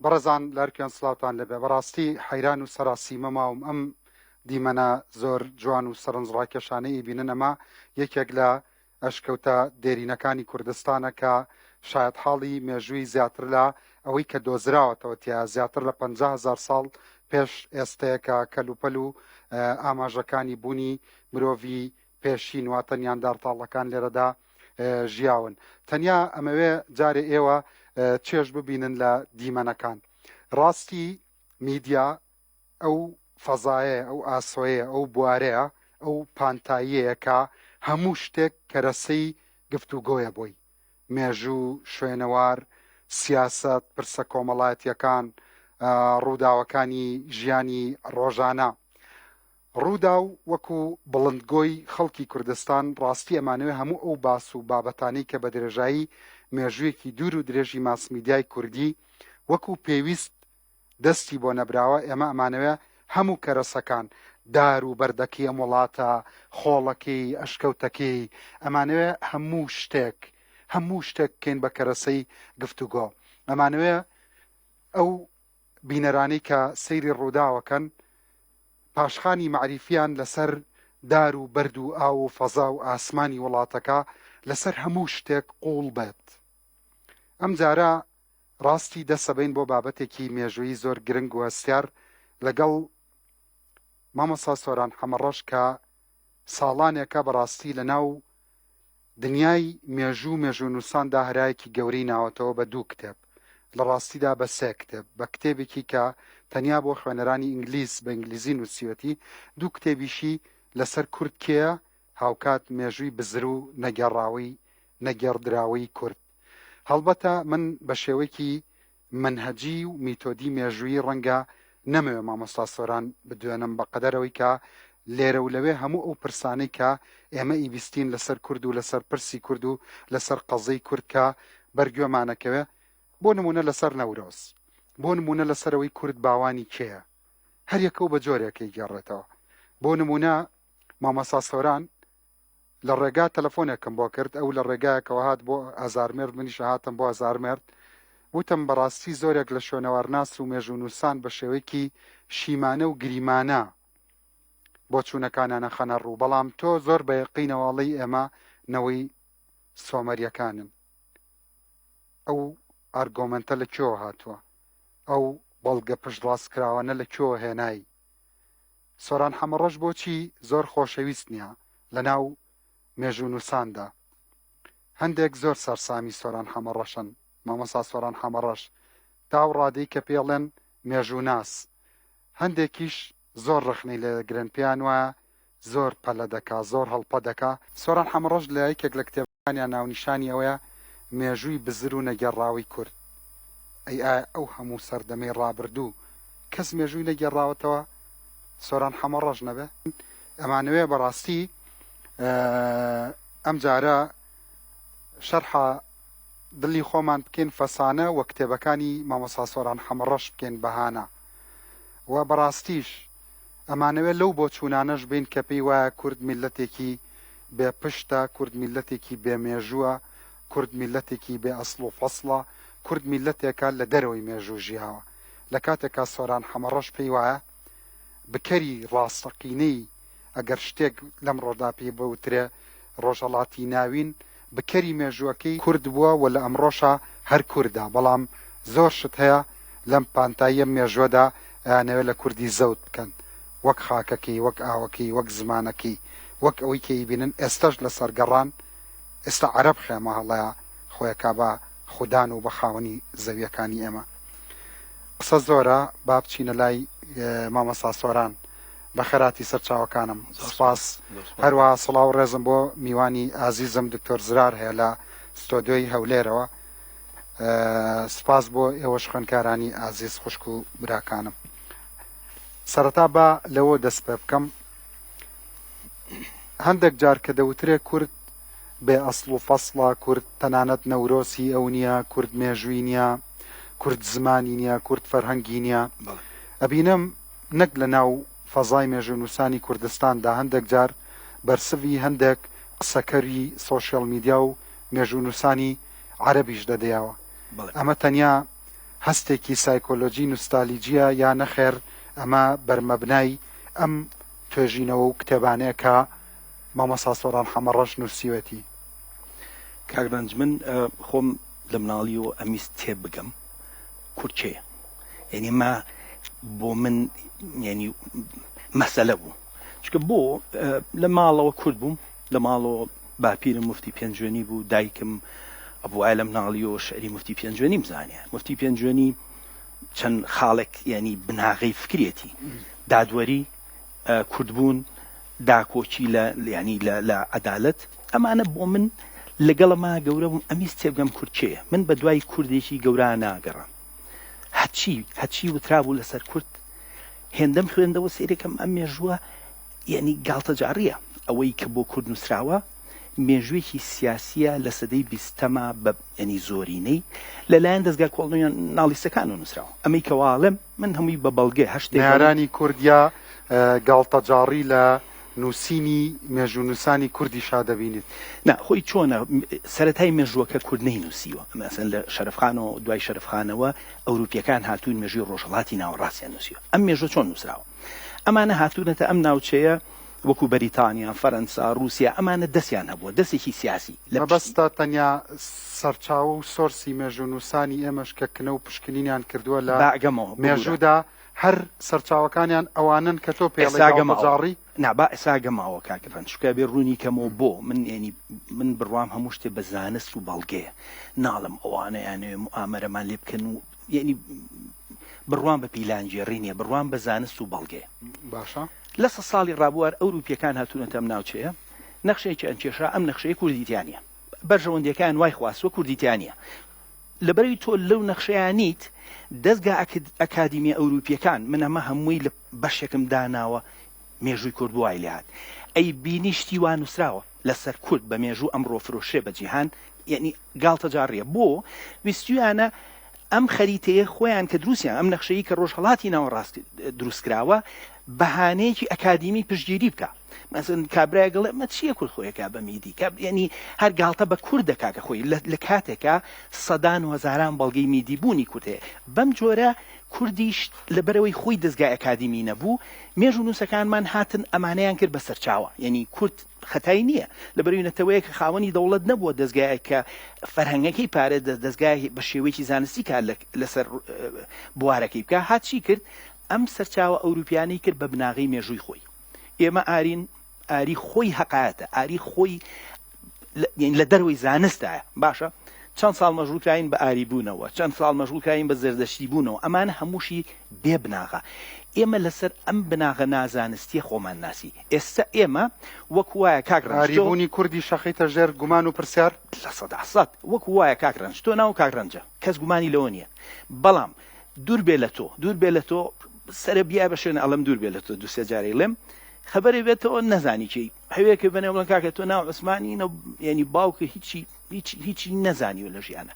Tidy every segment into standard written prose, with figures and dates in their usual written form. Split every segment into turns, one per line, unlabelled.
بەڕێزان لارکیان سڵاوتان لێبێ بەڕاستی حەیران و سەراسیمە ماوم ئەم دیمەنە زۆر جوان و سەرنجڕاکێشانەی ئەیبینن ئەمە یەکێک لە ئەشکەوتە دێرینەکانی کوردستانە کە شایەتحاڵی مێژووی زیاتر لە ئەوەی کە دۆزراوەتەوە تیا زیاتر لە 50 هەزار ساڵ پێش ئێستەیە کە کەلوپەل و ئاماژەکانی بوونی مرۆڤی پێشین واتە نیاندارتاڵەکان لێرەدا ژیاون. تەنیا ئەمەوێ جارێ ئێوە چێژ ببینن لە دیمەنەکان. ڕاستی میدیا ئەو فەزایەیە، ئەو ئاسۆیەیە، ئەو بوارەیە، ئەو پانتاییەیە کە هەموو شتێک کەرەسەی گفتوگۆیە بۆی. مێژوو، شوێنەوار، سیاسەت، پرسە کۆمەڵایەتییەکان، ڕووداوەکانی ژیانی ڕۆژانە. ڕووداو، وەکو بڵندگۆی خەڵکی کوردستان ڕاستی ئەمانەوێ هەموو ئەو باس و بابەتانەی کە بە درێژایی مێژوویەکی دوور و درێژی ماسمیدیای کوردی وەکو پێویست دەستی بۆ نەبراوە ئێمە ئەمانەوێ هەموو کەرەسەکان دار و بەردەکەی ئەم وڵاتە خۆڵەکەی ئەشکەوتەکەی ئەمانەوێ هەموو شتێک هەموو شتێک بکەین بە کەرەسەی گفتوگۆ ئەمانەوێ ئەو بینەرانەی کە سەیری ڕووداوەکەن پاشخانی مەعریفیان لەسەر دار و بەرد و ئاو و فەزا و ئاسمانی وڵاتەکە لەسەر هەموو شتێک قووڵ بێت. ئەمجارە ڕاستی دەسەبەین بۆ بابەتێکی مێژوویی زۆر گرنگ و هەستیار لەگەڵ مامۆستا سۆران حەمەڕەش کە ساڵانێکە بەڕاستی لەناو دنیای مێژوو و مێژوونووساندا هەرایەکی گەورەی ناوەتەوە بە دوو کتێب، لە ڕاستیدا بە سێ کتێب، بە کتێبێکی کە تەنیا بۆ خوێنەرانی ئینگلیز بە ئینگلیزی نووسیوەتی، دوو کتێبیشی لەسەر کورد کێیە، هاوکات مێژووی بزر و نەگێڕاوەی نەگێڕدراوەی کورد. هەڵبەتە من بە شێوەیەکی مەنهەجی و میتۆدی مێژوویی ڕەنگە نەمەوێ مامۆستا سۆران بدوێنم بە قەدەر ئەوەی کە لێرە و لەوێ هەموو ئەو پرسانەی کە ئێمە ئیبیستین لەسەر کورد و لەسەر پرسی کورد و لەسەر قەزیەی کورد کە بەر گوێمانەکەوێ بۆ نموونە لەسەر نەورۆز بۆ نموونە لەسەر ئەوەی کورد باوانی کێیە هەر یەکە و بە جۆرێک ئەیگێڕێتەوە بۆ نموونە مامۆستا سۆران لە ڕێگا تەلەفۆنێکم بۆ کرد، ئەو لە ڕێگایەکەوە هات بۆ هەزارمێرد، منیش هاتم بۆ هەزارمێرد. وتم بەڕاستی زۆرێک لە شوێنەوارناس و مێژوونووسان بە شێوەیەکی شیمانە و گریمانە بۆچوونەکانیان ئەخەنە ڕوو، بەڵام تۆ زۆر بە یەقینەوە ئەڵێی ئێمە نەوەی سۆمەرییەکانن. ئەو ئارگۆمێنتە لە کوێوە هاتووە؟ ئەو بەڵگە پشتڕاستکراوانە لە کوێوە هێنای؟ سۆران حەمەڕەش بۆچی زۆر خۆشەویست نیە لەناو مێژوونوساندا؟ هەندێک زۆر سەرسامی سۆران حەمەڕەشن مامۆستا سۆران حەمەڕەش تا ئەو ڕادەی کە پێڵێن مێژووناس هەندێکیش زۆر ڕەخنەی لێدەگرن پێیان وایە زۆر پەلە دەکا زۆر هەڵپە دەکا. سۆران حەمەڕەش لە یەکێک لە کتێبەکانیا ناونیشانی ئەوەیە مێژووی بزر و نەگێڕراوەی کورد. ئەی ئایا ئەو هەموو سەردەمەی ڕابردوو کەس مێژووی نەگێڕاوەتەوە سۆران حەمەڕەش نەبێ؟ ئەمانەوێ بەڕاستی ئەم جارە شەرحە دلی خۆمان بکەین فەسانە و کتێبەکانی مامۆستا سۆران حەمەڕەش بکەین بەهانە و بەڕاستیش ئەمانەوێ لەو بۆچوونانەش بین کە پێی وایە کورد میللەتێکی بێ پشتە، کورد میللەتێکی بێ مێژووە، کورد میللەتێکی بێ ئەسڵ و فەسڵە، کورد میللەتێکە لە دەرەوەی مێژوو ژیاوە. لە کاتێکا سۆران حەمەڕەش پێی وایە بکەری ڕاستەقینەی ئەگەر شتێک لەمڕۆدا پێی بوترێ ڕۆژهەڵاتی ناوین بکەری مێژووەکەی کورد بووە و لە ئەمڕۆشا هەر کوردە، بەڵام زۆر شت هەیە لەم پانتاییە مێژووەدا ئەیانەوێ لە کوردی زەوت بکەن وەک خاکەکەی، وەک ئاوەکەی، وەک زمانەکەی، وەک ئەوەی کە ئەیبینن ئێستەش لەسەر گەڕان، ئێستا عەرەب خێمە هەڵەیە خۆیەکا بە خودان و بە خاوەنی زەویەکانی ئێمە. قسە زۆرە با بچینە لای مامۆستا سۆران. بەخێرهاتی سەرچاوەکانم سپاس هەروەها سڵاو و ڕێزم بۆ میوانی ئازیزم دکتۆر زرار هەیە لە ستۆدیۆی هەولێرەوە سپاس بۆ ئێوەش خوێندکارانی ئازیز خوشک و براکانم سەرەتا با لەوە دەست پێ بکەم هەندێک جار کە دەوترێ کورد بێ ئەسڵ و فەسڵە کورد تەنانەت نەورۆسی ئەو نییە کورد مێژووی نییە کورد زمانی نییە کورد فەرهەنگی نییە ئەبینم نەک لە ناو فەزای مێژوونووسانی کوردستاندا هەندێک جار بەرسڤی هەندێک قسەکەری سۆشیال میدیا و مێژوونووسانی عەرەبیش دەدەیەوە. ئەمە تەنیا. هەستێکی سایکۆلۆجی نوستالیجییە یا نەخێر ئەمە بەرمەبنای ئەم توێژینەوە و کتێبانەیە کە مامۆستا سۆران حەمەڕەش نووسیوێتی؟
کاک ڕەنج من خۆم لە مناڵیەوە ئەمیست تێبگەم کورد کێیە یعنی ما بۆ من یعنی مەسەلە بوو چکە بۆ لە ماڵەوە کورد بووم لە ماڵەوە باپیرم مفتی پێنجوێنی بوو دایکم ئەبوایە لە مناڵیەوە شعری مفتی پێنجوێنیم زانیە مفتی پێنجوێنی چەند خاڵێک یعنی بناغەی فکرێتی دادوەری کوردبوون، داکۆکی لە یانی لە لە عەدالەت، ئەمانە بۆ من لەگەڵما گەورە بووم ئەمیست تێبگەم کورد کێیە، من بە دوای کوردێکی گەورا ناگەڕام، هەرچی هەرچی وترابوو لەسەر کورد هێندەم خوێندەوە سەیرەکەم ئەم مێژووە یانی گاڵتەجاڕییە، ئەوەی کە بۆ کورد نووسراوە مێژوویەکی سیاسییە لە سەدەی بیستەما بە یانی زۆرینەی لەلایەن دەزگا کۆڵۆنیالیستەکانەوە نووسراوە، ئەمەی کە واڵێم من هەمووی بە بەڵگەی هەر شتێک.
نەیارانی کورد یا گاڵتەجاڕی لە نووسینی مێژوونووسانی کوردیشا دەبینیت؟
نا، خۆی چۆنە سەرەتای مێژووەکە کورد نەینووسیوە. مەسەن لە شەرەفخانەوە دوای شەرەفخانەوە ئەوروپییەکان هاتوون مێژووی ڕۆژهەڵاتی ناوەڕاستیان نووسیوە. ئەم مێژووە چۆن نووسراوە؟ ئەمانە هاتوونەتە ئەم ناوچەیە وەکوو بەریتانیا، فەرەنسا، ڕووسیا ئەمانە دەستیان هەبووە، دەستێکی سیاسی
لە پشتی. مەبەستە تەنیا سەرچاوە و source ی مێژوونووسانی ئێمەش کە کنە و پشکنینیان کردووە لە
با ئەگەمەوە، ببوورە.
مێژوودا هەر سەرچاوەکانیان ئەوانەن کە تۆ پێی ئەڵێی
ئێستا گەماوە.
گاڵتەجاڕی؟
نا با ئێستا گەماوە کاک ڕەنج چونکە ئەبێ ڕوونی کەمەوە بۆ من یانی من بڕوام هەموو شتێ بە زانست و بەڵگەیە ناڵێم ئەوانە یانەوێ موئامەرەمان لێ بکەن و یانی بڕوام بە پیلانگێڕی نییە بڕوام بە زانست و بەڵگەیە.
باشە.
لە سە ساڵی ڕابوار ئەوروپیەکان هاتوونەتە ئەم ناوچەیە نەخشەیەکیان کێشا ئەم نەخشەیە کوردی تیا نییە بەرژەوەندیەکان وای خواستوە کوردی تیا نییە لەبەرەوی تۆ لەو نەخشەیە نیت دەزگا ئەکادیمیە ئەوروپیەکان من ئەمە هەمووی لە بەشێکم داناوە مێژووی کورد بۆ وای لێهات ئەی بینی شتی وا نووسراوە لەسەر کورد بە مێژوو ئەمڕۆ فرۆشرێ بە جیهان یعنی گاڵتەجاڕیە بۆ ویستویانە ئەم خەریتەیە خۆیان کە دروستیان ئەم نەخشەی کە ڕۆژهەڵاتی ناوەڕاست دروستکراوە بەهانەیەکی ئەکادیمی پشتگیری بکە مەسن کابرای گەڵێ مە چییە کورد خۆیەکە بە میدی کە ینی هەر گاڵتە بە کورد دەکا کە خۆی لە کاتێکا سەدان و هەزاران بەڵگەی میدی بوونی کورد هەیە بەم جۆرە کوردیش لەبەرەوەی خۆی دەزگای ئەکادیمی نەبوو مێژوونووسەکانمان هاتن ئەمانەیان کرد بە سەرچاوە یعنی کورد خەتای نییە لەبەرئەوەی نەتەوەیەک کە خاوەنی دەوڵەت نەبووە دەزگایەک کە فەرهەنگەکەی پارێ دەزگای بە شێوەیەکی زانستی کار لەسەر بوارەکەی بکە هات چی کرد ئەم سەرچاوە ئەوروپیانەی کرد بە بناغەی مێژووی خۆی ئێمە ئارین ئاری خۆی هەقایەتە ئاری خۆی لە دەرەوەی زانستایە باشە چەند ساڵ مەشغول کراین بە ئاری بوونەوە چەند ساڵ مەشغول کراین بە زەردەشتی بوونەوە ئەمانە هەمووشی بێ بناغە ئێمە لەسەر ئەم بناغە نازانستیە خۆمان ناسی ئێستا ئێمە وەکو وایە کاک ڕەنج
ئاری
تۆ
بوونی کوردی شەخیتە ژێر گومان و پرسیار؟
100% وەکو وایە کاک ڕەنج تۆ ناو کاک ڕەنجە کەس گومانی لەوە نییە بەڵام دوور بێ لە تۆ دوور بێ لە تۆ سەرە بیا بە شوێن ئەڵم دوور بێ لە تۆ دوو سێ جارەی ڵێم خەبەرێ بێتەوە نەزانی کێی هەوێکە بنێ بڵێن کاکە تۆ ناو عوسمانی نە یعنی باوکە هیچی هیچ هیچی نەزانیوە لە ژیانە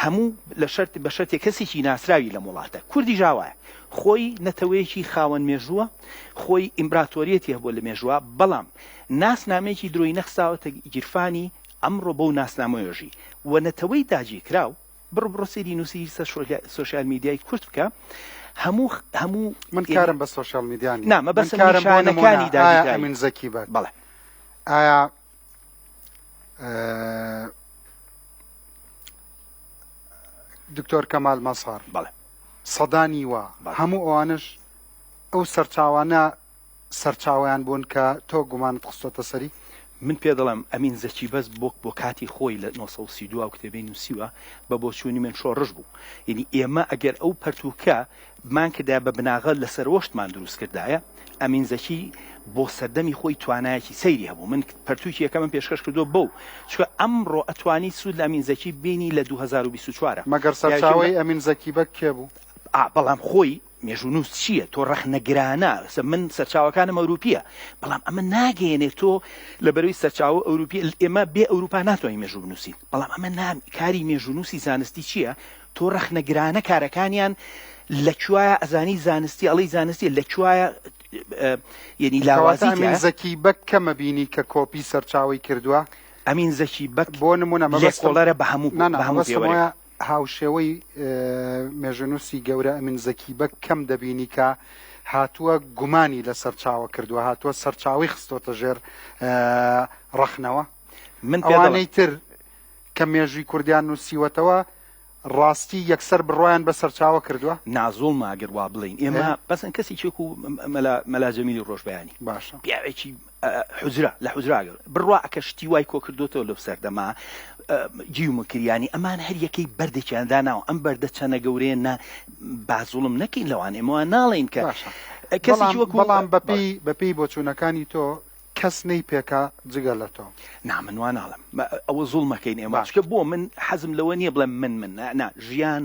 هەموو لە شەرت بە شەرتێ کەسێکی ناسراوی لەم وڵاتە کوردی ژاوایە خۆی نەتەوەیەکی خاوەن مێژووە خۆی ئیمبراتۆریەتی هەبووە لە مێژووە بەڵام ناسنامەیەکی درۆی نەخساوەتە گیرفانی ئەمڕۆ بەو ناسنامەیەژی و نەتەوەی داگیرکراو بڕۆ بڕۆ سەیری نووسری سەر سۆشیال میدیای کورد بکە هەموو هەموو
من کارم بە سۆشیال میدیا نییە
نا
من
مەبەستم
کارم بۆ نموونە
نیشانەکانی
ئایا
داگیرکراوی
ئەمین زەکی بەگ
بەڵێ
ئایا دکتۆر کەمال مەزهەر
بەڵێ
سەدانی وا
بەڵێ
هەموو ئەوانش ئەو سەرچاوانە سەرچاوەیان بوون کە تۆ گومانت خستۆتە سەری؟
من پێ دەڵێم ئەمین زەکی بەس بۆ بۆ کاتی خۆی لە 932 ئەو کتێبەی نووسیوە بە بۆچوونی من شۆڕش بوو یعنی ئێمە ئەگەر ئەو پەرتووکە بمان کردایە بە بناغە لەسەرەوەشتمان دروست کردایە ئەمین زەکی بۆ سەردەمی خۆی توانایەکی سەیری هەبوو من پەرتووکی یەکەمم پێشکەش کردووە بەو چونکە ئەمڕۆ ئەتوانی سوود لە ئەمین زەکی بینی لە 2024
مەگەر سەرچاوەی ئەمین زەکی بەگ کێ بوو؟
ئا بەڵام خۆی مێژوونووس چییە؟ تۆ ڕەخنەگرانە، ئێستا من سەرچاوەکانم ئەوروپییە، بەڵام ئەمە ناگەیەنێت تۆ لەبەرەوەی سەرچاوە ئەوروپییە، ئێمە بێ ئەوروپا ناتوانین مێژوو بنووسین، بەڵام ئەمە نا، کاری مێژوونووسی زانستی چییە؟ تۆ ڕەخنەگرانە کارەکانیان لە کوایە ئەزانی زانستی ئەڵێی زانستیە لە کوایە یعنی
کەواتە
لاوازی
ئەمین
تیایە؟
زەکی بەگ کەمە بینی کە کۆپی سەرچاوەی کردووە؟
ئەمین زەکی بەگ
بۆ نموونە مەبەستم
لێکۆڵەرە بە هەموو
نا نا
بە هەموو
مەبەستم
پێوەرێک.
ئەوەیە. هاوشێوەی مێژوونووسی گەورە ئەمین زەکی بەگ کەم دەبینی کە هاتووە گومانی لە سەرچاوە کردووە، هاتووە سەرچاوەی خستۆتە ژێر ڕەخنەوە.
من پێ دەڵێم.
ئەوانەی تر کە مێژووی کوردیان نووسیوەتەوە ڕاستی یەکسەر بڕوایان بە سەرچاوە کردووە؟
نا زوڵمە ئەگەر وا بڵێین. ئێمە بەسەن کەسێکی وەکوو مەلا مەلا جەمیلی ڕۆژبەیانی
باشە.
پیاوێکی حوجرە لە حوجرە گەورە بڕوا ئەکە شتی وای کۆ کردۆتەوە لەو سەردەما گیو مکریانی ئەمان هەر یەکەی بەردێکیان داناوە ئەم بەردە چەنە گەورەیە نا با زوڵم نەکەین لەوان ئێمە وا ناڵێین کە
باشە
کەسێکی
بەڵام
وەکو
بەڵام
بەڵێ
بەپێی بەپێی بۆچوونەکانی تۆ کەس نەیپێکا جگە لە تۆ.
نا من وا ناڵێم ئەوە زوڵمەکەین ئێمە
باشە
چونکە بۆ من حەزم لەوە نییە بڵێم من من نا نا ژیان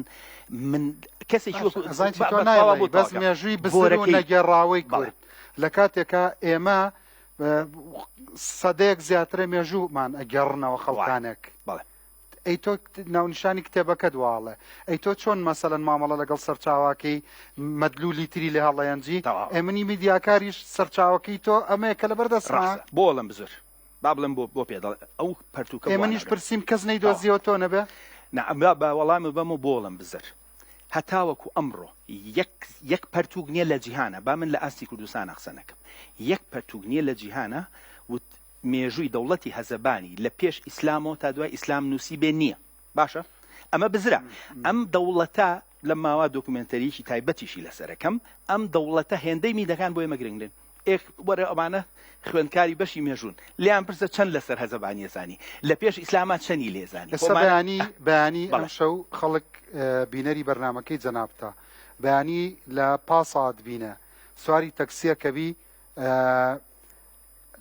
من کەسێکی
باشە
وەکو
ئەزانی چی
با
تۆ
بە تەواو
نایڵێی
بۆ
بەس
تەواوکەم
مێژووی بزر و
بۆرەکەی
نەگێڕاوەی
بەڵێ
کورد لە کاتێکا ئێمە سەدەیەک زیاترە مێژوومان ئەگێڕنەوە
وایە
خەڵکانێک
بەڵێ.
ئەی تۆ ناونیشانی کتێبەکەت واڵێ ئەی تۆ چۆن مەسەلەن مامەڵە لەگەڵ سەرچاوەکەی مەدلولی تری لێ هەڵەیەنجی
تەواو.
ئێ منی میدیاکاریش سەرچاوەکەی تۆ ئەمەیە کە لەبەر دەستمە.
ڕاستە بۆ ئەڵێم بزر با بڵێم بۆ بۆ پێ دەڵێ ئەو پەرتووکە
ئێ
بۆ
منیش
ناگەم
پرسیم کەس
تەواو.
نەیدۆزیەوە تۆ نەبێ؟
نا با با وەڵامت بەمەوە بۆ ئەڵێم بزر هەتاوەکو ئەمڕۆ یەک یەک پەرتووک نیە لە جیهانا با من لە ئاستی کوردستانا قسە نەکەم یەک پەرتووک نیە لە جیهانا وت مێژووی دەوڵەتی هەزەبانی لە پێش ئیسلامەوە تا دوای ئیسلام نووسیبێ نییە. باشە ئەمە بزرە. ئەم دەوڵەتە لەم ماوە دۆکومێنتەریی تایبەتیشی لەسەرەکەم، ئەم دەوڵەتە هێندەی میدەکان بۆ ئێمە گرنگن. ئێ وەرە ئەمانە خوێندکاری بەشی مێژوون، لێیان پرسە چەند لەسەر هەزەبانییە زانی، لە پێش ئیسلاما چەنی لێ زانی.
ئێستا
خۆمانە
بەیانی بەیانی
بەڵێ.
ئەمشەو خەڵک بینەری بەرنامەکەی جەنابتە. بەیانی لە پاسا دبینێ. سواری تەکسییەکە بی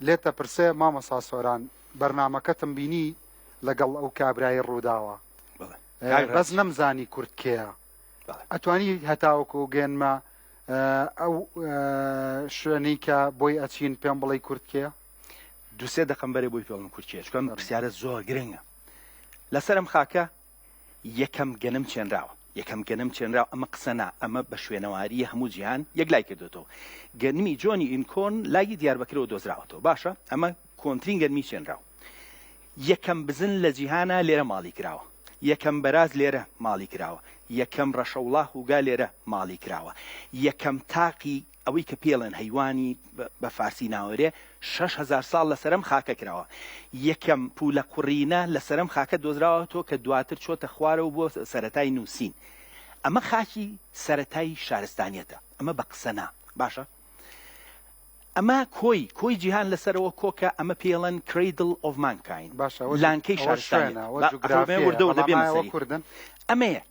لێت دەپرسێ مامۆستا سۆران بەرنامەکەتم بینی لەگەڵ ئەو کابرای ڕووداوە بەس نەمزانی کورد کێیە ئەتوانی هەتاوەکو گەێنمە ئەو شوێنەی کە بۆی ئەچین پێم بڵێ کورد کێیە؟
دوسێ دەقەم بەرێ بۆی پێڵم کورد کێیە چونکە ئەم پرسیارە زۆر گرنگە لەسەر ئەم خاکە یەکەم گەنم چێنراوە یەکەم گەنم چێنراو ئەمە قسە نا ئەمە بە شوێنەواریە هەموو جیهان یەکلای کردوێتەوە گەنمی جۆنی ئینکۆن لای دیاربەکرەوە دۆزراوەتەوە باشە ئەمە کۆنترین گەنمی چێنراو یەکەم بزن لە جیهانە لێرە ماڵی کراوە یەکەم بەراز لێرە ماڵی کراوە یەکەم ڕەشەوڵاخ و گا لێرە ماڵی کراوە یەکەم تاقی ئەوەی کە پێڵێن هەیوانی بە فارسی ناوەرێ 6000 ساڵ لەسەر ئەم خاکە کراوە. یەکەم پوولە قوڕینە لەسەر ئەم خاکە دۆزراوەتەوە کە دواتر چۆتە خوارەوە بۆ سەرەتای نووسین. ئەمە خاکی سەرەتای شارستانیەتە. ئەمە بە قسە نا. باشە؟ ئەمە کۆی کۆی جیهان لەسەرەوە کۆکە ئەمە پێڵەن Cradle of Mankind
باشە ئەوە
لانکەی
ئەوە
شارستانیەت.
شوێنە ئەوە
با ئەخۆ
جوگرافیەیە
وردە وردە
بەڵام
بێمە
ئایا ئەوە
سەری.
کوردن؟
ئەمەیە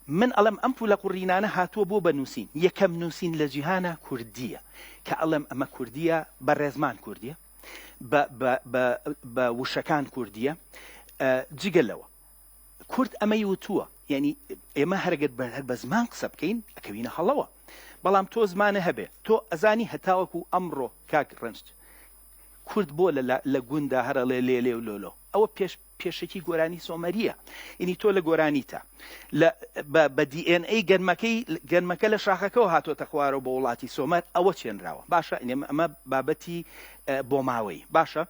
من ئەڵێم ئەم پولە قوڕینانە هاتووە بۆ بە نووسین، یەکەم نووسین لە جیهانا کوردییە، کە ئەڵێم ئەمە کوردییە بە ڕێزمان کوردییە، بە بە بە بە وشەکان کوردییە، جگە لەوە کورد ئەمەی وتووە، یعنی ئێمە هەرگەر بە هەر بە زمان قسە بکەین ئەکەوینە هەڵەوە، بەڵام تۆ زمانە هەبێ تۆ ئەزانی هەتاوەکو ئەمڕۆ کاک ڕەنج کورد بۆ لە لە گوندا هەر ئەڵێ لێ لێ و لۆ لۆ ئەوە پێش پێشەکی گۆرانی سۆمەریە ئینی تۆ لە گۆرانیتە لە بە دی ئێن ئەی گەنمەکەی گەنمەکە لە شاخەکەەوە هاتۆتە خوارەوە بۆ وڵاتی سۆمەر ئەوە چێنراوە باشە ئەمە بابەتی بۆماوەی باشە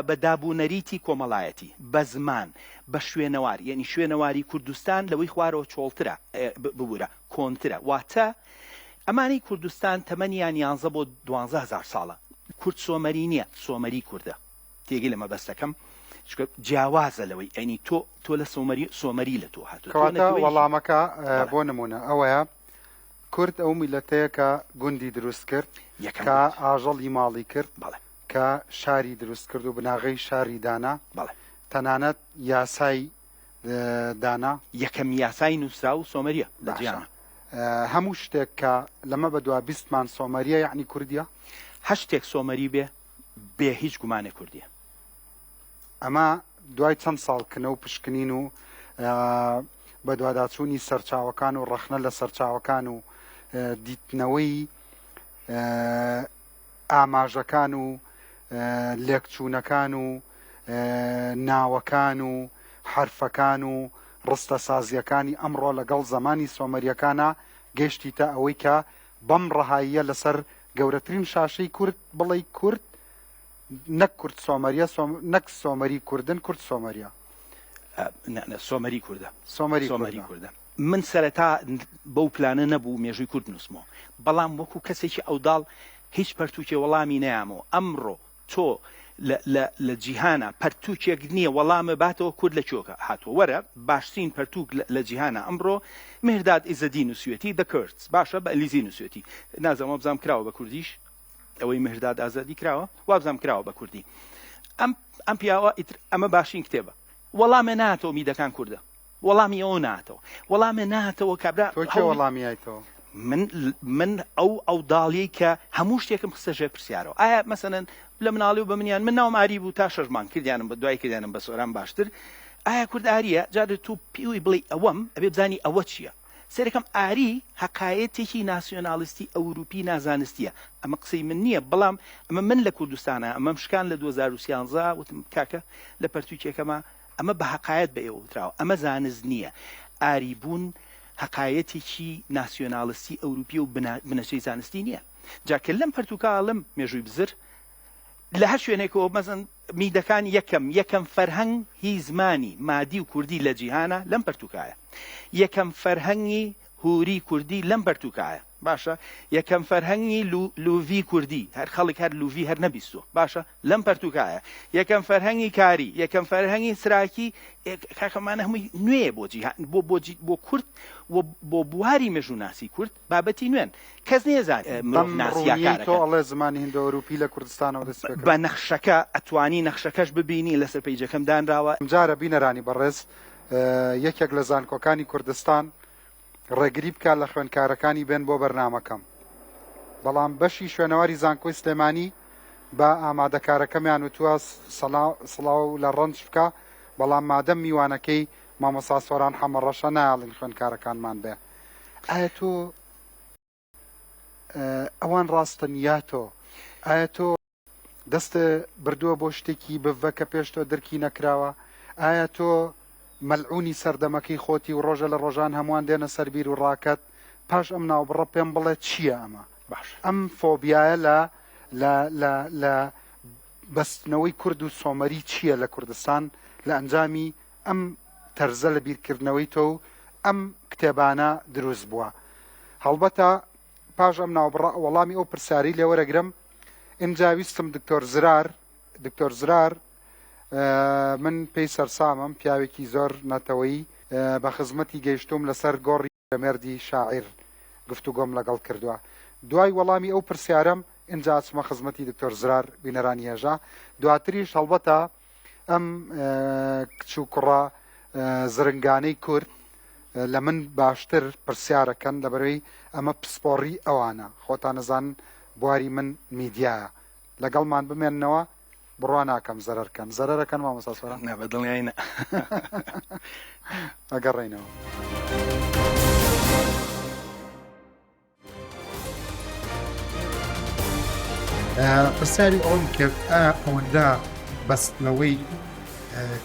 بە دابوونەریتی کۆمەڵایەتی بە زمان بە شوێنەوار یعنی شوێنەواری کوردستان لەوەی خوارەوە چۆڵترە ببوورە کۆنترە واتە ئەمانەی کوردستان تەمەنیان یانزە بۆ دوانزە هەزار ساڵە کورد سۆمەری نییە سۆمەری کوردە تێگەی لە مەبەستەکەم چونکە جیاوازە لەوەی ئەنی تۆ تۆ لە سۆمەری سۆمەری لە تۆ هاتوو تۆ
کەواتە
نەتەوەیەکی
وەڵامەکە
بەڵێ
بۆ نمونە ئەوەیە کورد ئەو میلەتەیە کە گوندی دروست کرد
یەکەم
کە
گوند
ئاژەڵی ماڵی کرد
بەڵێ
کە شاری دروست کرد و بناغەی شاری دانا
بەڵێ
تەنانەت یاسای دانا.
یەکەم یاسای نووسراو سۆمەریە لە
باشە
جیهانا.
هەموو شتێک کە لەمە بەدوا بیستمان سۆمەریە یەعنی کوردیە؟
هەر شتێک سۆمەری بێ بێ هیچ گومانێک کوردیە.
ئەمە دوای چەند ساڵ کنە و پشکنین و بەدواداچوونی سەرچاوەکان و ڕەخنە لە سەرچاوەکان و دیتنەوەی ئاماژەکان و لێکچوونەکان و ناوەکان و حەرفەکان و ڕستەسازییەکانی ئەمڕۆ لەگەڵ زەمانی سۆمەرییەکانا گەیشتیتە ئەوەی کە بەم ڕەهاییە لەسەر گەورەترین شاشەی کورد بڵێی کورد نەک کورد سۆمەریە نەک سۆمەری کوردن کورد سۆمەریە.
سۆمەری کوردە.
سۆمەری کوردە.
کوردە. من سەرەتا بەو پلانە نەبوو مێژووی کورد بنووسمەوە، بەڵام وەکو کەسێکی عەوداڵ هیچ پەرتووکێ وەڵامی نەیامەوە. ئەمڕۆ تۆ لە لە لە جیهانا پەرتووکێک نییە وەڵامە باتەوە کورد لە کوێ هاتووە. وەرە باشترین پەرتووک لە جیهانا ئەمڕۆ مهرداد ئیزەدی نووسیوێتی، The Kurds، باشە بە ئینگلیزی نووسیوێتی، نازانم وابزانم کراوە بە کوردیش. ئەوەی مهرداد ئازادی کراوە وابزانم کراوە بە کوردی ئەم ئەم پیاوە ئیتر ئەمە باشین کتێبە وەڵامێ ناتەوە میدەکان کوردە وەڵامی ئەوە ناتەوە وەڵامێ ناتەوە کابرا
تۆ کێ وەڵامی یایتەوە؟
من من ئەو ئەو داڵیەی کە هەموو شتێکم خستە ژێر پرسیارەوە ئایا مەسەلەن لە مناڵی و بە منیان من ناوم ئاری بوو تا شەش مانگ کردیانم بە دوای کردیانم بە سۆران باشتر ئایا کورد ئاریە جارێ تۆ پێوەی بڵێ ئەوەم ئەبێ بزانی ئەوە چییە سەیرەکەم ئاری هەقایەتێکی ناسیۆنالیستی ئەوروپی نازانستیە، ئەمە قسەی من نیە، بەڵام ئەمە من لە کوردستانا ئەمەم شکان لە 2013 وتم کاکە لە پەرتوکێکەما ئەمە بە هەقایەت بە ئێوە وتراوە، ئەمە زانست نیە، ئاری بوون هەقایەتێکی ناسیۆنالیستی ئەوروپیە و بنەچەی زانستی نیە. جا کە لەم پەرتوکە ئەڵێم مێژووی بزر لە هەر شوێنێکەوە مەزن میدەکان یەکەم یەکەم فەرهەنگ هی زمانی مادی و کوردی لە جیهانا لەم پەرتوکایە یەکەم فەرهەنگی هوری کوردی لەم پەرتوکایە باشە یەکەم فەرهەنگی لوڤی کوردی هەر خەڵک هەر لوڤی هەر نەبیستوە باشە لەم پەرتوکایە یەکەم فەرهەنگی کاری یەکەم فەرهەنگی سراکی کاکەمانە هەمووی نوێیە بۆ جیهان بۆ بۆ بۆ کورد و بۆ بواری مێژووناسی کورد بابەتی نوێن کەس نیەزانێ
بەم
مرۆڤ ناسیا
ڕوونیەی تۆ
کارەکەن.
ئەڵێ زمانی هیندۆئەوروپی لە کوردستانەوە دەستی پێ
بە
کردووە.
نەخشەکە ئەتوانی نەخشەکەش ببینی لەسەر پەیجەکەم دانراوە.
ئەمجارە بینەرانی بەڕێز یەکێک لە زانکۆکانی کوردستان ڕێگری بکات لە خوێندکارەکانی بێن بۆ بەرنامەکەم بەڵام بەشی شوێنەواری زانکۆی سلێمانی بە ئامادەکارەکەمیان وتووە سڵاو لە ڕەنج بکە بەڵام مادەم میوانەکەی مامۆستا سۆران حەمەڕەشە نایەڵین خوێندکارەکانمان بێ ئایا تۆ ئەوان ڕاستن یا تۆ؟ ئایا تۆ دەست بردووە بۆ شتێکی بڤە کە پێش تۆ درکی نەکراوە؟ ئایا تۆ مەلعونی سەردەمەکەی خۆتی و ڕۆژە لە ڕۆژان هەمووان دێنە سەر بیر و ڕاکەت؟ پاش ئەم ناوبڕە پێم بڵێ چییە ئەمە؟
باش.
ئەم فۆبیایە لە لە لە لە بەستنەوەی کورد و سۆمەری چییە لە کوردستان لە ئەنجامی ئەم تەرزە لە بیرکردنەوەی تۆ و ئەم کتێبانە دروست بووە. هەڵبەتە پاش ئەم ناوبڕە وەڵامی ئەو پرسیارەی لێ وەرەگرم. ئینجا ویستم دکتۆر زرار، دکتۆر زرار من پێی سەرسامم، پیاوێکی زۆر نەتەوەیی، بە خزمەتی گەیشتووم لەسەر گۆڕی پیرەمێردی شاعیر گفتوگۆم لەگەڵ کردووە. دوای وەڵامی ئەو پرسیارەم ئینجا ئەچمە خزمەتی دکتۆر زرار بینەرانی هێژا. دواتریش هەڵبەتە ئەم کچ و کوڕە زرنگانەی کورد لە من باشتر پرسیارەکەن لەبەرەوەی ئەمە پسپۆڕی ئەوانە خۆتان ئەزانن بواری من میدیایە لەگەڵمان بمێننەوە بڕوا ناکەم زەرەر کەن زەرەرەکەن مامۆستا سۆران؟
نا بە دڵنیایی نا.
ئەگەڕێینەوە. پرسیاری ئەوەم کرد ئایا ئەوەندە بەستنەوەی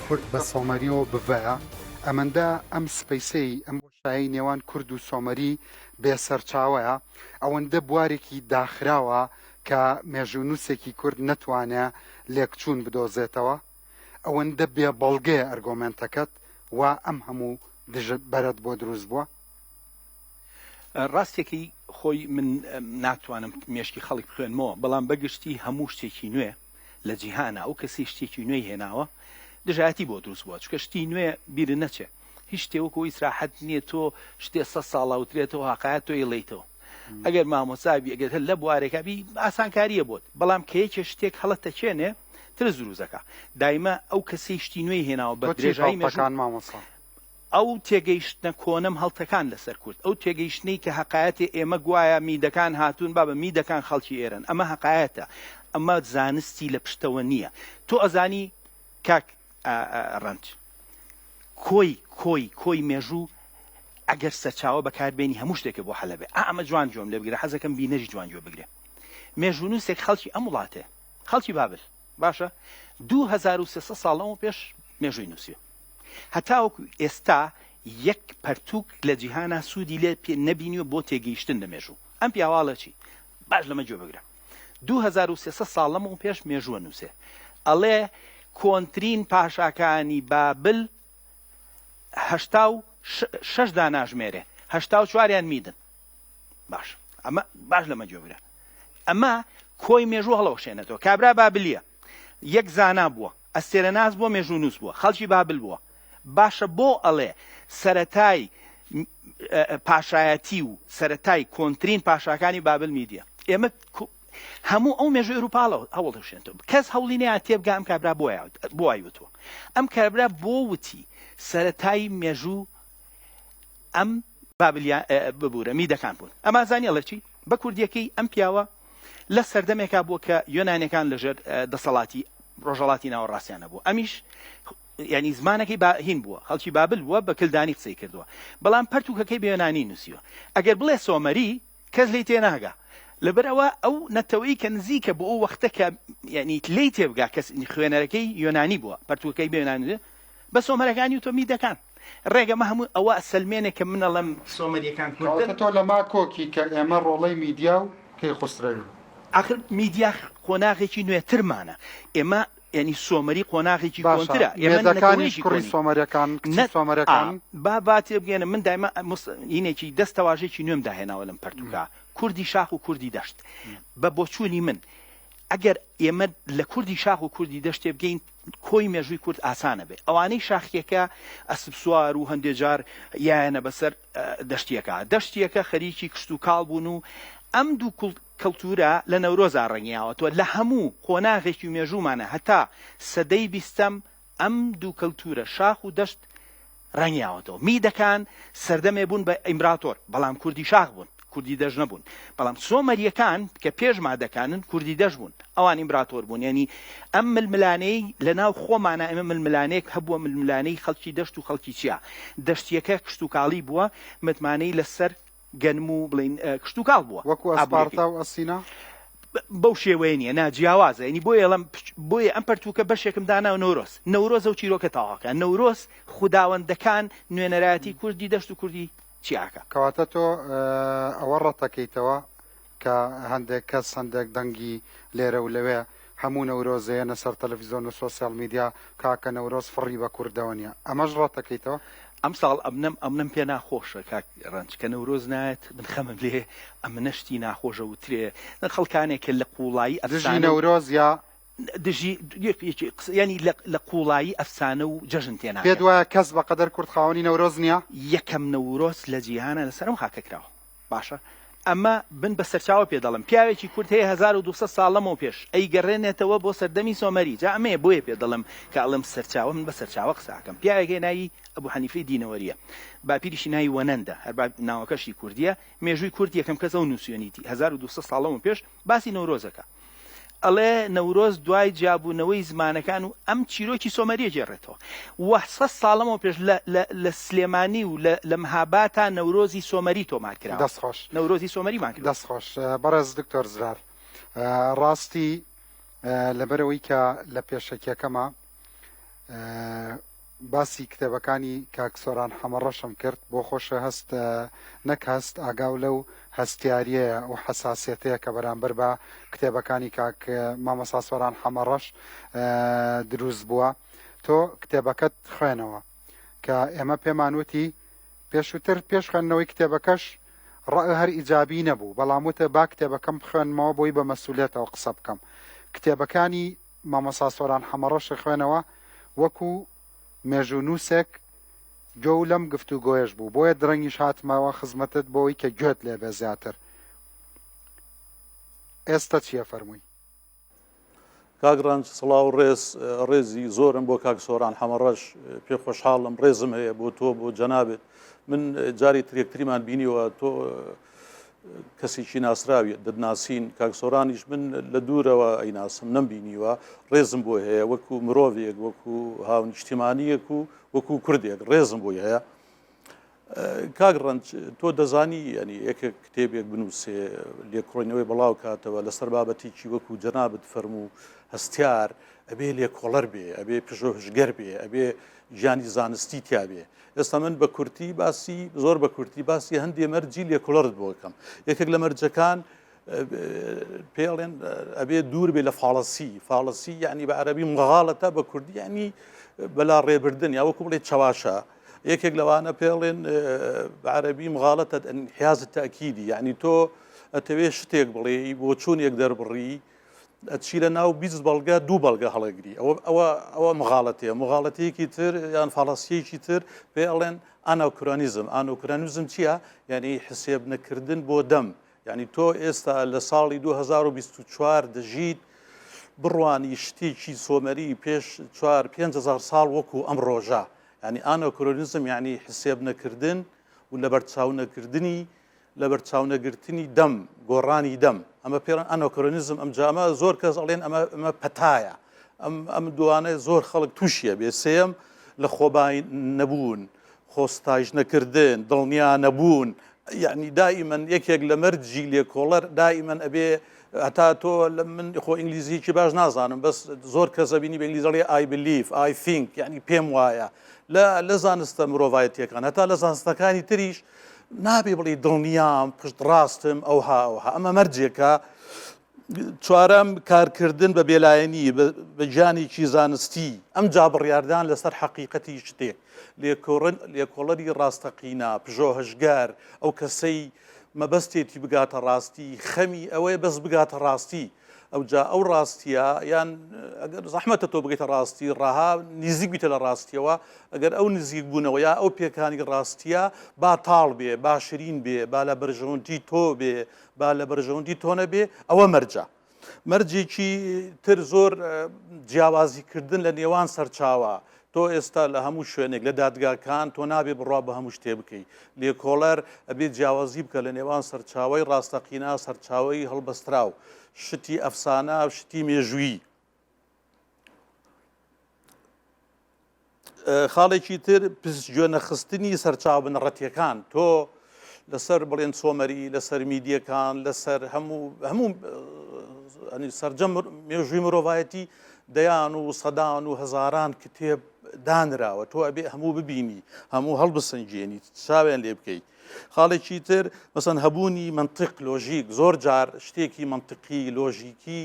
کورد بە سۆمەریەوە بڤەیە ئەمەندە ئەم سپەیسەی ئەم بۆشایی نێوان کورد و سۆمەری بێ سەرچاوەیە ئەوەندە بوارێکی داخراوە کە مێژوونووسێکی کورد نەتوانێ لێکچوون بدۆزێتەوە؟ ئەوەندە بێ بەڵگەیە ئەرگۆمێنتەکەت وا ئەم هەموو دژ بەرەت بۆ دروست بووە؟
ڕاستیەکەی خۆی من ناتوانم مێشکی خەڵک بخوێنمەوە، بەڵام بەگشتی هەموو شتێکی نوێ لە جیهانا ئەو کەسەی شتێکی نوێی هێناوە دژایەتی بۆ دروست بووە، چونکە شتی نوێ بیرت نەچێ هیچ شتێ وەکو ئیسراحەت نییە تۆ شتێ سە ساڵە وترێتەوە هاقایەت تۆ ئیڵێیتەوە ئەگەر مامۆسا بی ئەگەر هەر لە بوارێکا بی ئاسانکارییە بۆت بەڵام کە یەکێ شتێک هەڵە تەکێنێ ترس دروست دەکا دایمە ئەو کەسەی شتی نوێی هێناوە بە
تۆ چیت
درێژایی مێژوو
هەڵتەکان مامۆستا؟
ئەو تێگەیشتنە کۆنەم هەڵتەکان لەسەر کورد، ئەو تێگەیشتنەی کە هەقایەتێ ئێمە گوایە میدەکان هاتوون، بابە میدەکان خەڵکی ئێرەن، ئەمە هەقایەتە، ئەمە زانستی لە پشتەوە نییە. تۆ ئەزانی کاک ڕەنج کۆی کۆی کۆی مێژوو ئەگەر سەرچاوە بەکار بێنی هەموو شتێکە بۆ حەلە بێ. ئا ئەمە جوان گوێم لێ بگرە، حەزەکەم بینەری جوان گوێ بگرێ. مێژوونووسێک خەڵکی ئەم وڵاتێ، خەڵکی بابل، باشە 2300 ساڵ لەمەو پێش مێژووی نووسیوە. هەتاوەکو ئێستا یەک پەرتوک لە جیهانا سوودی لێ پێ نەبینیوە بۆ تێگەیشتن لە مێژوو. ئەم پیاوە ئەڵێ چی؟ باش لەمە گوێ بگرە. 2300 ساڵ لەمەو پێش مێژووە نووسێ. ئەڵێ کۆنترین پاشاکانی بابل 86 داناژمێرێ 84یان میدن باش ئەمە باش لەمە گوێ ئەمە کۆی مێژوو هەڵەوەشێنێتەوە کابرا بابلیە یەک زانا بووە ئەستێرەناس بووە مێژوونووس بووە خەڵکی بابل بووە باشە بۆ ئەڵێ سەرەتای پاشایەتی و سەرەتای کۆنترین پاشاکانی بابل میدیە ئێمە هەموو ئەو مێژوو ئەوروپا هەوڵدەشێنێتەوە کەس هەوڵی نەیان تێبگا ئەم کابرا بۆ وای وتووە ئەم کابرا بۆ وتی سەرەتای مێژوو ئەم بابلیا ببورە میدەکان بوون ئەمازانی ئەڵێ چی بە کوردیەکەی ئەم پیاوە لە سەردەمێکا بووە کە یۆنانەکان لەژێر دەسەڵاتی ڕۆژەڵاتی ناوەڕاستیانە بوو ئەمیش یعنی زمانەکەی با هین بووە خەڵکی بابل بووە بە کلدانی قسەی کردووە بەڵام پەرتوکەکەی بە یۆنانی نووسیوە ئەگەر بڵێ سۆمەری کەس لێی تێناگا لەبەرئەوە ئەو نەتەوەی کە نزیکە بۆ ئەو وەختە کە یعنی لێی تێبگا کەس خوێنەرەکەی یۆنانی بووە پەرتوکەکەی بە یۆنانی بە سۆمەرەکانی و تۆ میدەکان ڕێگە مە هەموو ئەوە سەلمێنێ کە من ئەڵێم سۆمەریەکان کوردن.
کەواتە تۆ لە ما کۆکی کە ئێمە ڕۆڵەی میدیا و کەیخوسرەوین.
ئاخر میدیا قۆناغێکی نوێترمانە ئێمە یانی سۆمەری قۆناغێکی
باشە
کۆنترە ئێمە
مێدەکانیش
نەتەوەیەکی
کوڕی
کۆنین
سۆمەریەکان کچی
نە ئا
سۆمەریەکان.
با با تێبگەێنم من دایمە مس هینێکی دەستەواژەیەکی نوێم داهێناوە لەم پەرتووکە کوردی شاخ و کوردی دەشت بە بۆچوونی من ئەگەر ئێمە لە کوردی شاخ و کوردی دەشت تێبگەین کۆی مێژووی کورد ئاسانە بێ ئەوانەی شاخیەکە ئەسپ سوار و هەندێ جار یایەنە بەسەر دەشتیەکە دەشتیەکە خەریکی کشت و کاڵ بوون و ئەم دوو کەڵتورە لە نەورۆزا ڕەنگیاوەتەوە لە هەموو قۆناغێکی مێژوومانە هەتا سەدەی بیستەم ئەم دوو کەلتورە شاخ و دەشت ڕەنگیاوەتەوە. میدەکان سەردەمێ بوون بە ئیمبراتۆر، بەڵام کوردی شاخ بوون، کوردی دەشت نەبوون. بەڵام سۆمەرییەکان کە پێش مادەکانن، کوردی دەشت بوون، ئەوان ئیمبراتۆر بوون. یانی ئەم ململانێی لە ناو خۆمانا ئێمە ململانێک هەبووە، ململانێی خەڵکی دەشت و خەڵکی چیا. دەشتییەکە کشتوکاڵی بووە، متمانەی لە سەر گەنم و بڵێین کشتوکاڵ بووە.
وەکو
ئابووریەکەی.
ئەسپارتا و ئەسینا؟
بەو شێوەیە نییە، نا جیاوازە. یانی بۆیە ئەڵێم بۆیە ئەم پەرتووکە بەشێکم داناوە نەورۆز. نەورۆز ئەو چیرۆکە تەواوکە. نەورۆز خوداوەندەکان نوێنەرایەتی کوردی دەشت و کوردی چیاکە.
کەواتە تۆ ئەوە ڕەتەکەیتەوە کە هەندێک کەس هەندێک دەنگی لێرە و لەوێ هەموو نەورۆز دەیەنە سەر تەلەفیزۆن و سۆسیال میدیا کاکە نەورۆز فڕی بە کوردەوە نیە ئەمەش ڕەتەکەیتەوە؟
ئەمساڵ ئەمنەم ئەمنەم پێ ناخۆشە کاک ڕەنج کە نەورۆز نایەت من خەمم لێ ئەمنە شتی ناخۆشە وترێ خەڵکانێک کە لە قوڵایی
دژی
ئەفسانە و
نەورۆز یا
دژی یەک یەکی قسە یانی لە لە قوڵایی ئەفسانە و جەژن
پێت
تێناگەن.
وایە کەس بەقەدەر کورد خاوەنی نەورۆز نیە؟
یەکەم نەورۆز لە جیهانا لەسەر ئەم خاکە کراوە. باشە ئەمە بن بە سەرچاوە پێ دەڵێم پیاوێکی کورد هەیە 1200 ساڵ لەمەو پێش ئەیگەڕێنێتەوە بۆ سەردەمی سۆمەری جا ئەمەیە بۆیە پێ دەڵێم کە ئەڵێم سەرچاوە من بە سەرچاوە قسە ئەکەم پیاوێک هەیە ناوی ئەبو حەنیفەی دینەوەریە باپیریشی ناوی وەنەندە هەر با ناوەکەشی کوردیە مێژووی کورد یەکەم کەس ئەو نووسیۆنیتی 1200 ساڵ لەمەو پێش باسی نەورۆزەکە ئەڵێ نەورۆز دوای جیابوونەوەی زمانەکان و ئەم چیرۆکی سۆمەریە گێڕێتەوە و سە ساڵ لەمەو پێش لە لە لە سلێمانی و لە لە مهاباتا نەورۆزی سۆمەری تۆمار کراوە
دەست خۆش.
نەورۆزی سۆمەریمان کردووە.
دەست خۆش بەڕێز دکتۆر زرار ڕاستی لەبەرئەوەی کە لە پێشەکیەکەما باسی کتێبەکانی کاک سۆران حەمەڕەشم کرد، بۆ خۆشە هەست نەک هەست، ئاگاو لەو هەستیاریەیە و حەساسیەتەیە کە بەرامبەر بە کتێبەکانی کاک مامۆستا سۆران حەمەڕەش دروست بووە. تۆ کتێبەکەت خوێنەوە کە ئێمە پێمان وتی پێشووتر پێش خوێندنەوەی کتێبەکەش ڕەئ هەر ئیجابی نەبوو، بەڵام وتە با کتێبەکەم بخوێنمەوە بۆی بە مەسئولیەتەوە قسە بکەم. کتێبەکانی مامۆستا سۆران حەمەڕەشی خوێنەوە وەکو مێژوونووسێک گۆو لەم گفتوگۆیەش بوو بۆیە درەنگیش هاتمەوە خزمەتت بۆی کە گوێت لێبێ زیاتر ئێستە چیە فەرمووی.
کاک ڕەنج سڵاو ڕێز ڕێزی زۆرم بۆ کاک سۆران حەمەڕەش پێ خۆشحاڵم ڕێزم هەیە بۆ تۆ بۆ جەنابت من جاری ترێکتریمان بینیوە تۆ کەسێکی ناسراوی دەتناسین کاک سۆرانیش من لە دوورەوە ئەیناسم نەمبینیوە ڕێزم بۆی هەیە وەکو مرۆڤێک وەکو هاونیشتیمانیەک و وەکو کوردێک ڕێزم بۆی هەیە کاک ڕەنج تۆ دەزانی ینی یەکێک کتێبێک بنووسێ لێکۆڵینەوەی بڵاو کاتەوە لەسەر بابەتێکی وەکو جەنابت فەرموو هەستیار ئەبێ لێکۆڵەر بێ ئەبێ پژۆهشگەر بێ ئەبێ گیانی زانستی تیاابێ ئێستا من بە کورتی باسی زۆر بە کورتی باسی هەندێ مەرجی لێکۆڵەرت بۆ بکەم یەکێک لە مەرجەکان پێڵێن ئەبێ دوور بێ لە fallacy fallacy یعنی بە عەربی مغاڵەتە بە کوردی یعنی بەلا ڕێبردن یا وەکو بڵێ چەواشە. یەکێک لەوانە پێڵێن بە عەرەبی مغالطە انحیاز التأکیدی یعنی تۆ ئەتەوێ شتێک بڵێی بۆچوونێک دەربڕی ئەچی لە ناو 20 بەڵگە دوو بەڵگە هەڵەگری ئەوە ئەوە ئەوە مغاڵەتەیە مغاڵەتەیەکی تر یان فاڵەسیەکی تر پێ ئەڵێن ئاناکرۆنیزم ئانۆکرانیزم چییە یعنی حسێب نەکردن بۆ دەم یانی تۆ ئێستا لە ساڵی 2024 دەژیت بڕوانی شتێکی سۆمەری پێش چوار 5000 ساڵ وەکو ئەم ڕۆژە ینی ئانۆکرۆنیزم یعنی حسێب نەکردن و لەبەرچاو نەکردنی لەبەرچاو نەگرتنی دەم گۆڕانی دەم ئەمە پێڵێن ئەنۆکرۆنیزم ئەم جامە زۆر کەس ئەڵێن ئەمە ئەمە پەتایە ئەم ئەم دوانە زۆر خەڵک تووشیە بێ سێم لە خۆبای نەبوون خۆستایش نەکردن دڵنیا نەبوون یعنی دائیمەن یەکێک لە مەرجی لێکۆڵەر دائیمەن ئەبێ هەتا تۆ لە من خۆ ئینگلیزیکی باش نازانم بەس زۆر کەس ئەبینی بە ئینگلیزی ئەڵێ I believe I think یعنی پێم وایە لە لە زانستە مرۆڤایەتیەکان هەتا لە زانستەکانی تریش نابێ بڵێ دڵنیام پشت ڕاستم ئەوها ئەوها ئەمە مەرجێکە چوارەم، کارکردن بە بێلایەنی، بە گیانێکی زانستی، ئەمجا بڕیاردان لەسەر حەقیقەتی شتێک. لێکۆڵەری ڕاستەقینە، پژۆهشگەر، ئەو کەسەی مەبەستێتی بگاتە ڕاستی، خەمی ئەوەیە بەس بگاتە ڕاستی. ئەوجا ئەو ڕاستییە، یان ئەگەر زەحمەتە تۆ بگەیتە ڕاستی، ڕەها نیزیک بیتە لە ڕاستییەوە، ئەگەر ئەو نزیکبوونەوە یا ئەو پێکانی ڕاستییە با تاڵ بێ، با شرین بێ، با لە بەرژەوەندی تۆ بێ، با لە بەرژەوەندی تۆ نەبێ ئەوە مەرجە. مەرجێکی تر زۆر جیاوازی کردن لە نێوان سەرچاوە تۆ ئێستا لە هەموو شوێنێک لە دادگاکان تۆ نابێ بڕوا بە هەموو شتێ بکەی لێکۆڵەر ئەبێ جیاوازی بکە لە نێوان سەرچاوەی ڕاستەقینە سەرچاوەی هەڵبەستراو شتی ئەفسانە شتی مێژوویی خاڵێکی تر پشتگوێ نەخستنی سەرچاوە بنەڕەتیەکان تۆ لەسەر بڵێن سۆمەری لەسەر میدیەکان لەسەر هەموو هەموو سەرجەم مێژووی مرۆڤایەتی دەیان و سەدان و هەزاران کتێب دانراوە تۆ ئەبێ هەموو ببینی هەموو هەڵبسەنگێنی چاویان لێ بکەیت خاڵێکی تر مەسەن هەبوونی منطق لۆژیک زۆر جار شتێکی منطقی لۆژیکی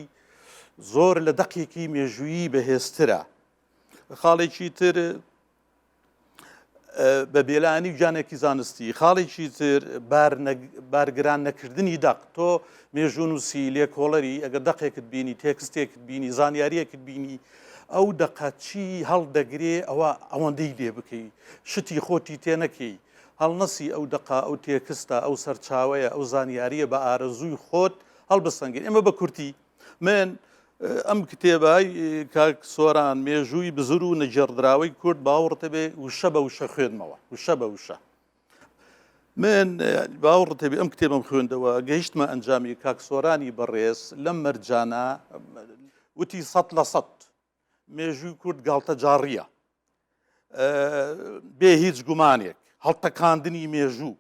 زۆر لە دەقێکی مێژوویی بەهێزترە خاڵێکی تر بە بێلانی و گیانێکی زانستی خاڵێکی تر بارگران نەکردنی دەق تۆ مێژوونووسی لێکۆڵەری ئەگەر دەقێکت بینی تێکستێکت بینی زانیاریەکت بینی ئەو دەقە چی هەڵدەگرێ ئەوە ئەوەندەی لێ بکەی شتی خۆتی تێنەکەی هەڵنەسی ئەو دەقە ئەو تێکستە ئەو سەرچاوەیە ئەو زانیاریە بە ئارەزووی خۆت هەڵبسەنگێن ئێمە بە کورتی من ئەم کتێبە کاک سۆران مێژووی بزر و نەگێڕدراوەی کورد باوەڕتە بێ وشە بە وشە خوێندمەوە وشە بە وشە من باوەڕتە بێ ئەم کتێبم خوێندەوە گەیشتمە ئەنجامی کاک سۆرانی بەڕێز لەم مەرجانە وتی سەد لە سەد مێژووی کورد گاڵتەجاڕیە بێ هیچ گومانێک هەڵتەکاندنی مێژوو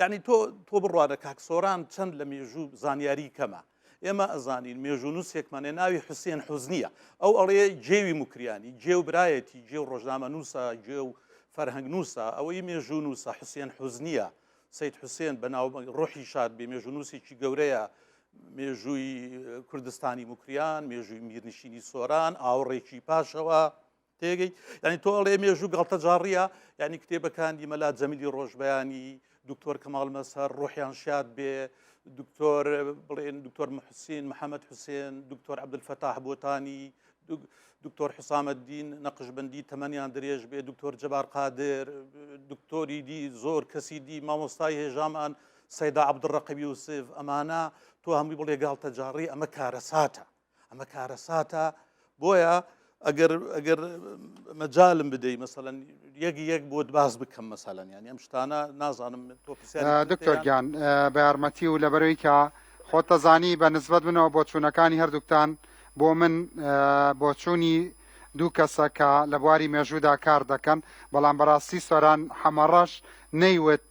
یعنی تۆ تۆ بڕوانە کاک سۆران چەند لە مێژوو زانیاری کەمە ئێمە ئەزانین مێژوونووسێکمانێ ناوی حوسێن حوزنیە ئەو ئەڵێ جێوی موکریانی جێو برایەتی جێو ڕۆژنامە نووسە جێو فەرهەنگ نووسە ئەوەی مێژوونووسە حوسێن حوزنیە سید حوسێن بە ناو ڕۆحی شاد بێ مێژوونووسێکی گەورەیە مێژووی کوردستانی موکریان مێژووی میرنشینی سۆران ئاوڕێکی پاشەوە تێگەی یعنی تۆ ئەڵێ مێژوو گاڵتەجاڕیە یعنی کتێبەکانی مەلا جەمیلی ڕۆژبەیانی دکتۆر کەماڵ مەسەر ڕۆحیان شاد بێ دکتۆر بڵێن دکتۆر محسین محەممەد حوسێن دکتۆر عەبدولفەتاح بۆتانی دکتۆر حسامەدین نەقشبندی تەمەنیان درێژ بێ دکتۆر جەبار قادر دکتۆری دی زۆر کەسی دی مامۆستای هێژامان سەیدا عەبدولڕەقیب یوسف ئەمانە تۆ هەمووی بڵێ گاڵتەجاڕی ئەمە کارەساتە ئەمە کارەساتە بۆیە ئەگەر ئەگەر مەجالم بدەی مەسەلەن یەک یەک بۆت باس بکەم مەسەلەن یانی ئەم شتانە نازانم تۆ پرسیاری
دکتۆر گیان بە یارمەتی و لەبەرەوەی کە خۆت دەزانی بە نسبەت منەوە بۆچوونەکانی هەردووکتان بۆ من بۆچوونی دوو کەسە کە لە بواری مێژوودا کار دەکەن بەڵام بەڕاستی سۆران حەمەڕەش نەیوت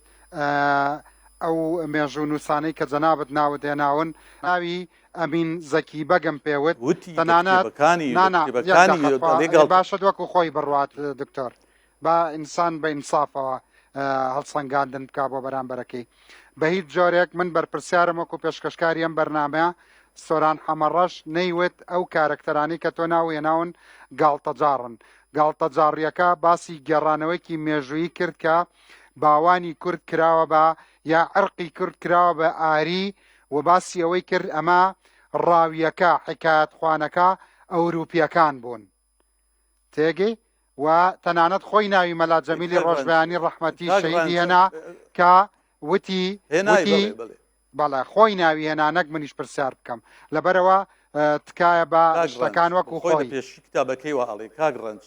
ئەو مێژوو نووسانەی کە جەنابت ناوت هێناون ناوی ئەمین زەکی بەگم پێ وت
وتی لە
تەنانەت
کتێبەکانی لە
نا نا یەک
کتێبەکانی
دەقە خوا
دەڵێ گاڵتە
باشە وەکو خۆی بڕوات دکتۆر با ئینسان بە ئینسافەوە هەڵسەنگاندن بکا بۆ بەرامبەرەکەی بە هیچ جۆرێک من بەرپرسیارم وەکو پێشکەشکاری ئەم بەرنامەیە سۆران حەمەڕەش نەیوت ئەو کارەکتەرانەی کە تۆ ناو هێناون گاڵتەجاڕن. گاڵتەجاڕیەکە باسی گێڕانەوەیەکی مێژوویی کرد کە باوانی کورد کراوە بە یا عرقی کورد کراوە بە ئاری و باسی ئەوەی کرد ئەمە ڕاویەکە حکایەتخوانەکە ئەوروپیەکان بوون تێگەی و تەنانەت خۆی ناوی مەلا جەمیلی ڕۆژبەیانی ڕەحمەتی شەهیدی هێنا کە وتی وتی بەڵێ خۆی ناوی هێنا نەک منیش پرسیار بکەم لەبەرەوە تکایە بە شتەکان وەکو
خۆی پێشی کتابەکەی وە ئەڵێ کاک ڕەنج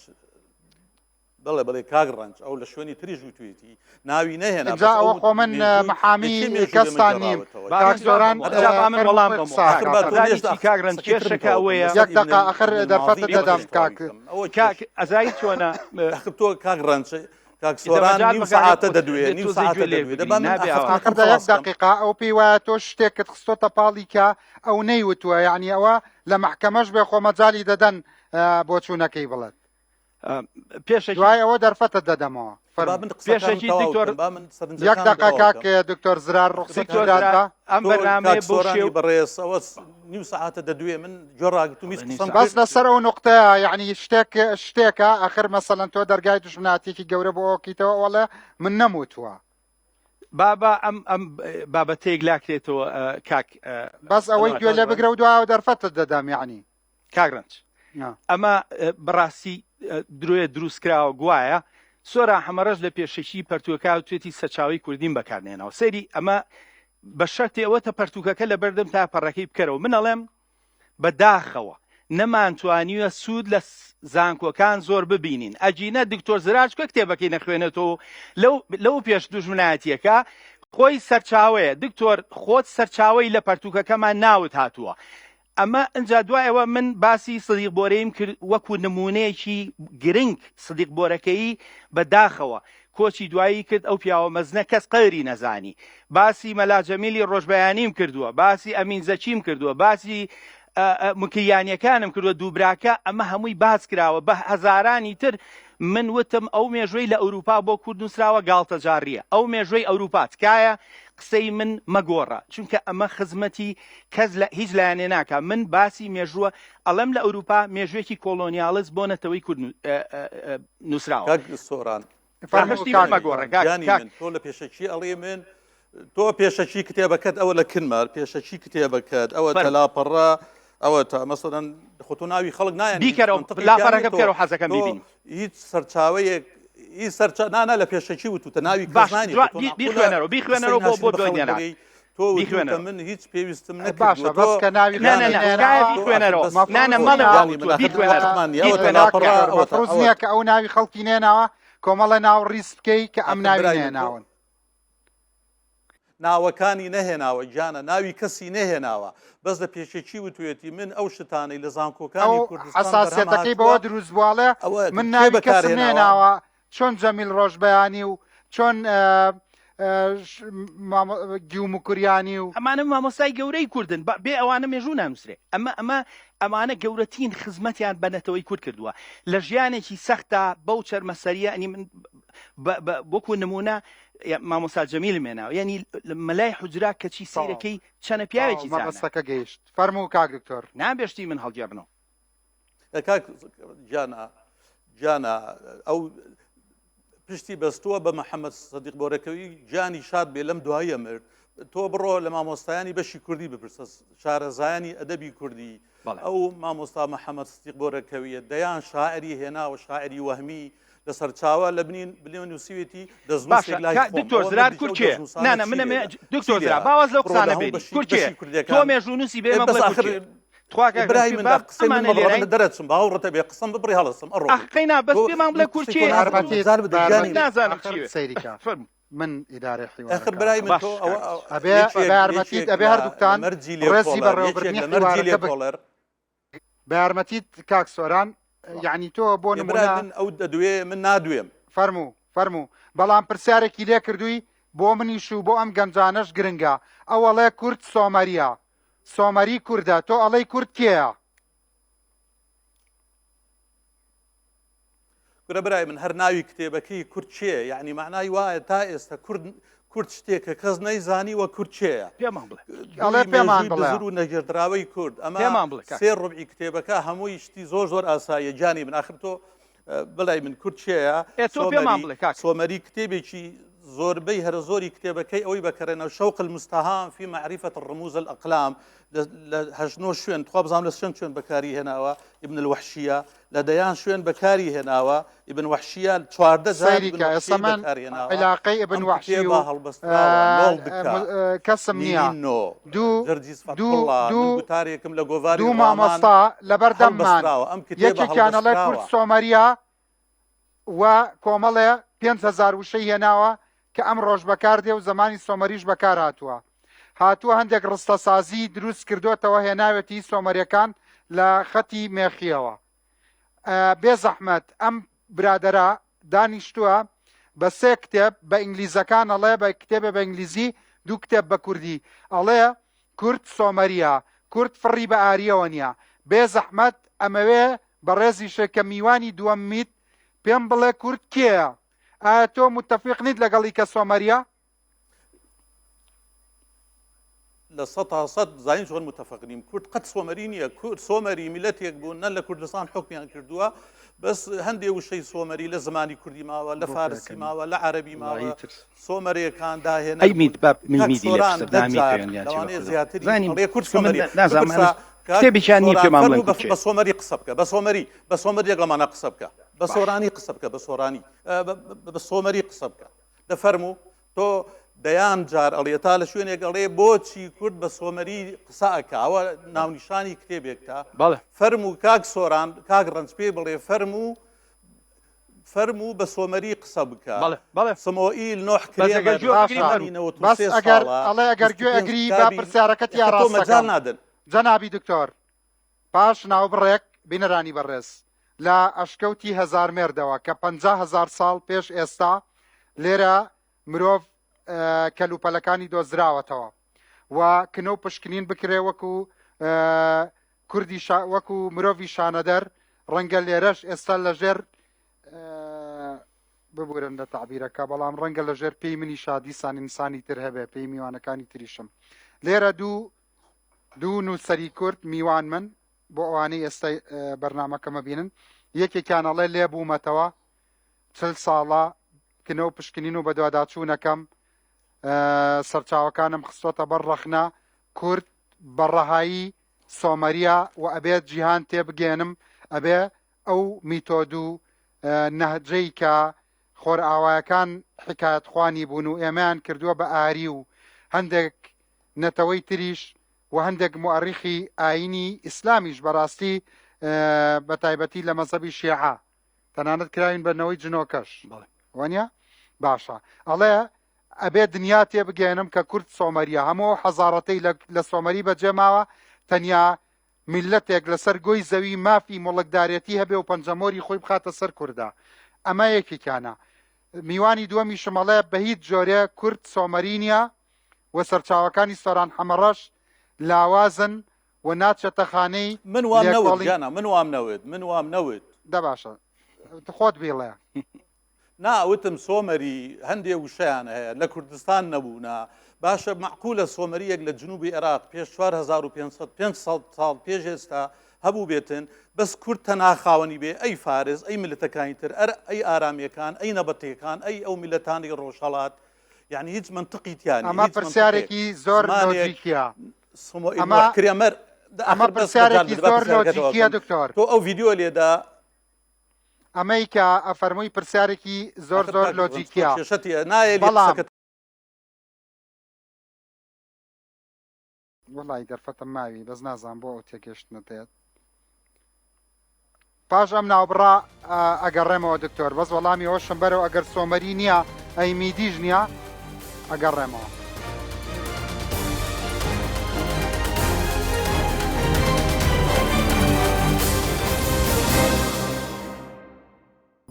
بەڵێ بەڵێ کاک ڕەنج ئەو لە شوێنی تریش وتوێتی ناوی نەهێنا
جا ئەوە خۆ من محامی کەستان نیم کاک سۆران
من وەڵام بەمەوە کاک ڕەنج کێشەکە ئەوەیە
یەک دەقە ئەخر دەرفەتت دەدەم کاک
کاک ئەزای چۆنە
ئەخر تۆ کاک ڕەنج کاک سۆران نیو سەعاتە دەدوێ نیو سەعاتە دەدوێ دەبا من
ئاخر دە یەک دەقیقە ئەو پێی وایە تۆ شتێکت خستۆتە پاڵی کە ئەو نەیوتووە یعنی ئەوە لە مەحکەمەش بێ خۆ مەجالی دەدەن بۆچوونەکەی بڵێت
پێشەکی
دوای ئەوە دەرفەتت دەدەمەوە
با من
پێشەکی دکتۆر
با من
یەک دەقە کاک دکتۆر زرار ڕوخسەت
دکتۆر زرار ئەم بەرنامەیە بۆ شێو
بەڕێز ئەوە نیو سەعاتە دەدوێ من گوێ ڕاگرتوم هیچ قسەم
بەس لەسەر ئەو نقطەیە یعنی شتێک شتێکە ئەخر مەسەلەن تۆ دەرگای دوژمناتێکی گەورە بۆ ئەوکەیتەوە ئەوەڵێ من نەموتووە
بابا ئەم ئەم بابەتەیەک لاکرێتەوە کاک
بەس ئەوەی گوێ لێ بگرە و دوایەوە دەرفەتت دەدەم یعنی
کاک ڕەنج ئەمە بەڕاستی درۆیە دروست کراوە گوایە سۆران حەمەڕەش لە پێشەکی پەرتووەکە توێتی سەرچاوەی کوردیم بەکارنێنەوە سەیری ئەمە بە شەرتی ئەوە تە پەرتووکەکە لە بەردەم تا پەڕەکەی بکەرەوە من ئەڵێم بە داخەوە نەمانتوانیوە سوود لە زانکۆکان زۆر ببینین ئەگینە دکتۆر زراج کە کتێبەکەی نەخوێنێتەوە لەو لەو پێش دوژمنایەتیەکە خۆی سەرچاوەیە دکتۆر خۆت سەرچاوەی لە پەرتووکەکەمان ناوت هاتووە ئەمە ئنجا دوای ئەوە من باسی سدیق بۆرەیم کرد وەکو نمونەیەکی گرنگ سدیق بۆرەکەیی بە داخەوە کۆچی دوایی کرد ئەو پیاوە مەزنە کەس قەدری نەزانی باسی مەلا جەمیلی ڕۆژبەیانیم کردووە باسی ئەمین زەکیم کردووە باسی مکریانیەکانم کردووە دووبراکە ئەمە هەمووی باس کراوە بە هەزارانی تر من وتم ئەو مێژوەی لە ئەوروپا بۆ کورد نووسراوە گاڵتەجاڕیە ئەو مێژوەی ئەوروپا تکایە قسەی من مەگۆڕە چونکە ئەمە خزمەتی کەس لە هیچ لایەنێ ناکا من باسی مێژووە ئەڵێم لە ئەوروپا مێژوێکی کۆڵۆنیاڵس بۆ نەتەوەی کورد نووسراوە.
کاک سۆران
فەرموو کاک مەگۆڕە کاک
گیانی
کاک
من تۆ لە پێشەکی ئەڵێ من تۆ پێشەکی کتێبەکەت ئەوە لە کنمە پێشەکی کتێبەکەت ئەوە
فەرموو.
تەلاپەڕە ئەوە تا مەسەلەن خۆ تۆ ناوی خەڵک نایەنی هیچ
بیکەرەوە
منطقێکیان نییە
لاپەڕەکە
تۆ
بکەرەوە حەزەکەم
تۆ
بیبینم.
هیچ سەرچاوەیەک هیچ سەرچا نا نا لە پێشەکی وتوتە ناوی کەس
باش
نانی
جوا
خۆ تۆ
بی
مەعقولە
بیخوێنەرەوە
قسەی
بیخوێنەرەوە بۆ
ناشرین
بۆ
بە خەڵک
دۆنیان
بڵێی تۆ وتوتە
بیخوێنەرەوە.
من هیچ پێویستم
باشە
نەکردووە
بەس
تۆ
کە ناوی
نا نا
خەڵکی
نا
گیانە
تکایە
نێناوە
تۆ ئاخر
بیخوێنەرەوە
بەس
نا نا
مەفروز
مەڵێ
نییە
وا
گیانی من
وتووە
ئاخر
بیخوێنەرەوە
وەقتمان نییە ئەوەتە
بیخوێنەرەوە
لاپەڕە
دکتۆر
ئەوەتە
مەفروز
ئەوە
نییە کە ئەو ناوی خەڵکی نێناوە کۆمەڵە ناو ڕیز بکەی کە ئەم
ئاخر
ناوی
برای من تۆ
نێناون
ناوەکانی نەهێناوە گیانە ناوی کەسی نەهێناوە بەس لە پێشەکی وتوێتی من ئەو شتانەی لە
ئەو
زانکۆکانی کوردستان بەرهەم
حەساسیەتەکەی
هاتووە
بەوە دروست بووە ئەڵێ
ئەوە
من
کێ
ناوی کەسم
بەکارهێناوە
نێناوە چۆن جەمیل ڕۆژبەیانی و چۆن گیو موکریانی و.
ئەمانە مامۆستای گەورەی کوردن بە بێ ئەوانە مێژوو نانوسرێ ئەمە ئەمە ئەمانە گەورەترین خزمەتیان بە نەتەوەی کورد کردووە لە ژیانێکی سەختا بەو چەرمەسەریە ئەنی من بە بە وەکو نمونە مامۆستا جەمیلم هێناوە یعنی مەلای حوجرا کەچی
تەواو
سەیرەکەی چەنە
تەواو
پیاوێکی زانا
مەبەستەکە گەیشت فەرموو کاک دکتۆر.
نابێ شتی من هەڵگێڕنەوە.
کاک گیانە گیانە ئەو پشتی بەستووە بە محەممەد سەدیق بۆرەکەوی گیانی شاد بێ لەم دواییە مرد تۆ بڕۆ لە مامۆستایانی بەشی کوردی بپرسە شارەزایانی ئەدەبی کوردی ئەو مامۆستا محەممەد سدیق بۆرەکەویە دەیان شاعری هێناوە شاعری وەهمی لە سەرچاوە لە بنین بنێ نووسیوێتی دەستنووسێک لای
باشە
خۆم
دکتۆر
ئەوە
زرار
مەرجی ئەو
کورکێ
دەستنووسانە
نانا
چی
منە
لێرە
دکتۆر
چی
زرار
لێرە
باواز لەو
بڕۆ لە
قسانە
هەموو
بێنی
بەشی
کورکێ
بەشی
تۆ
کوردیەکان
مێژوونووسی
ئێ
بێمە
بەس
بڵێ
ئاخر
کورکێ تخوا کاک
برای
ڕەنج
من
با
دا قسەی من
ئەمانە
مەبڕە
لێرەین
من دەرەچم باوەڕتە بێ قسەم ببڕی هەڵەسم ئەڕۆم
ئەخ قەینا بەس
تۆ
پێمان
من
بڵێ
قسەی
کورکێ
تۆ ناکەم
یارمەتیت
مەجال بدە
بە
گیانی
یارمەتیت
من
نازانم
ئاخر
چیوێ
سەیری کە
فەرموو
من ئیدارەی
ئەخر
حیوارەکە
برای
ئەکەم
من
باش
تۆ ئەوە
کاک ڕەنج
ئەبێ
یەکێک
بە یارمەتیت
یەکێک
ئەبێ
لە لە
هەردووکتان
مەرجی
ڕێزی
لێکۆڵەر یەکێک
بەڕێوەبردنی
لە مەرجی
حیوارەکە بگرن
لێکۆڵەر
بە یارمەتیت کاک سۆران یعنی تۆ بۆ
ئێ برای
نمونە
من ئەو دەدوێ من نادوێم.
فەرموو فەرموو بەڵام پرسیارێکی لێ کردووی بۆ منیش و بۆ ئەم گەنجانەش گرنگە ئەو ئەڵێ کورد سۆمەریە سۆمەری کوردە تۆ ئەڵێی کورد کێیە؟
کورە برای من هەر ناوی کتێبەکەی کورد کێیە یعنی معنای وایە تا ئێستا کورد کورد شتێکە کەس نەیزانیوە کورد کێیە
پێمان بڵێ
ئەڵێ
دووی
پێمان
مێژووی
بڵێ
بزر و نەگێردراوەی کورد ئەمە
پێمان بڵێ کاک
سێ ڕبعی کتێبەکە هەمووی شتی زۆر زۆر ئاساییە گیانی من ئاخر تۆ بەلای من کورد کێیە؟
ئێ تۆ پێمان
سۆمەری
بڵێ کاک.
سۆمەری کتێبێکی زۆربەی هەرە زۆری کتێبەکەی ئەوەی بەکەرێنەوە شوق المستهام فی معرفة الرموز الأقلام لە هەشت نۆ شوێن تخوا بزانم لە چەند شوێن بەکاری هێناوە ابن الوحشیە لە دەیان شوێن بەکاری هێناوە ابن وحشیە 14 جار
سەیری
ابن
کە ئێستا
وحشیەی
من
بەکاری هێناوە
عیلاقەی ابن
ئەم
وحشی
کتێبە
و
هەڵبەستراوە نۆڵ دکا
کەسم نییە
نیرین نۆ
دوو
جەرجیس
دوو
فەتحوڵا من
دوو
گوتارێکم لە گۆڤاری
دوو
ڕامان
مامۆستا لەبەردەممان
هەڵبەستراوە ئەم کتێبە
یەکێکیان ئەڵێ کورد
هەڵبەستراوە.
سۆمەریە و کۆمەڵێ 5000 وشەی هێناوە کە ئەمڕۆش بەکاردێ و زمانی سۆمەریش بەکار هاتووە هاتووە هەندێک ڕستەسازی دروست کردوتەوە هێناوێتی سۆمەریەکان لە خەتی مێخیەوە بێ زەحمەت ئەم برادەرە دانیشتووە بە سێ کتێب بە ئینگلیزەکان ئەڵێ بە کتێبێ بە ئینگلیزی دوو کتێب بە کوردی ئەڵێ کورد سۆمەریە کورد فڕی بە ئاریەوە نییە بێ زەحمەت ئەمەوێ بەڕێزیشە کە میوانی دووەممیت پێم بڵێ کورد کێیە ئایا تۆ متفق نیت لەگەڵی کە سۆمەریە؟
100% زانین چۆن متفق نیم کورد قەت سۆمەری نییە کورد سۆمەری میلەتێک بوون نە لە کوردستان حکمیان کردووە بەس هەندێ وشەی سۆمەری لە زمانی کوردی ماوە لە فارسی ماوە لە عەربی ماوە سۆمەرەکان داهێنەر
ئەی مید
بوون
با من
کاک
میدی لێ
سۆران
پرسە
دە
نامی
جار
پەیوەندیان چیە بە
لەوانەیە
کوردەوە
زیاتری
زانیم
ئەڵێ کورد
چونکە من
سۆمەریە
نازانم
بپرسە
ئەمە
کاک
کتێبێکیان نییە
سۆران
پێمان بڵێن
فەرموو
کورد
بە
کێیە
بە سۆمەری قسە بکە بە سۆمەری بە سۆمەری لەگەڵمانە قسە بکە بە
باش
سۆرانی قسە بکە بە سۆرانی بە سۆمەری قسە بکە دەفەرموو تۆ دەیان جار ئەڵێ تا لە شوێنێک ئەڵێ بۆچی کورد بە سۆمەری قسە ئەکا ئەوە ناونیشانی کتێبێکتە
بەڵێ.
فەرموو کاک سۆران کاک ڕەنج پێی بڵێ فەرموو فەرموو بە سۆمەری قسە بکە
بەڵێ بەڵێ.
سمۆئیل نۆح
بەس ئەگەر
کرێمەر
گوێ بگری
باشە
فەرموو.
تەمەنی نەوەت و
بەس
سێ
ئەگەر
ساڵە
ئەڵێ ئەگەر گوێ
25
ئەگری با
کتابی
پرسیارەکەتی
ئێخە تۆ مەجال
ئاراستەکەم
نادەن.
جەنابی دکتۆر پاش ناوبڕێک بینەرانی بەڕێز لە ئەشکەوتی هەزارمێردەوە کە 50 هەزار ساڵ پێش ئێستا لێرە مرۆڤ کەلوپەلەکانی دۆزراوەتەوە و کنە و پشکنین بکرێ وەکو کوردی وەکو مرۆڤی شانەدەر ڕەنگە لێرەش ئێستا لەژێر ببورن لە تەعبیرەکە بەڵام ڕەنگە لەژێر پێی منی شادیسان ئینسانی تر هەبێ پێی میوانەکانی تریشم لێرە دوو دوو نووسەری کورد میوان من بۆ ئەوانەی ئێستا بەرنمەکەمە بینن یەکێکیان ئەڵێ لێ بوومەتەوە 40 ساڵە کنە و پشکنین و بەدواداچوونەکەم سەرچاوەکانم خستۆتە بەر ڕەخنە کورد بە ڕەهایی سۆمەریە و ئەبێت جیهان تێبگەێنم ئەبێ ئەو میتۆد و نەهجەی کە خۆرئاوایەکان حکایەتخوانی بوون و ئێمەیان کردووە بە ئاری و هەندێک نەتەوەی تریش و هەندێک موئەڕیخی ئایینی ئیسلامیش بەڕاستی بە تایبەتی لە مەزهەبی شیعە تەنانەت کراوین بە نەوەی جنۆکەش وانە باشە ئەڵێ ئەبێ دنیا تێبگەێنم کە کورد سۆمەریە هەموو ئەو حەزارەتەی لە سۆمەری بەجێ ماوە تەنیا میللەتێک لەسەر گۆی زەوی مافی موڵکدارێتی هەبێ و پەنجەمۆری خۆی بخاتە سەر کوردە ئەمە یەکێکیانە میوانی دووەمیشم ئەڵێ بە هیچ جۆرێ کورد سۆمەری نییە و سەرچاوەکانی سۆران حەمەڕەش لاوازن و ناچێتە خانەی
من وام نەوت
لێکۆڵین
گیانە من وام نەوت من وام نەوت.
دە باشە خۆت بیڵێ.
نا وتم سۆمەری هەندێ وشەیان هەیە لە کوردستان نەبوونە باشە مەعقولە سۆمەریەک لە جنوبی عێراق پێش 4500 500 ساڵ پێش ئێستا هەبوو بێتن بەس کورد تەنها خاوەنی بێ ئەی فارس ئەی میللەتەکانی تر ئەر ئەی ئارامیەکان ئەی نەبەتیەکان ئەی ئەو میللەتانی ڕۆژهەڵات یعنی هیچ منطقی تیا نیە
ئەمە
هیچ منطقێک
پرسیارێکی زۆر
زمانێک
لۆجیکیە
سمۆئیل
ئەمە
نوح کرێمەر
ئەمە
ئاخر بەس مەجال
پرسیارێکی
بدە با
زۆر
پرسیارەکەتەوە
لۆجیکیە
بکەم
دکتۆر
تۆ ئەو ڤیدیۆ لێدا
ئەمەی کە ئەفەرمووی پرسیارێکی زۆر
ئاخر
زۆر
کاک ڕەنج تۆ
لۆجیکیە
کێشەتیە نایەلی
بەڵام
قسەکەت
وەڵی دەرفەتم ماوی بەس نازانم بۆ ئەو تێگەشتنە دێت پاش ئەم ناوبڕە ئەگەڕێمەوە دکتۆر بەس وەڵامی ئەوەشم بەرەوە ئەگەر سۆمەری نییە ئەی میدیش نییە ئەگەڕێمەوە.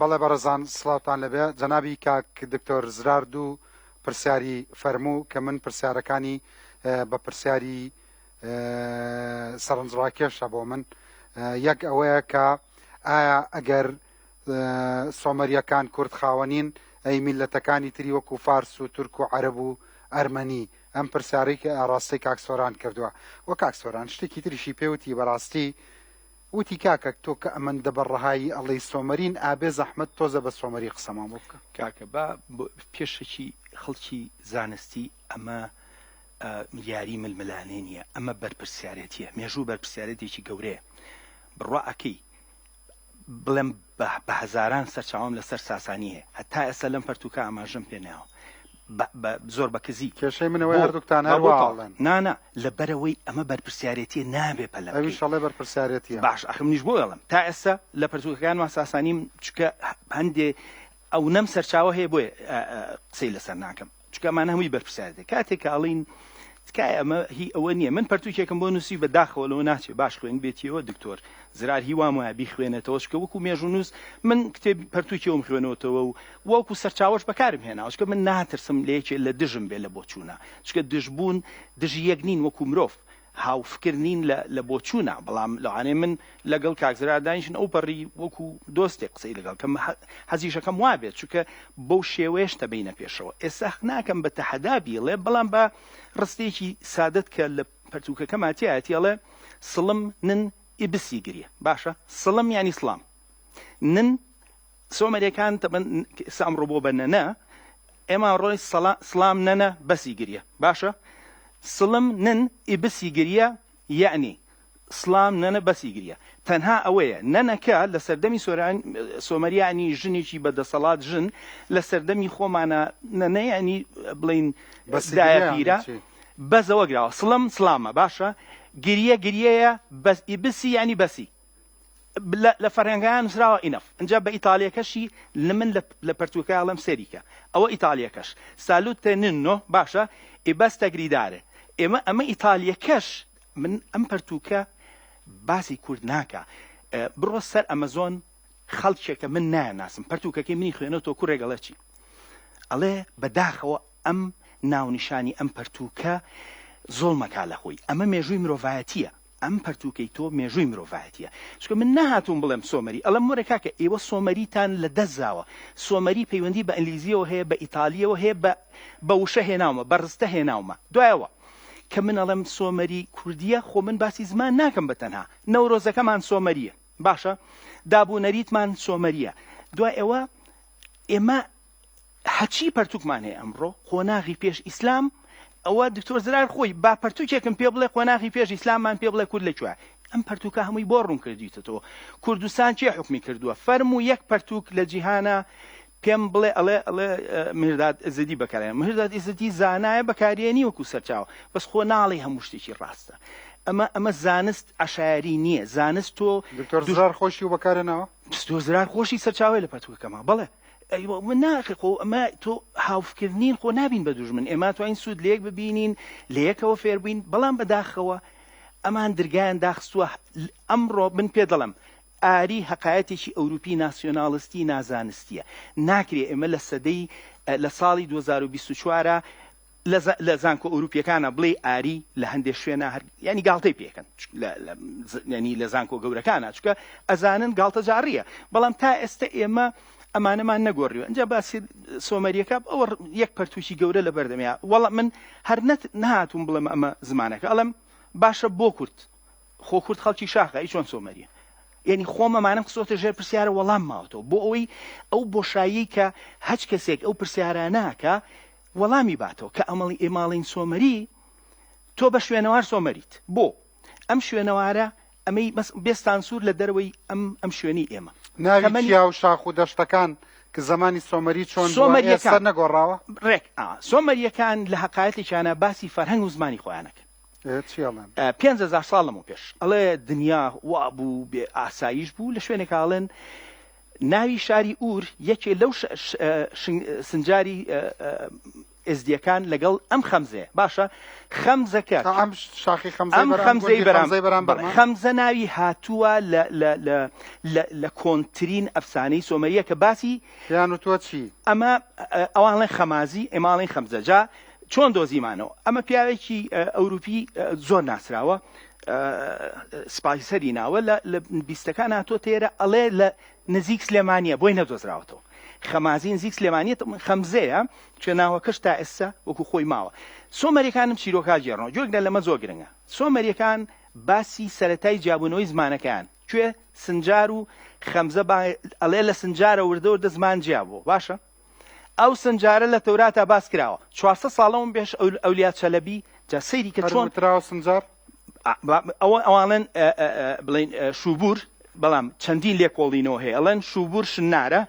بەڵێ بەڕێزان سڵاوتان لێبێ جەنابی کاک دکتۆر زرار دوو پرسیاری فەرموو کە من پرسیارەکانی بە پرسیاری سەرنجڕاکێشە بۆ من یەک ئەوەیە کە ئایا ئەگەر سۆمەریەکان کورد خاوەنین ئەی میلەتەکانی تری وەکو فارس و تورک و عەرەب و ئەرمەنی ئەم پرسیارەی کە ئاراستەی کاک سۆران کردووە وە کاک سۆران شتێکی تریشی پێوتی بەڕاستی. وتی کاکە تۆ کە ئەمەندە بە ڕەهایی ئەڵێی سۆمەرین ئابێ زەحمەت تۆزە بە سۆمەری قسەمان بۆ بکە.
کاکە با پێشەکی خەڵکی زانستی ئەمە یاری ململانێ نییە ئەمە بەرپرسیارێتیە مێژوو بەرپرسیارێتێکی گەورەیە بڕوا ئەکەی بڵێم بە هەزاران سەرچاوەم لەسەر ساسانی هەیە هەتا ئێستا لەم پەرتوکە ئاماژەم پێ ناوە زۆر بە کزی
کێشەی منەوەی هەردووکتان هەر وا ئەڵێن.
نا نا لەبەرئەوەی ئەمە بەرپرسیارێتیە نابێ پەلە بکەی.
ئەویش ئەڵێ بەرپرسیارێتیە.
باش ئەخ منیش بۆ ئەڵێم تا ئێستا لە پەرتوکەکانمان ساسانیم چونکە هەندێ ئەونەم سەرچاوە هەیە بۆیە قسەی لەسەر ناکەم. چونکە ئەمانە هەمووی بەرپرسیارێتە کاتێک کە ئەڵین تکایە ئەمە هی ئەوە نییە من پەرتوکێکم بۆ نووسی بە داخەوە لەوە ناچێ باش خوێندبێتیەوە دکتۆر زرار هیوام وایە بیخوێنێتەوە چونکە وەکو مێژوونووس من کتێب پەرتوکی ئەوم خوێنەوەتەوە و وەکو سەرچاوەش بەکارم هێناوە چونکە من ناترسم لە یەکێ لە دژم بێ لە بۆچوونە چونکە دژبوون دژی یەک نین وەکو مرۆڤ هاوفکر نین لە لە بۆچوونا بەڵام لەوانەیە من لەگەڵ کاک زرار دانیشن ئەو پەڕی وەکو دۆستێک قسەی لەگەڵ کەم حەزیشەکەم وابێت چونکە بەو شێوەیەش تەبینە پێشەوە ئێستا حەق ناکەم بە تەحەدا بیڵێ بەڵام بە ڕستەیەکی سادەت کە لە پەرتووکەکەما تیایەتی ئەڵێ سڵم نن ئیبسی گریە باشە سڵم یانی سڵام نن سۆمەریەکان تەبەن ئێستا ئەمڕۆ بۆ بە نەنە ئێمە ڕۆی سڵام نەنە بەسی گریە باشە سڵم نن ئیبسی گریە یەعنی سڵام نەنە بەسی گریە تەنها ئەوەیە نەنەکە لە سەردەمی سۆران سۆمەریانی ژنێکی بە دەسەڵات ژن لە سەردەمی خۆمانە نەنە یەعنی بڵین
بەسی
دایە
گریە
پیرە
چی؟
بەزەوە گراوە سڵم سڵامە باشە گریە گریەیە بەس ئیبسی یەعنی بەسی لە فەرهەنگەکان نووسراوە enough ئینجا بە ئیتالیەکەشی لە من لە پەرتوکە ئەڵێم سەیری کە ئەوە ئیتالیەکەش salute nonno باشە e basta gridare ئێمە ئەمە ئیتالیەکەش من ئەم پەرتوکە باسی کورد ناکا بڕۆ سەر ئەمەزۆن خەڵکێکە من نایانناسم پەرتوکەکەی منی خوێنەوە تۆ کوڕێک ئەڵێ چی ئەڵێ بەداخەوە ئەم ناونیشانی ئەم پەرتوکە زوڵمەکا لە خۆی ئەمە مێژووی مرۆڤایەتیە ئەم پەرتوکەی تۆ مێژووی مرۆڤایەتیە چونکە من نەهاتووم بڵێم سۆمەری ئەڵێم وەرە کاکە ئێوە سۆمەریتان لە دەست زاوە سۆمەری پەیوەندی بە ئینگلیزیەوە هەیە بە ئیتالیەوە هەیە بە بە وشە هێناومە بە ڕستە هێناومە دوایەوە کە من ئەڵێم سۆمەری کوردیە خۆ من باسی زمان ناکەم بە تەنها نەورۆزەکەمان سۆمەریە باشە دابونەریتمان سۆمەریە دوای ئەوە ئێمە هەرچی پەرتوکمان هەیە ئەمڕۆ قۆناغی پێش ئیسلام ئەوە دکتۆر زرار خۆی با پەرتوکێکم پێ بڵێ قۆناغی پێش ئیسلاممان پێ بڵێ کورد لە کوێ ئەم پەرتوکە هەمووی بۆ ڕوون کردویتەوە کوردستان کێ حکومی کردووە فەرموو یەک پەرتوک لە جیهانە پێم بڵێ ئەڵێ ئەڵێ مهرداد ئزدی بەکارێن مهرداد ئزدی زانایە بەکارێنی وەکو سەرچاوە بەس خۆ ناڵێ هەموو شتێکی ڕاستە ئەمە ئەمە زانست عەشایەری نییە زانست تۆ
دکتۆر زرار خۆشی و بەکارێنەوە
دکتۆر زرار خۆشی سەرچاوەیە لە پەرتوکەکەما بەڵێ ئەی من ناخی خۆ ئەمە تۆ هاوفکر نین خۆ نابین بە دوژمن ئێمە توانین سوود لەیەک ببینین لە یەکەوە فێربووین بەڵام بەداخەوە ئەمان درگایان داخستووە ئەمڕۆ من پێ دەڵێم ئاری هەقایەتێکی ئەوروپی ناسیۆناڵستی نازانستیە ناکرێ ئێمە لە سەدەی لە ساڵی 2024 لە زانکۆ ئەوروپیەکانە بڵێی ئاری لە هەندێ شوێنە هەر ینی گاڵتەی پێکەن ینی لە زانکۆ گەورەکانە چکە ئەزانن گاڵتە جاڕیە بەڵام تا ئێستا ئێمە ئەمانەمان نەگۆڕیوە ئەجا باسی سۆمەریەکە ئەوە یەک پەرتوکی گەورە لە بەردەمیا وەڵا من هەر نەت نهاتوم بڵێم ئەمە زمانەکە ئەڵم باشە بۆ کورد خۆ کورد خەڵکی شاخە ئەی چۆن سۆمەریە یعنی خۆم ئەمانەم خستۆتە ژێر پرسیارە وەڵام ماوەتەوە بۆ ئەوەی ئەو بۆشایی کە هەچ کەسێک ئەو پرسیارانەکە وەڵامی باتەوە کە ئەمەڵی ئێماڵین سۆمەری تۆ بە شوێنەوار سۆمەریت بۆ ئەم شوێنەوارە ئەمەی بەس بێستانسوور لە دەرەوەی ئەم ئەم شوێنی ئێمە
ناوی چیا و شاخ و دەشتەکان کە زمانی سۆمەری چۆن سۆمەریەکان نەگۆڕاوە
ڕێک سۆمەریەکان لە هەقایەتێکیانە باسی فەرهەنگ و زمانی خۆیانەکەن 5000 ساڵ لەمەو پێش ئەڵێ دنیا وا بوو بێ ئاسایش بوو لە شوێنێکا ئەڵێن ناوی شاری ئوور یەکێ لەو سنجاری ئێزدیەکان لەگەڵ ئەم خەمزەیە باشە خەمزەکە
ئەم شاخی ئەم خەمزەی بەرامبەر
خەمزە ناوی هاتووە لە لە لە لە کۆنترین ئەفسانەی سۆمەریە کە باسی
پێیان وتووە چی؟
ئەمە ئەوانڵێن خەمازی ئێماڵین خەمزە جا چۆن دۆزیمانەوە ئەمە پیاوێکی ئەوروپی زۆر ناسراوە سپایسەری ناوە لە بیستەکان هاتۆ تێرە ئەڵێ لە نزیک سلێمانیە بۆی نەدۆزراوەتەوە خەمازی نزیک سلێمانیە خەمزەیە چێ ناوەکەش تا ئێستا وەکو خۆی ماوە سۆمەریەکانم چیرۆکا گێڕنەوە گوێگرە لەمە زۆر گرنگە سۆمەریەکان باسی سەرەتای جیابوونەوەی زمانەکەیان. کوێ سنجار و خەمزە با ئەڵێ لە سنجارە وردە وردە زمان جیا بووە باشە ئەو سنجارە لە تەوراتا باس کراوە 400 ساڵەوە پێش ئەولیا چەلەبی جا سەیری کە چۆن
وتراوە سنجار
ئەوە ئەوانڵێن بڵین شوبور بەڵام چەندین لێکۆڵینەوە هەیە ئەڵێن شوبور شنارە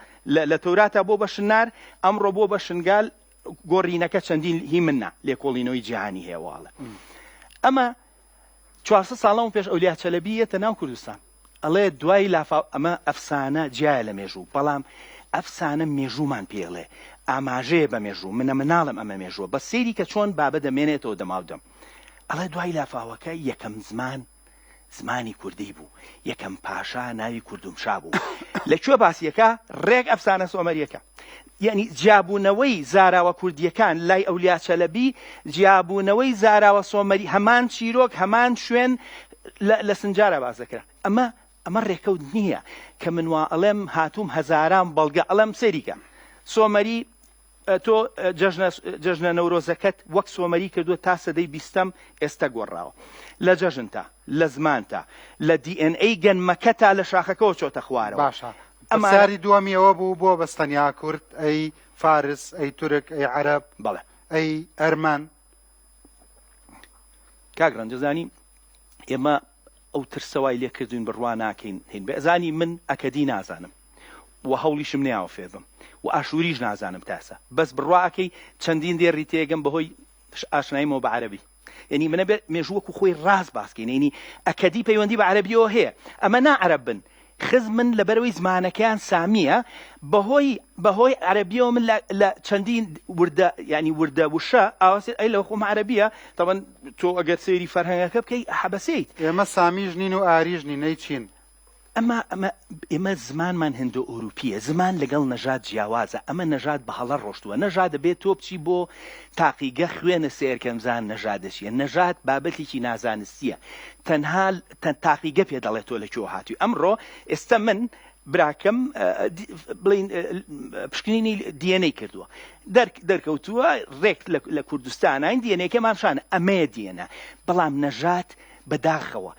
لە تەوراتا بۆ بە شنار ئەمڕۆ بۆ بە شنگال گۆڕینەکە چەندین هی منە لێکۆڵینەوەی جیهانی هەیە واڵە ئەمە 400 ساڵەوە پێش ئەولیا چەلەبی یەتە ناو کوردستان ئەڵێ دوای لافاو ئەمە ئەفسانە جیایە لە مێژوو بەڵام ئەفسانە مێژوومان پێ ئەڵێ ئاماژەیە بە مێژوو منە مناڵم ئەمە مێژووە بەس سەیری کە چۆن بابە دەمێنێتەوە دەماو دەم ئەڵێ دوای لافاوەکە یەکەم زمان زمانی کوردی بوو یەکەم پاشا ناوی کوردومشا بوو لە کوێ باسیەکە ڕێک ئەفسانە سۆمەریەکە یعنی جیابوونەوەی زاراوە کوردیەکان لای ئەولیا چەلەبی جیابوونەوەی زاراوە سۆمەری هەمان چیرۆک هەمان شوێن لە سنجارە باس دەکرا ئەمە ئەمە ڕێکەوت نییە کە من وا ئەڵێم هاتووم هەزاران بەڵگە ئەڵێم سەیریکە سۆمەری تۆ جەژنە جەژنە نەورۆزەکەت وەک سۆمەری کردووە تا سەدەی بیستەم ئێستا گۆڕاوە لە جەژنتا لە زمانتا لە DNA گەنمەکەتا لە شاخەکەوە چۆتە خوارەوە
باشە پرسیاری دووەمی ئەوە بوو بۆ بەس تەنیا کورد ئەی فارس ئەی تورک ئەی عەرەب
بەڵێ
ئەی ئەرمەن
کاک ڕەنجەزانی ئێمە ئەو ترسە وای لێ کردوین بڕوا ناکەین هین بێ ئەزانی من ئەکەدی نازانم و هەوڵیشم نەیاوە فێر بم و ئاشووریش نازانم تاسە بەس بڕوا ئەکەی چەندین دێڕی تێگەم بەهۆی ئاشناییمەوە بە عەرەبی یعنی منە بێ مێژوو وەکو خۆی ڕاست باسکەین یعنی ئەکەدی پەیوەندی بە عەرەبیەوە هەیە ئەمە نا عەرەب بن خزمن لەبەرئەوەی زمانەکەیان سامییە بەهۆی بەهۆی عەرەبیەوە من لە لە چەندین وردە یعنی وردە وشە ئاوا سێ ئەی لە خۆم عەرەبیە تەبەن تۆ ئەگەر سەیری فەرهەنگەکە بکەی حەبەسیت.
ئێمە سامیش نین و ئاریش نین ئەی چین؟
ئەمە ئەمە ئێمە زمانمان هندۆ ئەوروپیە زمان لەگەڵ نەژاد جیاوازە ئەمە نەژاد بە هەڵە ڕۆشتووە نەژاد دەبێت تۆ بچی بۆ تاقیگە خوێنە سێرکەم زان نەژادە چیە نەژاد بابەتێکی نازانستیە تەنها تاقیگە پێ دەڵێ تۆ لە کوێوە هاتووی ئەمڕۆ ئێستا من براکەم بڵین پشکنینی DNA کردووە دەرکەوتووە ڕێک لە کوردستانین DNA ەکەمان شانە ئەمەیە دیێنە بەڵام نەژات بەداخەوە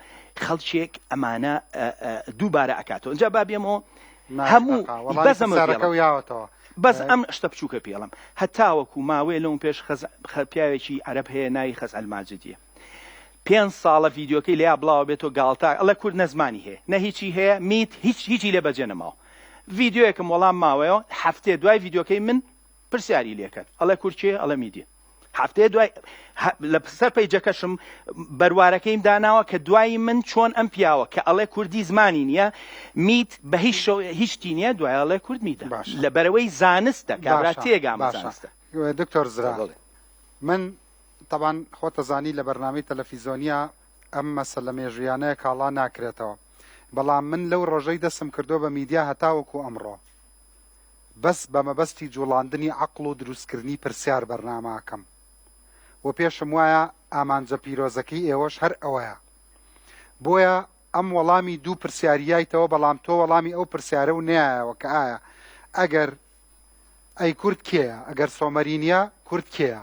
خەڵکێک ئەمانە دووبارە ئەکاتەوە ئینجا با بێمەوە هەموو
بەس ئەمە یاوەتەوە
بەس ئەم شتە بچووکە پێڵم هەتاوەکو ماوەیە لەم پێش پیاوێکی عەرەب هەیە ناوی خەزعەل ماجدیە پێنج ساڵە ڤیدیۆکەی لیا بڵاوە بێتۆ گاڵتە ئەڵێ کورد نە زمانی هەیە نە هیچی هەیە میت هیچ هیچی لێ بەجێ نەماوە ڤیدیۆیەکم وەڵام ماوەیەوە هەفتێ دوای ڤیدیۆکەی من پرسیاری لێکەن ئەڵێ کورد کێ ئەڵێ میدیە هەفتەیە دوای لە سەر پەیجەکەشم بەروارەکەیم داناوە کە دوای من چۆن ئەم پیاوە کە ئەڵێ کوردی زمانی نییە میت بە هیچ شەو هیچ شتی نییە دوای ئەڵێ کورد میتە
باشە.
لە بەرەوەی زانستە کابرا
باشە
تێگامە
باشە
زانستە
دکتۆر زرا
بەڵێ.
من تەبعەن خۆتەزانی لە بەرنامەی تەلەفیزۆنیا ئەم مەسەلە مێژوویانەیە کاڵا ناکرێتەوە بەڵام من لەو ڕۆژەی دەستم کردووە بە میدیا هەتاوەکو ئەمڕۆ بەس بە مەبەستی جوڵاندنی عەقڵ و دروستکردنی پرسیار بەرنامە ئەکەم و پێشم وایە ئامانجە پیرۆزەکەی ئێوەش هەر ئەوەیە بۆیە ئەم وەڵامی دوو پرسیاری یایتەوە بەڵام تۆ وەڵامی ئەو پرسیارە و نەیایەوە کە ئایا ئەگەر ئەی کورد کێیە؟ ئەگەر سۆمەری نییە کورد کێیە؟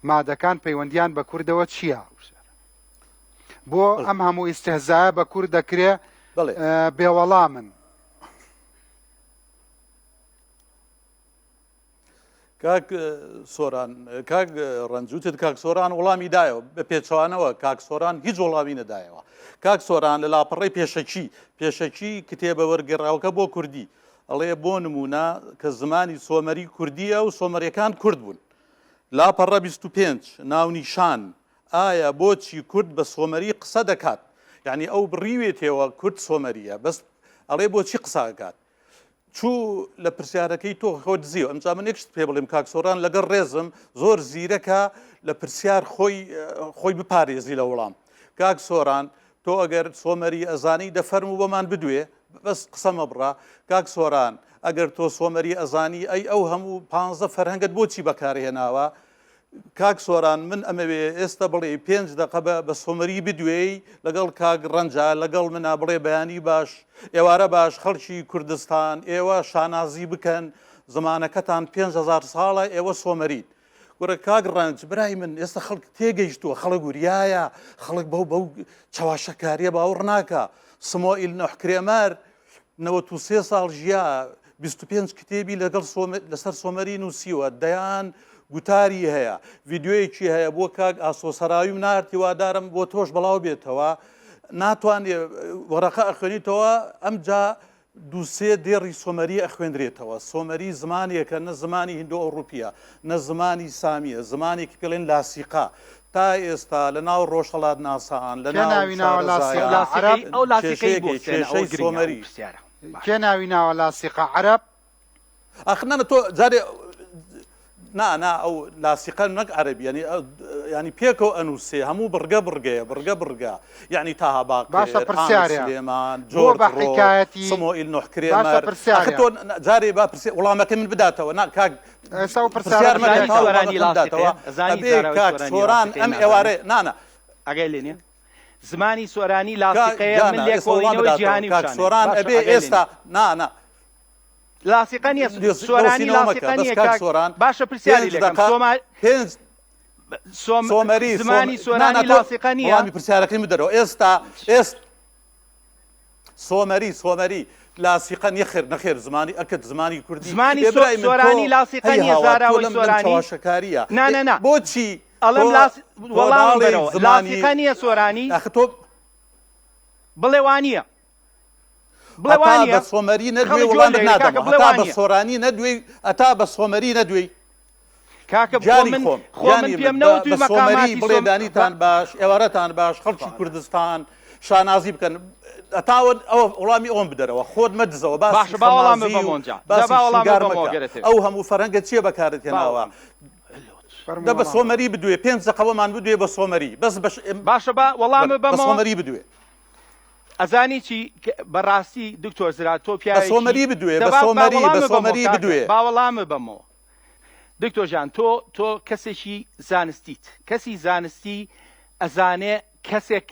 مادەکان پەیوەندیان بە کوردەوە چییە؟ بۆ ئەم هەموو ئیستهزایە بە کورد دەکرێ بێوەڵامن.
کاک سۆران کاک ڕەنجوتت کاک سۆران وەڵامی دایەوە بە پێچوانەوە کاک سۆران هیچ وەڵامی نەدایەوە کاک سۆران لە لاپەڕەی پێشەکی پێشەکی کتێبە وەرگێڕاوەکە بۆ کوردی ئەڵێ بۆ نمونە کە زمانی سۆمەری کوردیە و سۆمەریەکان کورد بوون. لاپەڕە 25 ناونیشان، ئایا بۆچی کورد بە سۆمەری قسە دەکات؟ یعنی ئەو بڕیوێتەوە کورد سۆمەریە بەس ئەڵێ بۆچی قسە ئەکات؟ چوو لە پرسیارەکەی تۆ خۆ دزیوە ئەمجا من یەک شت پێ بڵێم کاک سۆران لەگەڵ ڕێزم زۆر زیرەکە لە پرسیار خۆی خۆی بپارێزی لە وەڵام کاک سۆران تۆ ئەگەر سۆمەری ئەزانی دەفەرموو بۆمان بدوێ بەس قسە مەبڕە کاک سۆران ئەگەر تۆ سۆمەری ئەزانی ئەی ئەو هەموو پانزە فەرهەنگت بۆچی بەکارهێناوە کاک سۆران من ئەمەوێ ئێستا بڵێ پێنج دەقە بە بە سۆمەری بدوێی لەگەڵ کاک ڕەنجا لەگەڵ منا بڵێ بەیانی باش ئێوارە باش خەڵکی کوردستان ئێوە شانازی بکەن زمانەکەتان 5هزار ساڵە ئێوە سۆمەریت. گوڕە کاک ڕەنج برای من ئێستا خەڵک تێگەیشتووە خەڵک وریایە خەڵک بەو بەو چەواشەکاریە باوەڕ ناکا سمۆئیل نوح کرێمەر 93 ساڵ ژیا 25 کتێبی لەگەڵ لەسەر سۆمەری نووسیوە دەیان گوتاری هەیە ڤیددیویەکی هەیە بۆ کاک ئاسۆ سەراویم نارد هیوادارم بۆ تۆش بەڵاو بێتەوە ناتوانێ وەرەقە ئەخوێنیتەوە ئەمجا دوو سێ دێڕی سۆمەری ئەخوێنرێتەوە. سۆمەری زمانێکە نە زمانی هیندۆئەوڕوپییە، نە زمانی سامییە، زمانێکی پێڵێن لاسیقە. تا ئێستا لە ناو ڕۆژهەڵاتناسان، لە
کێ
ناو
ناوی ناوە لاسیقە؟
شارەزایان
عەرەب؟
ئەو لاسیقەی بۆ
کێشەیەکی
سێنە ئەوە
کێشەی
گرنگە ئەو
سۆمەری.
پرسیارە. باشە.
کێ ناوی ناوە لاسیقە؟ عەرەب؟
ئاخر نا نا تۆ جارێ نا نا ئەو لاسیقە نەک عەرەبی یانی یانی پێکەوە ئەنووسێ هەموو بڕگە بڕگەیە بڕگە بڕگە یعنی تاها
باشە
باقر ئامر
پرسیارێ
سلێمان
بۆ
جۆرج
بە
ڕۆ
حیکایەتی
سمۆئیل نوح
باشە
کرێمەر ئاخر
پرسیارێ
تۆ جارێ با پرسیار وڵامەکەی من بداتەوە نا کاک
ئێستا ئەو
پرسیار
پرسیارە
مەکە
زانی
تا
بکەیتەوە
سۆرانی
وڵامەکەم
لاسیقەیە
بداتەوە
زانی
ئەبێ
زاراوەی
کاک
سۆرانی
سۆران
لاسیقەیە
ئەم
نازانێ
ئێوارێ نا نا
ئاگای لێ نییە زمانی سۆرانی
کا
لاسیقەیە من
گیانە ئێستا وڵام
لێکۆڵینەوەی
بداتەوە
جیهانی
کاک
وشانێ
سۆران
باشە
ئەبێ
ئاگای لێ
ئێستا
نییە
نا نا
لاسیقە نییە سۆرانی
دۆسینەوە مەکە
لاسیقە
بەس
نییە
کاک
کاک
سۆران
باشە پرسیاری
پێنج
لێکەم
دەقە
سۆما
پێنج
سۆم
سۆمەری سۆم
زمانی
نا نا
سۆرانی
تۆ
لاسیقە نییە
وەڵامی پرسیارەکەی بدەرەوە ئێستا ئێست سۆمەری سۆمەری لاسیقە نەخێر نەخێر زمانی ئەکت زمانی کوردی
زمانی
ئێ
سۆ
برای من تۆ
سۆرانی لاسیقە
هەی
نییە
هاوار تۆ
زاراوەی
لەم لەم
سۆرانی
چەواشەکاریە
نا
ئێ
نا نا
بۆچی
ئەڵێم
تۆ
لاس
تۆ
وەڵامم
ناڵێی
بەرەوە
زمانی
لاسیقە نییە سۆرانی
ئاخ تۆ
بڵێ وانییە بڵێ
هەتا
وانییە
بە سۆمەری نەدوێی
خەڵک گوێ
وڵامت
لێگرێ کاکە
نادەمەوە
بڵێ
هەتا بە
وانییە
سۆرانی نەدوێی هەتا بە سۆمەری نەدوێی
کاکە خۆ
گیانی
من
خۆم
خۆ من
گیانی
پێم
من بە
نەوتووی
بە سۆمەری
مەقاماتی
بڵێ
سۆم
دانیتان باش ئێوارەتان باش خەڵکی کوردستان شانازی بکەن ئەتاوە ئەوە وڵامی ئەوم بدەرەوە خۆت مەدزەوە باسی
باشە با وەڵام
خەمازی و
ببەمەوە جا جا
باسی
با وەڵام
شنگار
ببەمەوە
مەکە
گەرەتێ
ئەو هەموو فەرهەنگە چییە بەکارت
با
هێناوە
وەڵام
فەرموو
دە بە
وەڵام بەرەوە.
سۆمەری بدوێ پێنج دەقە بۆمان بدوێ بە سۆمەری بەس بەش
باشە با وەڵام
بە
ببەمەوە
سۆمەری بدوێ
ئەزانی چی بەڕاستی دکتۆر زرار تۆ
بە
پیاوێکی
سۆمەری بدوێ
دە
بە
با با
سۆمەری
وەڵام
بە
ببەمەوە
سۆمەری
کاکە
بدوێ
با وەڵام ببەمەوە دکتۆر جان تۆ تۆ کەسێکی زانستیت کەسی زانستی ئەزانێ کەسێک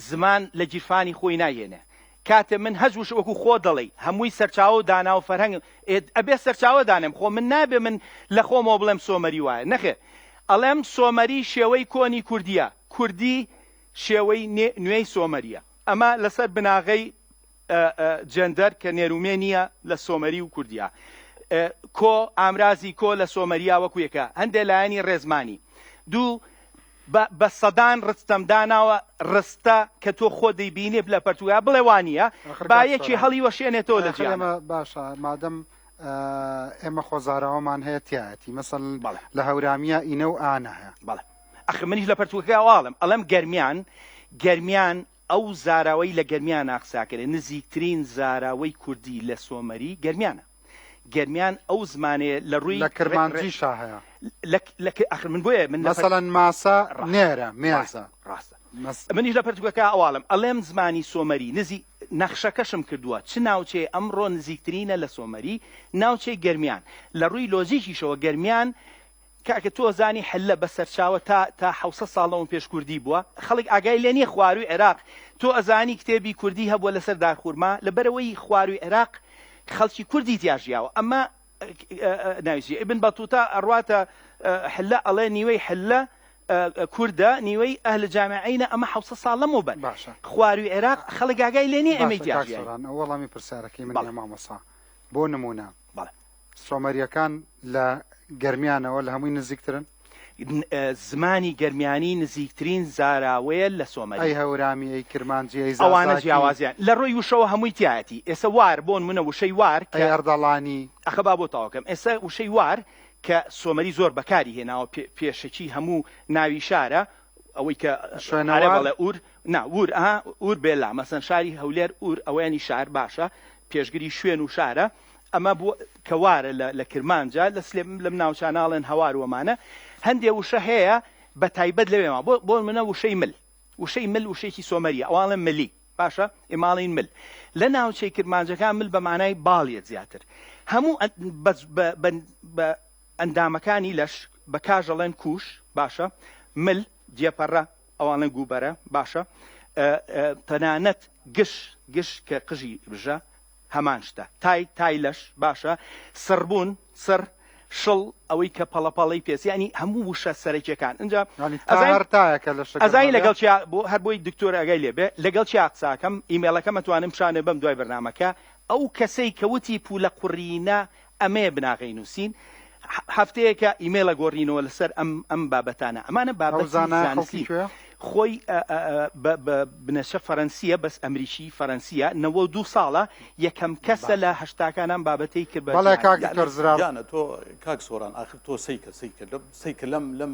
زمان لە گیرفانی خۆی نایهێنێ کاتێ من هەچ وشە وەکو خۆ دەڵێی هەمووی سەرچاوە و دانا و فەرهەنگ ئێ ئەبێ سەرچاوە دانێم خۆ من نابێ من لە خۆمەوە بڵێم سۆمەری وایە نەخێر ئەڵێم سۆمەری شێوەی کۆنی کوردیە کوردی شێوەی نوێی سۆمەریە ئەمە لەسەر بناغەی جێندەر کە نێرومێ نییە لە سۆمەری و کوردیا کۆ ئامرازی کۆ لە سۆمەریا وەکو یەکە هەندێ لایەنی ڕێزمانی دوو بە سەدان ڕستەم داناوە ڕستە کە تۆ خۆ دەیبینێ لە پەرتوگا بڵێ وانە با یەکی هەڵی وەشێنێتەوە لە جیانە
باشە مادەم ئێمە خۆزاراوەمان هەیە تایەتی مەسەل لە هەورامیە ئینە و ئانە هەیە
بەڵێ ئەخ منیش لە پەرتوکەکە ئەواڵم ئەڵێم گەرمیان گەرمیان ئەو زاراوەی لە گەرمیانا قساکرێ نزیکترین زاراوەی کوردی لە سۆمەری گەرمیانە گەرمیان ئەو زمانەیە لە ڕووی
لە کرمانجیشا هەیە
لە لە ئەخر من بۆیە من لە
مەسەلەن ماسە
ڕاستە
نێرە مێزە
ڕاستە
مەس
منیش لە پەرتوکەکە ئەواڵم ئەڵێم زمانی سۆمەری نزی نەخشەکەشم کردووە چ ناوچەیە ئەمڕۆ نزیکترینە لە سۆمەری ناوچەی گەرمیان لە ڕووی لۆجیکیشەوە گەرمیان کاکە تۆ زانی حلە بە سەرچاوە تا تا حەوسەد ساڵ لەوە پێش کوردی بووە خەڵک ئاگای لێ نیە خواروی عێراق تۆ ئەزانی کتێبی کوردی هەبووە لەسەر دارخورما لەبەرئەوەی خواروی عێراق خەڵکی کوردی تیا ژیاوە ئەمە ناوی چیە ئیبن بەتوتە ئەڕواتە حلە ئەڵێ نیوەی حلە کوردە نیوەی ئەهل جامعینە ئەمە حەوسەد ساڵ لەمەوبەر
باشە
خواروی عێراق خەڵک ئاگای لێ نیە ئێمەی
باشە
تیا
کاک
ژیاین
سۆران ئەو وەڵامی پرسیارەکەی من
بەڵێ
نیە مامۆستا بۆ نمونە
بەڵێ
سۆمەرییەکان لە گەرمیانەوە لە هەمووی نزیکترن؟
زمانی گەرمیانی نزیکترین زاراوەیە لە سۆمەری.
ئەی هەورامی، ئەی کرمانجی، ئەی
ئەوانە
زازاکی؟
جیاوازیان لە ڕووی وشەوە هەمووی تیایەتی. ئێسە وار، بۆ نموونە وشەی وار
ئەی
کە.
ئەردەڵانی؟
ئەخە با بۆ تەواو کەم. ئێسە وشەی وار کە سۆمەری زۆر بەکاری هێناوە پێ پێشەکی هەموو ناوی شارە، ئەوەی کە عەرەب
شوێنەوار؟
ئەڵێ ئوور، نا وور، ئەها ئوور بێلا، مەسەن شاری هەولێر ئوور ئەوەیانی شار باشە، پێشگری شوێن و شارە. ئەمە بۆ کە وارە لە لە کرمانجا لە سلێ لەم ناوچانە ئەڵێن هەوار وەمانە هەندێ وشە هەیە بە تایبەت لەوێ ما بۆ بۆ منە وشەی مل وشەی مل وشەیەکی سۆمەریە ئەوان ئەڵێن ملی باشە ئێمە ئەڵێین مل لە ناوچەی کرمانجەکان مل بە مانای باڵیە زیاتر هەموو بە بە بە بە ئەندامەکانی لەش بە کاژ ئەڵێن کوش باشە مل جێپەڕە ئەوانە گوبەرە باشە تەنانەت گش گش کە قژی بژە هەمان شتە. تای، تای لەش، باشە. سڕبوون، سڕ. شڵ ئەوەی کە پەڵە پەڵەی پێست یانی هەموو وشە سەرەکیەکان ئینجا
یانی تا
ئەزانین
هەر تایەکە لە شەکر
ئەزانی
نەبێ؟
لەگەڵ چیا بۆ هەر بۆی دکتۆر ئاگای لێ بێ لەگەڵ چیا قساکەم ئیمێڵەکەم ئەتوانم پیشانێ بەم دوای بەرنامەکە ئەو کەسەی کە وتی پولە قوڕینە ئەمەیە بناغەی نووسین هەفتەیەکە ئیمێڵە گۆڕینەوە لەسەر ئەم ئەم بابەتانە ئەمانە
ئەو
بابەتی
زانایە خەڵکی
زانستی
کوێیە؟
خۆی بە بە بنەچە فەرەنسییە بەس ئەمریکی فەرەنسییە 92 ساڵە یەکەم کەسە
باشە
لە هەشتاکان ئەم بابەتەی کرد بە
بەڵێ
جیهانی.
کاک
یعنی
دکتۆر زرار.
گیانە تۆ کاک سۆران ئاخر تۆ سەیکە سەیکە لەم سەیکە لەم لەم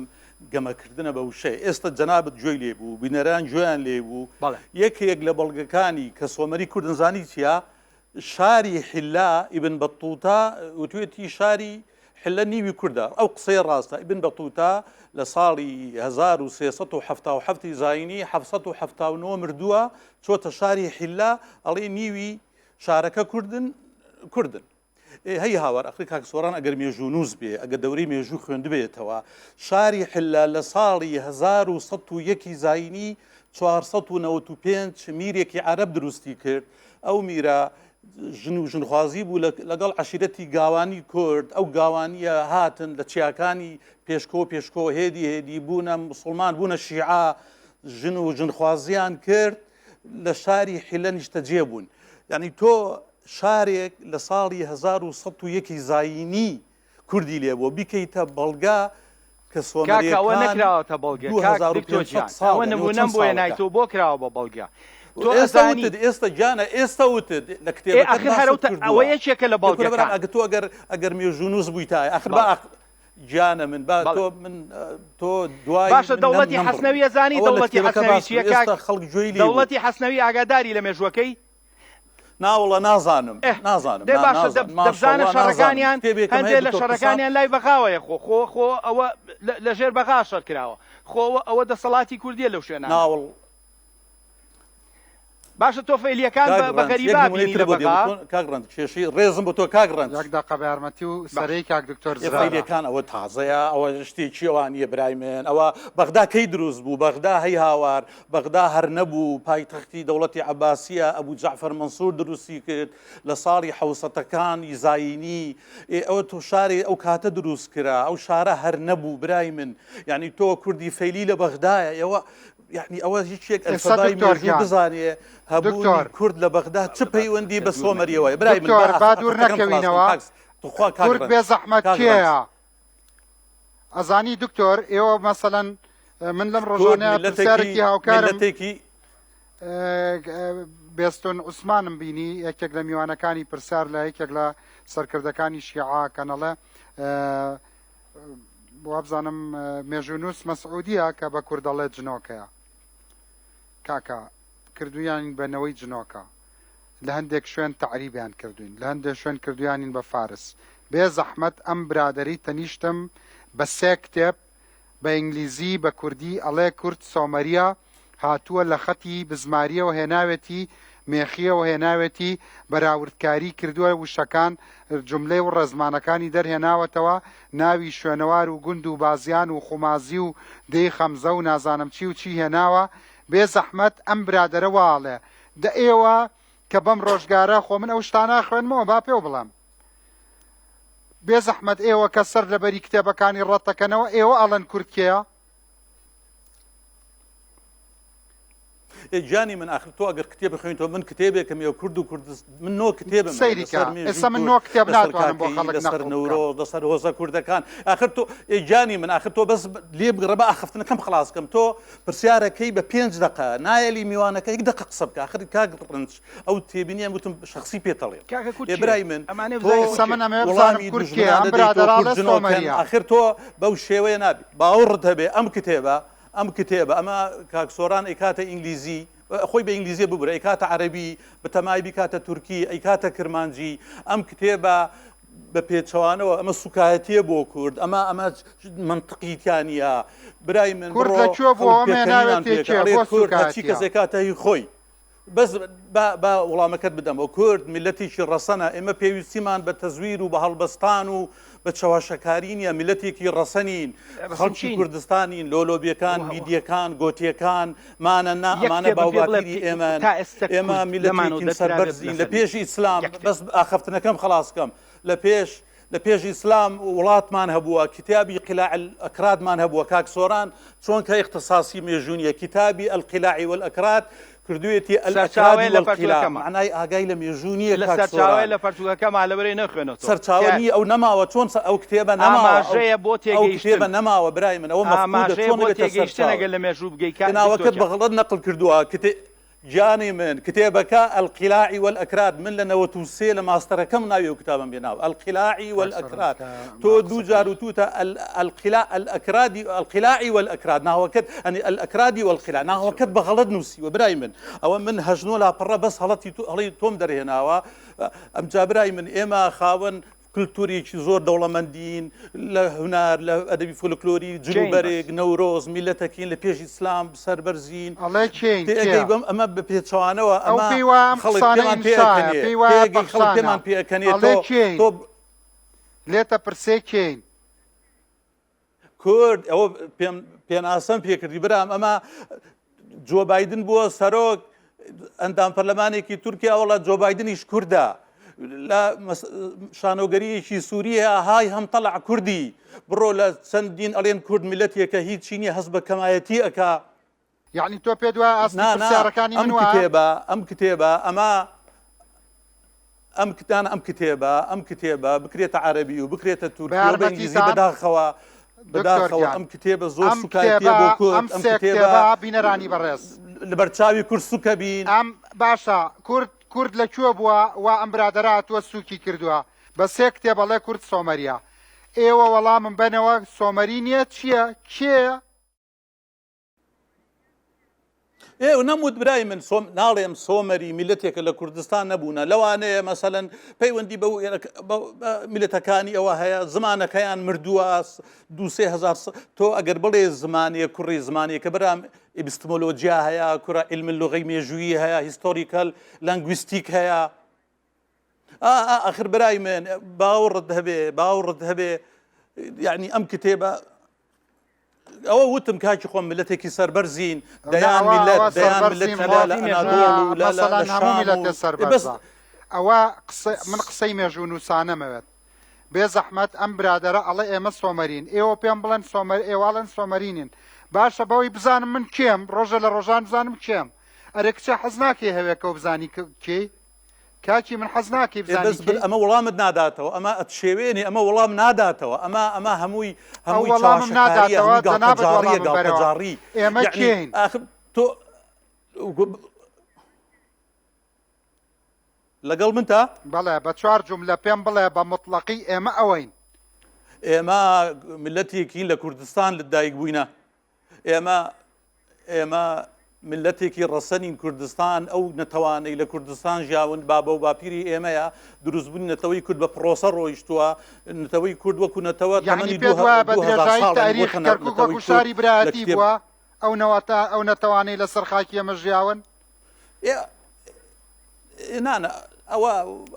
گەمەکردنە بە وشەیە ئێستا جەنابت گوێی لێ بوو بینەران گوێیان لێ بوو
بەڵێ.
یەکێک لە بەڵگەکانی کە سۆمەری کوردن زانی چییە شاری حلە ئیبن بەتوتە وتوێتی شاری حلە نیوی کوردە ئەو قسەیە ڕاستە ئیبن بەتوتە لە ساڵی 1377 زایینی 779 مردووە چۆتە شاری حلە ئەڵێ نیوی شارەکە کوردن کوردن. ئێ هەی هاوار ئەخری کاک سۆران ئەگەر مێژوونووس بێ ئەگەر دەورەی مێژوو خوێندبێتەوە شاری حلە لە ساڵی 1101 زایینی 495 میرێکی عەرەب دروستی کرد ئەو میرە ژن و ژنخوازی بوو لەگەڵ عەشیرەتی گاوانی کورد ئەو گاوانیە هاتن لە چیاکانی پێشکۆ پێشکۆ هێدی هێدی بوونە مسلمان بوونە شیعە ژن و ژنخوازیان کرد لە شاری حیلە نیشتەجێ بوون یعنی تۆ شارێک لە ساڵی 1101 زایینی کوردی لێ بووە بیکەیتە بەڵگە کە
کاکە ئەوە
سۆمەریەکان
نەکراوەتە بەڵگە کاک دکتۆر
2500
گیان
ساڵ
ئەوە
یعنی ئەوە
نمونەم
چەند
بۆ
ساڵەکە
هێنایتەوە بۆ کراوە بە بەڵگە تۆ
ئێستا
ئەزانی
وتت ئێستا گیانە ئێستا وتت لە
ئێ
کتێبەکەت
ئاخر هەر
باست
ئەو ئەوە
کردووە
یەکێکە لە
ئێ کورە برام
بەڵگەکان
ئەگە تۆ ئەگەر ئەگەر مێژوونووس بوویتایە ئاخر با
بەڵێ
ئاخ گیانە من با
بەڵێ
تۆ من تۆ دوای
باشە
من نەم
دەوڵەتی
نەمبڕی
حەسنەوی ئەزانی
ئەوە لە
دەوڵەتی
کتێبەکە
حەسنەوی
باس
چییە
کرد
کاک
ئێستا خەڵک گوێی لێ بوو
دەوڵەتی حەسنەوی ئاگاداری لە مێژووەکەی
ناوەڵا نازانم
ئه
نازانم
دەی
نا
باشە
نازانم
دەبزانە
ماشەڵڵا نازانم
شەڕەکانیان
کتێبێکم
هەندێ
هەیە
لە
دکتۆر قسە
شەڕەکانیان لای بەغاوەیە خۆ خۆ خۆ ئەوە لە ژێر بەغا شەڕ کراوە خۆ ئەوە ئەوە دەسەڵاتی کوردیە لەو شوێنانە.
ناوەڵ.
باشە تۆ فەیلیەکان
کاک
بە بە
ڕەنج یەک
غەریبا
نمونەی
بینی
تر
لە
بۆ دێم
بەغا؟
تۆ کاک ڕەنج کێشەی ڕێزم بۆ تۆ کاک ڕەنج.
یەک دەقە بە یارمەتی و
باش.
سەرەی کاک دکتۆر
ئێ
زرارە.
فەیلیەکان ئەوە تازەیە ئەوە شتێکی ئەوان نیە برای من ئەوە بەغدا کەی دروست بوو بەغدا هەی هاوار بەغدا هەر نەبوو پایتەختی دەوڵەتی عەباسیە ئەبو جەعفەر مەنسور دروستی کرد لە ساڵی حەوسەتەکانی زایینی ئێ ئەوە تۆ شارێ ئەو کاتە دروست کرا ئەو شارە هەر نەبوو برای من یعنی تۆ کوردی فەیلی لە بەغدایە ئێوە یعنی ئەوە هیچ یەک
ئێستا
ئەلفەبای
دکتۆر
مێژوو
گیان
بزانێ هەبوونی
دکتۆر
کورد لە بەغدا چ پەیوەندی بە سۆمەریەوەیە برای من با
دکتۆر با دوور
ئاخەکەم خلاص کەم
نەکەوینەوە
کاک توخوا کاک
کورد
ڕەنج
بێ زەحمەت
کاک ڕەنج
کێیە ئەزانی دکتۆر ئێوە مەسەلەن من لەم
کورد
ڕۆژانەیە
میللەتێکی
پرسیارێکی هاوکارم
میللەتێکی
بێستون عوسمانم بینی یەکێک لە میوانەکانی پرسیار لە یەکێک لە سەرکردەکانی شیعە کەنەڵێ وابزانم مێژوونووس مەسعودیە کە بە کورد دەڵێت جنۆکەیە کاکە کردویانین بە نەوەی جنۆکە لە هەندێک شوێن تەعریبیان کردوین لە هەندێک شوێن کردویانین بە فارس بێ زەحمەت ئەم برادەری تەنیشتم بە سێ کتێب بە ئینگلیزی بە کوردی ئەڵێ کورد سۆمەریە هاتووە لە خەتی بزماریەوە هێناوێتی مێخیەوە هێناوێتی بەراوردکاری کردووە وشەکان جوملەی و ڕێزمانەکانی دەرهێناوەتەوە ناوی شوێنەوار و گوند و بازیان و خومازی و دێی خەمزە و نازانم چی و چی هێناوە بێ زەحمەت ئەم برادەرە واڵێ دە ئێوە کە بەم ڕۆژگارە خۆ من ئەو شتانە خوێنمەوە با پێو بڵێم بێ زەحمەت ئێوە کە سەر لەبەری کتێبەکانی ڕەتەکەنەوە ئێوە ئەڵێن کورد کێیە؟
ئێ گیانی من ئاخر تۆ ئەگەر کتێب بخوێنیتەوە من کتێبێکم ێ کورد و کوردست من نۆ کتێبم هەیە
سەیری کە
لەسەر مێژووی
ئێستا من
کورد
نۆ کتێب
لەسەر
ناتوانم بۆ
کاکەیی
خەڵک
لەسەر
نەقڵ بکەم.
نەورۆز لەسەر هۆزە کوردەکان ئاخر تۆ ئێ گیانی من ئاخر تۆ بەس لێ بگڕە بە ئاخفتنەکەم خلاص کەم تۆ پرسیارەکەی بە پێنج دەقە نایەلی میوانەکە یەک دەقە قسە بکە ئاخر کاک ڕنج ئەو تێبینیان گوتم شخصی پێتەڵێم
کاکە کورد
ئێ
چییە؟
برای من
ئەمانە
تۆ
بزانین کورد
ئێستا من
چییە؟
ئەمەوێ بزانم
وەڵامی
کورد کێیە
دوژمنان
ئەم
دەدەیتەوە
برادەرە
کورد
ئەڵێ
جنۆکەن
سۆمەریە
ئاخر تۆ بەو شێوەیە نابی باوەڕت هەبێ ئەم کتێبە ئەم کتێبە ئەمە کاک سۆران ئەیکاتە ئینگلیزی خۆی بە ئینگلیزیە ببورە ئەیکاتە عەرەبی بەتەمای بیکاتە تورکی ئەیکاتە کرمانجی ئەم کتێبە بە پێچەوانەوە ئەمە سوکایەتیە بۆ کورد ئەمە ئەمە منطقی تیا نییە برای من
کورد
بڕۆ
لە کوێ بووە
خەڵک
ئەمە
پێکەنینان
ناوێتێ
پێکە
کێ
ئەڵێ
بۆ
کورد هەرچی
سوکایەتیە
کەسێکاتە هی خۆی بەس با با وڵامەکەت بدەمەوە کورد میللەتێکی ڕەسەنە ئێمە پێویستیمان بە تەزویر و بە هەڵبەستان و بە چەواشەکاری نییە میللەتێکی ڕەسەنین
ڕەسەن
خەڵکی
چین؟
کوردستانین لۆلۆبیەکان
وە- وە.
میدیەکان گۆتیەکان مانە نا
یەک
ئەمانە
کتێبم پێ بڵێ
باوباپیری ئێمەن
تا ئێستا
ئێمە
کورد لەمانەوە
میللەتێکین
دەرکرابێت
سەربەرزین لە
لەسەر
پێش ئیسلام
یەک کتێب.
بەس ئاخەفتنەکەم خەڵاس کەم لە پێش. لە پێش ئیسلام وڵاتمان هەبووە کتابی قلاع الاکرادمان هەبووە کاک سۆران چۆن کە اختصاصی مێژوو نیە کتابی القلاع والاکراد کردوێتی الاکراد
سەرچاوەیە لە
والقلاع
پەرتوکەکەما.
معنای ئاگای لە مێژوو نیە
لە
کاک
سەرچاوەیە
سۆران
لە پەرتوکەکەما لەبەرەی نەخوێنەتەوە
سەرچاوە
تیا
نیە ئەو نەماوە چۆن ئەو کتێبە نەماوە ئەو
ئاماژەیە بۆ
ئەو کتێبە
تێگەیشتن
نەماوە برای من ئەوە مەفقودە
ئاماژەیە
چۆن
بۆ
ئەبێتە
تێگەیشتن
سەرچاوە
ئەگەر لە مێژوو بگەی کا دکتۆر
ناوەکەت بە
گیان.
غەڵەت نەقل کردووە کتێ گیانی من کتێبەکە القلاعی والأکراد من لە 93 لە ماستەرەکەم ناوی ئەو کتابم بێناو القلاعی
کاک سۆران
والأکراد
تکایە
تۆ
با
دوو
قسەکەی
جار وتوتە القلاع الأکرادی القلاعی والأکراد ناوەکەت ئەنی الأکرادی والقلاع ناوەکەت بە غەڵەت نووسیوە برای من ئەوە من هەژنۆ لاپەڕە بەس هەڵەتی تۆ هەڵی تۆم دەرهێناوە ئەمجا برای من ئێمە خاوەن کلتوریکی زۆر دەوڵەمەندین لە هونەر لە ئەدەبی فولکلۆری جل و
کێین بەس؟
بەرگ نەورۆز میلەتەکین لە پێش ئیسلام سەربەرزین
ئەڵێ کێین
تێئەگەی
کێ؟
بەم ئەمە بە پێچەوانەوە
ئەو
ئەمە
پێی وایە ئەم
خەڵک
قسانە
پێمان
ئینشایە
پێئەکەنێ
پێی وایە
تێئەگەی خەڵک
پەخشانە
پێمان پێئەکەنێ
ئەڵێ
تۆ
کێین؟
تۆ
لێتە پرسێ کێین؟
کورد ئەوە پێم پێناسەم پێکردی برام ئەمە جۆ بایدن بووە سەرۆک ئەندام پەرلەمانێکی تورکیا وەڵا جۆ بایدنیش کوردە لە شانۆگەریەکی سووریە های هەم تەلع کوردی بڕۆ لە چەندین ئەڵێن کورد میلەتێکە هیچی نییە هەست بە کەمایەتی ئەکا
یەعنی تۆ پێت وایە ئاستی
نا نا
پرسیارەکانی
ئەم
من وایە؟
کتێبە ئەم کتێبە ئەمە ئەم کتان ئەم کتێبە ئەم کتێبە بکرێتە عەرەبی و بکرێتە
بە
تورکی و بە ئینگلیزی
یارمەتیتان
بەداخەوە
دکتۆر
بەداخەوە
گیان
ئەم کتێبە زۆر
ئەم
سوکایەتیە
کتێبە
بۆ کورد
ئەم
ئەم
سێ
کتێبە
کتێبە بینەرانی بەڕێز
لەبەرچاوی کورد سوکە بین
ئەم باشە کورد کورد لە کوێ بووە وا ئەم برادەرە هاتووە سوکی کردووە بە سێ کتێب ئەڵێ کورد سۆمەریە ئێوە وەڵامم بەنەوە سۆمەری نییە چییە کێیە؟
ئێ نەموت برای من سۆم ناڵێم سۆمەری میلەتێکە لە کوردستان نەبوونە لەوانەیە مەسەلەن پەیوەندی بە میلەتەکانی ئەوە هەیە زمانەکەیان مردووە دوسێ هزار تۆ ئەگەر بڵێ زمانێ کوڕی زمانێکە برام ئیبستمۆلۆجیا هەیە کوڕە علم لغەی مێژوویی هەیە historical linguistic هەیە ئاخر برای من باوەڕت هەبێ باوەڕت هەبێ یعنی ئەم کتێبە ئەوە وتم کاکی خۆم میللەتێکی سەربەرزین دەیان میللەت دەیان میللەت هەیە لە ئەنادۆڵ و لە لە
مەسەلەن هەموو
شام و
میللەتێ
بەس
سەربەرزە ئەوە قسە من قسەی مێژوو نووسانەمەوێت بێ زەحمەت ئەم برادەرە ئەڵێ ئێمە سۆمەرین ئێوە پێم بڵێن سۆمەر ئێواڵێن سۆمەرینین باشە بەوەی بزانم من کێم ڕۆژە لە ڕۆژان بزانم کێم ئەرێ کچە حەز ناکەی هەوێکەوە بزانی کێی کاکی من حەز ناکەی
ئێ
بزانی
بەس
کێی؟
ئەمە وەڵامت ناداتەوە ئەمە ئەتشێوێنێ ئەمە وەڵام ناداتەوە ئەمە ئەمە هەمووی
ئەو
هەمووی
وەڵامم
چەواشەکاریە
ناداتەوە
هەمووی
جەنابت
گاڵتەجاڕیە
وەڵامم بەرەوە
گاڵتەجاڕی
ئێمە
یعنی
کێین؟
ئاخر تۆ لەگەڵ من تا؟
بەڵێ بە چوار جوملە پێم بڵێ بە موتڵەقی ئێمە ئەوەین.
ئێمە میللەتێکین لە کوردستان لەدایک بووینە ئێمە ئێمە میللەتێکی ڕەسەنین کوردستان ئەو نەتەوانەی لە کوردستان ژیاون بابە و باپیری ئێمەیە دروستبوونی نەتەوەی کورد بە پرۆسە ڕۆیشتووە نەتەوەی کورد وەکو نەتەوە
یعنی
تەمەنی
پێت وایە بە
2000
درێژایی
ساڵ
تاریخ
بۆتە
کەرکوک
نەتەوەی
وەکو
کورد
شاری
لە
برایەتی
کتێب
بووە ئەو نەوەتە ئەو نەتەوانەی لەسەر خاکی ئێمە ژیاون؟
نانا ئەوە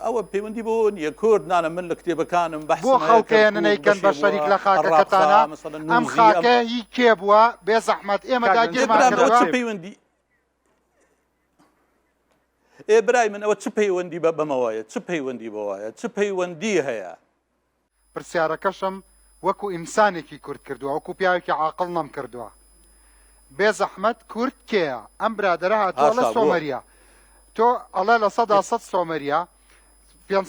ئەوە پەیوەندی بۆ نییە کورد نانە من لە کتێبەکانم
بۆ
بەحسم هەیە
خەڵکەیە
کەرکوک
نەیکەن
بەشێ
بە
بووە
شەریک لە
ئەڕابخا
خاکەکەتانا
مەسەلەن
ئەم
نوزی ئەم
خاکە هی کێ بووە بێ زەحمەت ئێمە
کاک
ئێ
داگیرمان
برام ئەوە
کردووە
چ پەیوەندی ئێ برای من ئەوە چ پەیوەندی بە بەمەوەیە چ پەیوەندی بەوەیە چ پەیوەندی هەیە
پرسیارەکەشم وەکو ئینسانێکی کورد کردووە وەکو پیاوێکی عاقڵ نەمکردووە بێ زەحمەت کورد کێیە ئەم برادەرە هاتووە ئەڵێ
هاشا بۆ
سۆمەریە تۆ ئەڵێ 100% سۆمەریە پێنج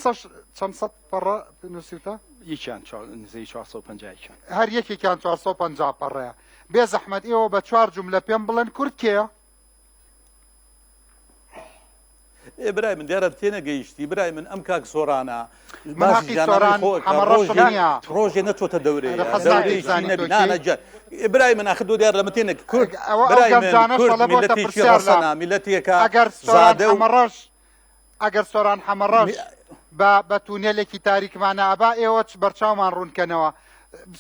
چەند سەد پەڕە نووسیوتە؟
یەکیان نزیکەی 450 یەکیان.
هەر یەکێکیان 450 پەڕەیە. بێ زەحمەت ئێوە بە چوار جوملە پێم بڵێن کورد کێیە؟
ئێ برای من دیارە تێنەگەیشتی برای من ئەم کاک سۆرانە
من
باسی
هەقی
ژیاننامەی
سۆران
خۆ ئەکا
حەمەڕەشم
ڕۆژێ
نییە.
ڕۆژێ نەچۆتە دەورەیە
ئەرێ حەز ناکەی
دەورەیەکی
بزانی
نەبی
تۆ
نانە
کێی؟
گیان ئێ برای من ئاخر تۆ دیارە لە من تێنەگ کورد
ئەوە ئەو
برای من
گەنجانەش
کورد
ئەڵێ بۆتە
میللەتێکی
پرسیار لام
ڕەسەنە میللەتێکە
ئەگەر سۆران
زادە و
حەمەڕەش ئەگەر سۆران حەمەڕەش بە بە تونێلێکی تاریکمانە ئەبا ئێوە چ بەرچاومان ڕوونکەنەوە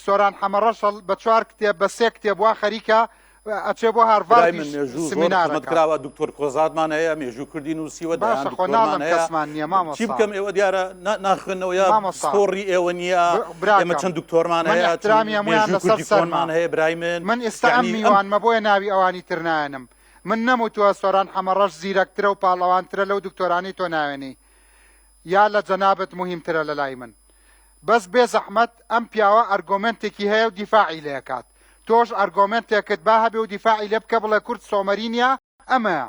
سۆران حەمەڕەش بە چوار کتێب بە سێ کتێب وا خەریکە ئەچێ بۆ
برای من
هارڤاردیش
مێژوو زۆر خزمەت
سمینارەکە
کراوە دکتۆر کۆزادمان هەیە مێژوو کوردی نووسیوە دەیان
باشە خۆ
دکتۆرمان
ناڵێم
هەیە
کەسمان نییە
چی
مامۆستا
بکەم ئێوە دیارە نا- ناخوێنەوە یا
مامۆستا
پسپۆڕی ئێوە نییە
ب-
ئێمە
براکەم
چەند دکتۆرمان
من
هەیە چەند
احترامی هەموویان
مێژوو
لەسەر
کوردی
سەرمە
کۆنمان هەیە برای من
من ئێستا ئەم
یعنی ئەم
میوانمە بۆیە ناوی ئەوانی تر نایەنم من نەموتووە سۆران حەمەڕەش زیرەکترە و پاڵەوانترە لەو دکتۆرانەی تۆ ناوێنی یا لە جەنابت موهیمترە لەلای من. بەس بێ زەحمەت ئەم پیاوە ئەرگۆمێنتێکی هەیە و دیفاعی لێ ئەکات تۆش ئەرگۆمێنتێکت با هەبێ و دیفاعی لێ بکە بڵێ کورد سۆمەری نیە ئەمەیە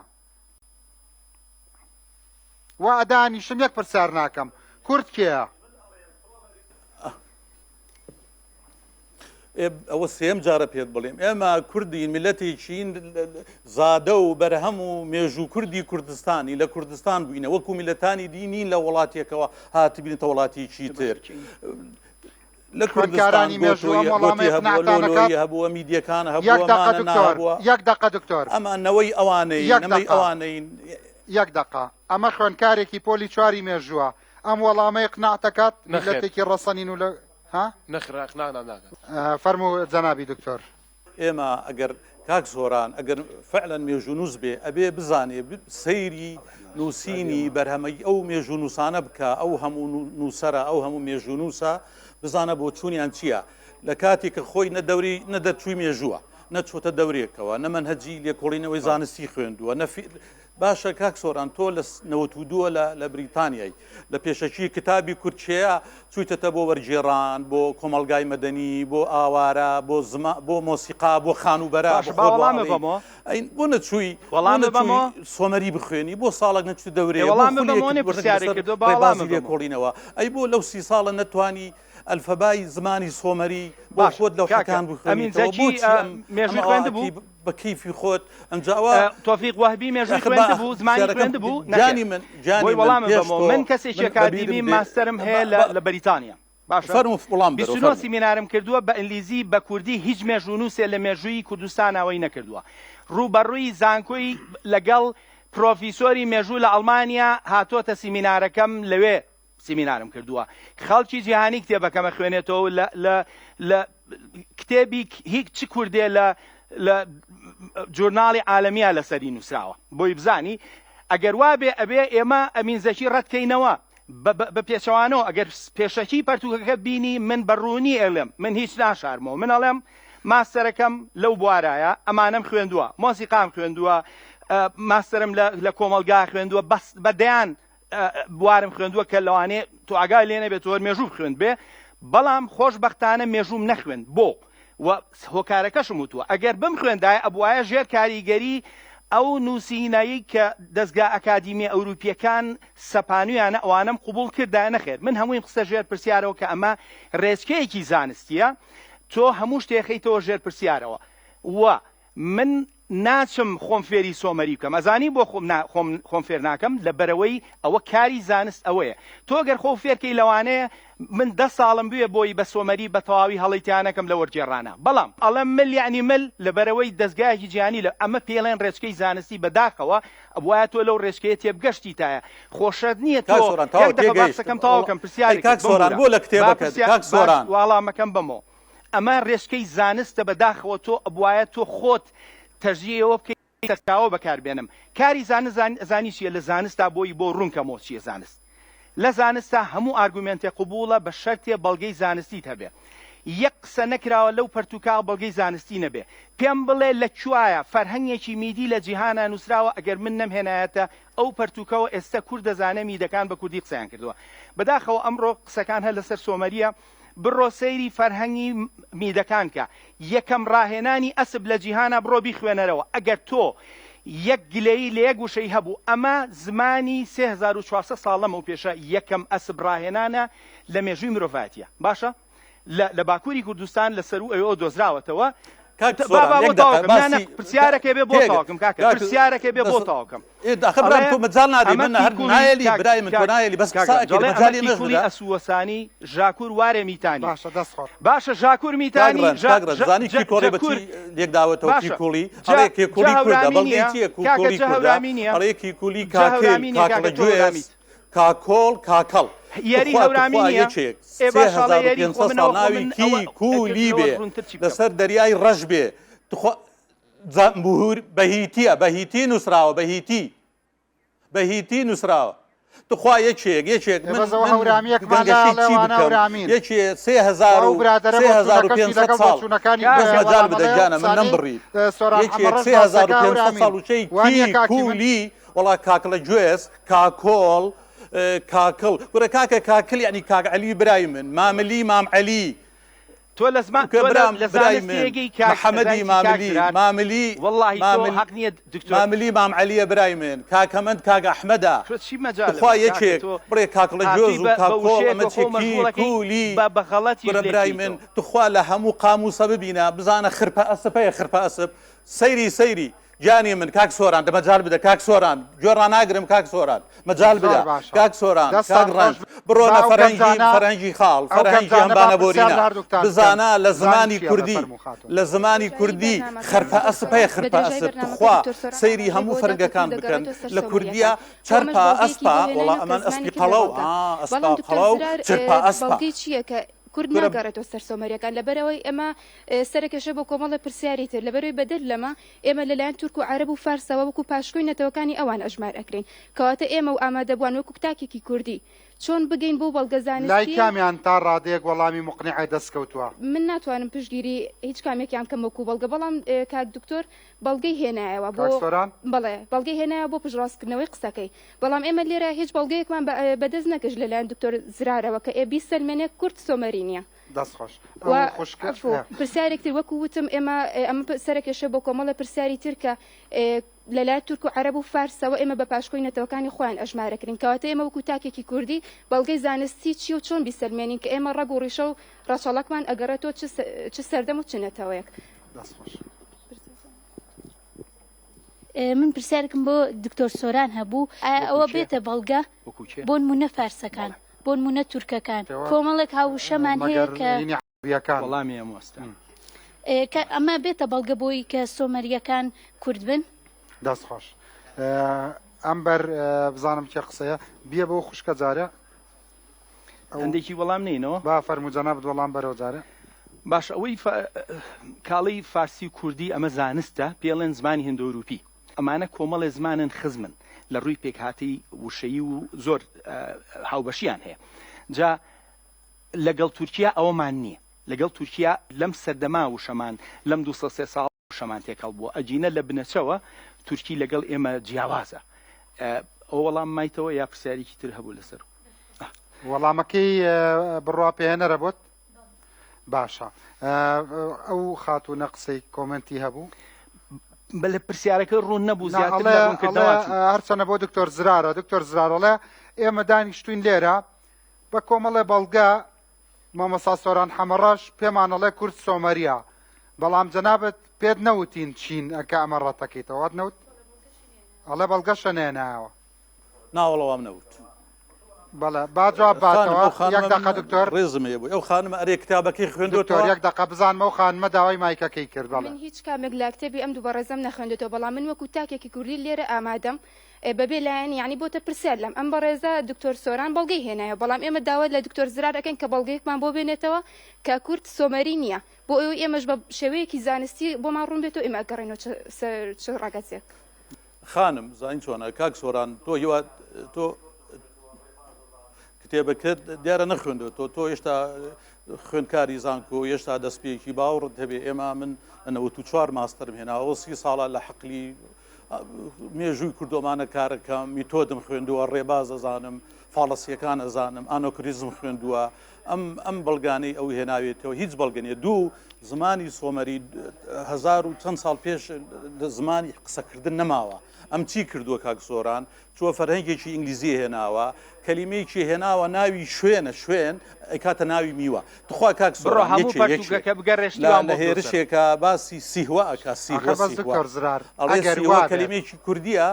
وا ئەدانیشم یەک پرسیار ناکەم کورد کێیە؟
ئەوە سێم جارە پێت بڵێم ئێمە کوردین میلەتێکین زادە و بەرهەم و مێژوو کوردی کوردستانی لە کوردستان بووینە وەکو میلەتانی دینین لە وڵاتێکەوە هاتبینێتە وڵاتێکی تر. لە کوردستان
خوێندکارانی مێژوو ئەم وەڵامەی
گۆتۆی هەبووە
قناعتان
لۆلۆیی
ئەکات؟
هەبووە میدیەکان
یەک
هەبووە
دەقە
مانە
دکتۆر
ناهەبووە
یەک دەقە دکتۆر
ئەمە نەوەی ئەوانەی
یەک
نەمەی
دەقە
ئەوانەین
یەک دەقە ئەمە خوێندکارێکی پۆلی چواری مێژووە ئەم وەڵامەی قناعت ئەکات
نەخێر
میللەتێکی ڕەسەنین و لە ها
نەخێر ئەقناع ناکات.
فەرموو جەنابی دکتۆر.
ئێمە ئەگەر کاک سۆران ئەگەر فعلەن مێژوونووس بێ ئەبێ بزانێ سەیری نووسینی بەرهەمەی ئەو مێژوونووسانە بکە ئەو هەموو نووسەرە ئەو هەموو مێژوونووسە بزانە بۆچوونیان چییە لە کاتێک کە خۆی نە دەوری نە دەرچووی مێژووە نە چۆتە دەورێکەوە نە مەنهەجی لێکۆڵینەوەی زانستی خوێندووە نە باشە کاک سۆران تۆ لە 92 لە لە بریتانیای لە پێشەکی کتابی کورد کێیە چوویتەتە بۆ وەرگێڕان بۆ کۆمەڵگای مەدەنی بۆ ئاوارە بۆ زما بۆ مۆسیقا بۆ خانووبەرە
باشە
بۆ
با
خۆت
وەڵامە
واڵی
بەمەوە
ئەی بۆ نەچووی بۆ
وەڵامە
نەچووی
بەمەوە
سۆمەری بخوێنی بۆ ساڵێک نەچووی
ئێ
دەورەیە بۆ
وەڵامە
خولێکت
بەمەوە نیە
وەرنەگرت
پرسیارێک
لەسەر
کردووە با وەڵامە
ڕێبازی
بەمەوە
لێکۆڵینەوە ئەی بۆ لەو 30 ساڵە نەتوانی ئەلفەبای زمانی سۆمەری بۆ
باشە
خۆت
کاکە
لەوحەکان
ئەمین
بخوێنیتەوە
زەکی
بۆچی
ئە،
ئەم ئەم
مێژووی
ئەوە
خوێندبوو
ئەکەی بە کەیفی خۆت ئەمجا ئەوە
تۆفیق وەهبی مێژووی
ئەخر با
خوێندبوو زمانی
پرسیارەکەم
خوێندبوو نەخێر
گیانی من گیانی
بۆی
من
وەڵامم
پێش
بەمەوە
تۆ
من کەسێکی
من
ئەکادیمی
بەبیرم دێ
ماستەرم هەیە
با
لە
با
لە بەریتانیا باشە
فەرموو وەڵام بدەرەوە
29
فەرموو
سیمینارم کردووە بە ئینگلیزی بە کوردی هیچ مێژوونووسێ لە مێژووی کوردستانەوەی نەکردووە ڕووبەڕووی زانکۆی لەگەڵ پرۆفیسۆری مێژوو لە ئەڵمانیا هاتۆتە سیمینارەکەم لەوێ سیمینارم کردووە خەڵکی جیهانی کتێبەکەم ئەخوێنێتەوە لە لە لە کتێبی هیچ چ کوردێ لە لە جورناڵی عالەمیە لەسەری نووسراوە بۆی بزانی ئەگەر وابێ ئەبێ ئێمە ئەمین زەکی ڕەتکەینەوە بە پێچەوانەوە ئەگەر پێشەکی پەرتوکەکە بینی من بە ڕوونی ئەڵێم من هیچ ناشارمەوە من ئەڵێم ماستەرەکەم لەو بوارایە ئەمانەم خوێندووە مۆسیقام خوێندووە ماستەرم لە کۆمەڵگا خوێندووە بەس بە دەیان بوارم خوێندووە کە لەوانەیە تۆ ئاگای لێ نەبێت تۆ هەر مێژوو بخوێند بێ بەڵام خۆشبەختانە مێژووم نەخوێند بۆ و هۆکارەکەشم وتووە ئەگەر بمخوێندایە ئەبوایە ژێر کاریگەری ئەو نووسینەی کە دەزگا ئەکادیمیە ئەوروپیەکان سەپانویانە ئەوانەم قبوڵ کردایە نەخێر من هەموویم خستە ژێر پرسیارەوە کە ئەمە ڕێچکەیەکی زانستیە تۆ هەموو شتێ خەیتەوە ژێر پرسیارەوە و من ناچم خۆم فێری سۆمەری بکەم ئەزانی بۆ خۆم نا خۆم خۆم فێر ناکەم لەبەرئەوەی ئەوە کاری زانست ئەوەیە تۆ گەر خۆو فێرکەی لەوانەیە من دە ساڵم بوێ بۆی بە سۆمەری بە تەواوی هەڵەی تیا نەکەم لە وەرگێڕانا بەڵام ئەڵێم مل یەعنی مل لەبەرئەوەی دەزگایەکی جیهانی لە ئەمە پێڵێن ڕێچکەی زانستی بە داخەوە ئەبوایە تۆ لەو ڕێچکەیە تێبگەشتیتایە خۆ شەرت نییە
کاک
تۆ
سۆران
یەک
تەواو
دەقە با
تێگەیشتم
قسەکەم تەواو کەم
ئەی
پرسیارێکت
کاک سۆران
بمبورە
بۆ لە
با
کتێبەکەت
پرسیار
کاک
باش
سۆران
وەڵامەکەم بەمەوە ئەمە ڕێچکەی زانستە بەداخەوە تۆ ئەبوایە تۆ خۆت تەرجیحی ئەوە بکەی سەرچاوە بەکار بێنم کاری زانست ئەزانی چیە لە زانستا بۆی بۆ ڕوون کەمەوە چیە زانست لە زانستا هەموو ئارگومێنتێ قبوڵە بە شەرتێ بەڵگەی زانستیت هەبێ یەک قسە نەکراوە لەو پەرتوکا بەڵگەی زانستی نەبێ پێم بڵێ لە کوایە فەرهەنگێکی میدی لە جیهانا نوسراوە ئەگەر من نەمهێنایەتە ئەو پەرتوکەوە ئێستە کورد دەزانێ میدەکان بە کوردی قسەیان کردوە بەداخەوە ئەمڕۆ قسەکان هەر لەسەر سۆمەریە بڕۆ سەیری فەرهەنگی میدەکان کە، یەکەم ڕاهێنانی ئەسپ لە جیهانا بڕۆ بیخوێنەرەوە، ئەگەر تۆ یەک گلەیی لە یەک وشەی هەبوو، ئەمە زمانی 3400 ساڵ لەمەو پێشە یەکەم ئەسپ ڕاهێنانە لە مێژووی مرۆڤایەتیە باشە لە لە باکوری کوردستان لە سەروو ئەوێوە دۆزراوەتەوە
کاک
با
سۆران
با
یەک
بۆ
دەقە
تەواوکەم نا نا
باسی
پرسیارەکەی بێ بۆ
تێگە
تەواوکەم کاکە
کاک
پرسیارەکەی بێ بۆ
دەس
تەواوکەم
ئێ داخە برام
ئەڵێ
تۆ مەجال نادەی
ئەمە
من هەر
کیکوڵی
نایەلی
کاک
برای من تۆ
کاک
نایەلی بەس
کاک
قسە
ڕەنج
ئەکەی
ئەڵێ ئەمە
مەجالی ئێمەش
کیکوڵی
بدە
ئەسووەسانی ژاکور وارێ میتانی
باشە دەست خۆش.
باشە ژاکور
کاک
میتانی
ڕەنج
ژا
کاک ڕەنج
ژا
زانی
جە
کیکۆڵی بە
جەکور
چی لێک داوەتەوە
باشە
کیکوڵی
جە
ئەڵێ
جە
کێکوڵی کوردە
هەورامی
بەڵگەی
نییە
چییە
کاکە
کوکوڵی
جە
کوردە
هەورامی نییە
ئەڵێ کیکولی
جە
کاکل
هەورامی نییە
کاکڵە
کاکە تۆ
گوێز
هەورامیت
کاکۆڵ کاکەڵ
یەری
توخوا
هەورامی
توخوا
نییە
یەکێک
ئێ باشە ئەڵێ یەری خۆ
3500
من
ساڵ
ئەوە خۆ
ناوی
من ئەوە
کی
ئەکرد
کولی
لەوە
بێ
ڕوونتر چی بکەم
لەسەر دەریای ڕەش بێ توخوا زەمبوور بە هیتیە بە هیتی نووسراوە بە هیتی بە هیتی نووسراوە توخوا یەکێک یەکێک
ئێ
من
بەس ئەوە
من
هەورامییەکمان لا
گەنگەشەی
ئەڵێ
چی
ئەوانە
بکەم
هەورامین
یەکێ سێ هەزار
خۆ ئەو
و
برادەرە
سێ هەزار و
بۆچوونەکەشی
پێنج سەد
لەگەڵ
ساڵ
بۆچوونەکانی
بەس
کاکە
بۆیە
مەجال
وەڵام
بدە
ئەڵێ
گیانە من
قسانەی
نەمبڕی
سۆران
یەکێک
حەمەڕەش
سێ هەزار
باسەکە
و پێنج سەد
هەورامین
ساڵ وشەی
وا
کی
نییە کاکی من
کولی وەڵا کاکڵە گوێز کاکۆڵ. کاکڵ کورە کاکە کاکل یعنی کاک عەلی برای من ماملی مام عەلی
تۆ لە زمان
کە
تۆ لە
برام
لە
برای
زانست
من
تێگەی کاک
محەمەدی
ئەزانی چی کاک
ماملی
زرار
ماملی
وەڵاهی تۆ
مامل
حەق نییە دکتۆر
ماملی مام عەلیە برای من کاکەمەند کاک ئەحمەدە
تۆ چی مەجالە
توخوا
بۆ کاکە
یەکێک
تۆ
بڕێ کاکڵە
هاتووی
گوێز و
بە بە
کاکۆڵ
وشەیەک
ئەمە
تۆ
چیە
خۆ
کی
مەشغوڵەکەی
کولی
بە بە غەڵەتیش
کورە
لێک
برای من
تێیتەوە.
توخوا لە هەموو قاموسە ببینە بزانە خرپە ئەسپ هەیە خرپە ئەسپ سەیری سەیری گیانی من کاک سۆران دە مەجال بدە کاک سۆران گوێ ڕاناگرم کاک سۆران مەجال
زۆر
بدە
باشە
کاک سۆران کاک
دەستان خۆش
ڕەنج بڕۆنە
با ئەو
فەرهەنگی
گەنجانە
فەرهەنگی خاڵ
ئەو
فەرهەنگی
گەنجانە با
هەمبانە
پرسیار
بۆرینە
لە هەردووکتان بکەن
بزانە لە
زانی
زمانی
چییە
کوردی
فەرموو خاتوون.
لە زمانی
درێژایی
کوردی
بەرنامەکە
خەرپە
دکتۆر
ئەسپ
سۆران
هەیە
بە
خرپە
درێژای
ئەسپ
بەرنامەکە
توخوا
دکتۆر سۆران
سەیری
ئاماژەی
هەموو
بەوەدا کە
فەرهەنگەکان
کورد
بکەن
دەگەڕێتەوە سەر
لە کوردیە
سۆمەرییەکان بۆ ئەمەش
چەرپا
بەڵگەیەکی
ئەسپا
بۆ
وەڵا
هێناینەوە کە
ئەمان
زمانی
ئەسپی
کردە
قەڵەو
بەڵگە
ئا ئەسپا
بەڵام دکتۆر
قەڵەو
زرار
چرپا ئەسپا
بەڵگەی چییە کە کورد
کورە
ناگەڕێتەوە سەر سۆمەرییەکان لەبەرئەوەی ئێمە سەرەکێشە بۆ کۆمەڵێ پرسیاری تر، لەبەرئەوەی بەدەر لەمە ئێمە لەلایەن تورک و عەرەب و فارسەوە وەکو پاشکۆی نەتەوەکانی ئەوان ئەژمار ئەکرێین، کەواتە ئێمە و ئامادەبووان وەکو تاکێکی کوردی چۆن بگەین بەو بەڵگە
لای
زانستیەی؟
کامیان تا ڕادەیەک وەڵامی موقنیعی دەست کەوتووە؟
من ناتوانم پشتگیری هیچ کامێکیان بکەم وەکو بەڵگە، بەڵام کاک دکتۆر بەڵگەی هێنایەوە بۆ
کاک سۆران؟
بەڵێ بەڵگەی هێنایەوە بۆ پشتڕاستکردنەوەی قسەکەی، بەڵام ئێمە لێرە هیچ بەڵگەیەکمان بەدەست نەگەشت لەلایەن دکتۆر زرارەوە کە ئێ بیسەلمێنێ کورد سۆمەری نیە.
دەست خۆش
و
ئەو خوشکە
عەفو پرسیارێک تر وەکو وتم ئێمە ئەمە سەرەکێشە بۆ کۆمەڵێ پرسیاری تر کە لەلایەن تورک و عەرەب و فارسەوە ئێمە بە پاشکۆی نەتەوەکانی خۆیان ئەژمارەکرین کەواتە ئێمە وەکو تاکێکی کوردی بەڵگەی زانستی چی و چۆن بیسەلمێنین کە ئێمە ڕەگ و ڕیشە و ڕەچەڵەکمان ئەگەڕێتەوە چ سەردەم و چ نەتەوەیەک.
دەست خۆش.
من پرسیارێکم بۆ دکتۆر سۆران هەبوو ئایا
وەکو
ئەوە
کێ؟
بێتە بەڵگە
وەکو کێ؟
بۆ نموونە فارسەکان
بەڵێ.
بۆ نموونە تورکەکان
پێوە
کۆمەڵێک هاووشەمان هەیە
مەگەر
کە
هینی عەرەبییەکان.
وەڵامی ئەم وەستە.
کە ئەمە بێتە بەڵگە بۆی کە سۆمەرییەکان کورد بن؟
دەست خۆش. ئەم بەر بزانم کێ قسەیە بیە بۆ خوشکە جارێ. ئەو
هەندێکی وەڵام نەینەوە؟
با فەرموو جەنابت وەڵام بەرەوە جارێ.
باشە ئەوەی کاڵی فارسی و کوردی ئەمە زانستە پێڵێن زمانی هندۆروپی ئەمانە کۆمەڵێ زمانن خزمن لە ڕووی پێکهاتەی وشەیی و زۆر هاوبەشیان هەیە جا لەگەڵ تورکیا ئەوەمان نییە لەگەڵ تورکیا لەم سەردەما وشەمان لەم دو سێ ساڵ وشەمان تێکەڵ بووە ئەگینە لە بنەچەوە تورکی لەگەڵ ئێمە جیاوازە ئەوە وەڵام مایتەوە یا پرسیارێکی تر هەبوو لەسەر
وەڵامەکەی بڕوا پێهێنەرە بۆت باشە ئەو خاتوونە قسەی کۆمنتی هەبوو
بەلێ پرسیارەکە ڕوون نەبوو زیاتر لە ڕوونکردنەوە چوو.
هەرچەنە بۆ دکتۆر زرارە دکتۆر زرارەڵێ ئێمە دانیشتوین لێرە بە کۆمەڵێ بەڵگە مامۆستا سۆران حەمەڕەش پێمان ئەڵێ کورد سۆمەریە بەڵام جەنابت پێت نەوتین چین ئەکە ئەمە ڕەتەکەیتەوە وات نەوت ئەڵێ بەڵگەشە نێنایەوە.
ناوەڵا وام نەوت.
بەڵێ با جواب
خانم
باتەوە
ئەو
یەک
خانمە من
دەقە دکتۆر
ڕێزم هەیە بۆی ئەو خانمە ئەرێ کتابەکەی
دکتۆر
خوێندۆتەوە؟
یەک دەقە بزانم ئەو خانمە داوای مایکەکەی کرد بەڵێ.
من هیچ کامێک لە کتێبی ئەم دوو بەڕێزەم نەخوێندۆتەوە بەڵام من وەکو تاکێکی کوردی لێرە ئامادەم بەبێ لایەنی یانی بۆتە پرسیار لەم ئەم بەڕێزە دکتۆر سۆران بەڵگەی هێنایەوە بەڵام ئێمە داوا لە دکتۆر زرار ئەکەین کە بەڵگەیەکمان بۆ بێنێتەوە کە کورد سۆمەری نییە بۆ ئەوەی ئێمەش بە شێوەیەکی زانستی بۆمان ڕوون بێتەوە ئێمە ئەگەڕێینەوە چ سەر چ ڕەگەزێک.
خانم زانی چۆنە کاک سۆران تۆ هیوا تۆ کتێبەکەت دیارە نەخوێندوە تۆ تۆ هێشتا خوێندکاری زانکۆ هێشتا دەستپێکی باوەڕت هەبێ ئێمە من لە 94 ماستەرم هێناوە سی ساڵە لە حقلی مێژووی کوردۆمانە کارەکەم میتۆدم خوێندووە ڕێباز ئەزانم فاڵەسیەکان ئەزانم ئانۆکریزم خوێندووە ئەم ئەم بەڵگانەی ئەو هێناوێتەوە هیچ بەڵگە نیە دوو زمانی سۆمەری هەزار و چەند ساڵ پێش لە زمانی قسەکردن نەماوە ئەم چی کردووە کاک سۆران چووە فەرهەنگێکی ئینگلیزی هێناوە کەلیمەیەکی هێناوە ناوی شوێنە شوێن ئەیکاتە ناوی میوە تخوا کاک
بڕۆ
سۆران
هەموو
یەکێ یەکێ
پەرتووکەکە بگەڕێ شتی
لە
وام
لە
بۆ بدۆزەرەوە.
هێرشێکا باسی سیهوە ئەکا
ئاخە
سیهوە
بەس
سیهوە
دکتۆر زرار
ئەڵێ
ئەگەر
سیهوە
وابێت
کەلیمەیەکی کوردیە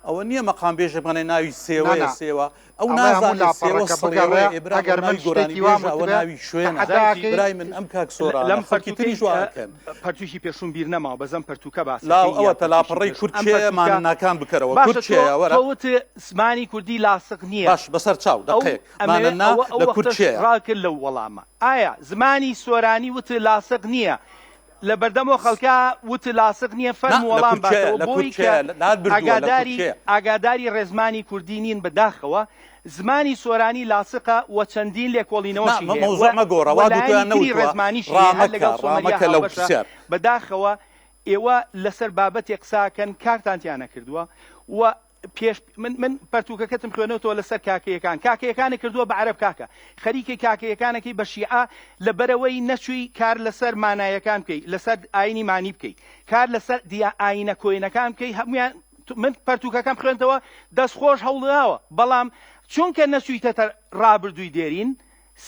ئەوە نییە مەقام بێژە بڵێ ناوی سێوەیە
نا نا
سێوە ئەو
ئەڵێ هەموو
نازانێ سێوە
لاپەڕەکە
سڕێوەیە
بگەڕێ
ئێ برا ئەوە
ئەگەر من
ناوی گۆرانی
شتێکی وام
بێژە ئەوە
وتبێ
ناوی شوێنە
تەحەداکەی
برای من ئەم کاک سۆرانە
لەم
خەڵکی
پەرتووکەی
تریش وا ئەکەن.
پەرتووکی پێشووم بیر نەماوە بەس ئەم پەرتووکە
لاو
باسەکەی یا
ئەوەتە
پەرتووکی
لاپەڕەی
پێشوو
کورد
ئەم
کێیە
پەرتووکە
مانەناکان بکەرەوە
باشە
کورد
تۆ
کێیە وەرە
تۆ وت زمانی کوردی لاسق نییە
باش بەسەر چاو
ئەو
دەقەیەک
ئەمەوێ
مانەنا
ئەوە ئەو
لە کورد
وەختەش
کێیە؟
ڕاکرد لەو وەڵامە ئایا زمانی سۆرانی وت لاسق نییە لە بەردەم ئەو خەڵکە وت لاسق نییە
نا
فەرموو
لە
وەڵام
کورد کێیە
باتەوە
لە کورد
بۆی کە
کێیە لات بردووە لە کورد
ئاگاداری
کێیە؟
ئاگاداری ڕێزمانی کوردی نین بەداخەوە زمانی سۆرانی لاسقە و چەندین
نا
لێکۆڵینەوەشی هەیە و
مەوزوع مەگۆڕە
و
وا دوو تۆیان
لایەنی تری
نەوتووە
ڕێزمانیشی هەیە هەر
ڕامەکە
لەگەڵ سۆمەریا
ڕامەکە لەو
هاوبەشە
پرسیار.
بەداخەوە ئێوە لەسەر بابەتێک قسە ئەکەن کارتان تیا نەکردووە و. پێش من من پەرتوکەکەتم خوێنەوەتەوە لەسەر کاکەیەکان کاکەیەکانی کردووە بە عەرەب کاکە خەریکی کاکەیەکانەکەی بە شیعە لەبەرەوەی نەچووی کار لەسەر مانایەکان بکەی لەسەر ئاینی مانی بکەی کار لەسەر دیا ئاینە کۆینەکان بکەی هەمویان من پەرتوکەکەم خوێندەوە دەست خۆش هەوڵداوە بەڵام چونکە نەچوویتەتە ڕابردووی دێرین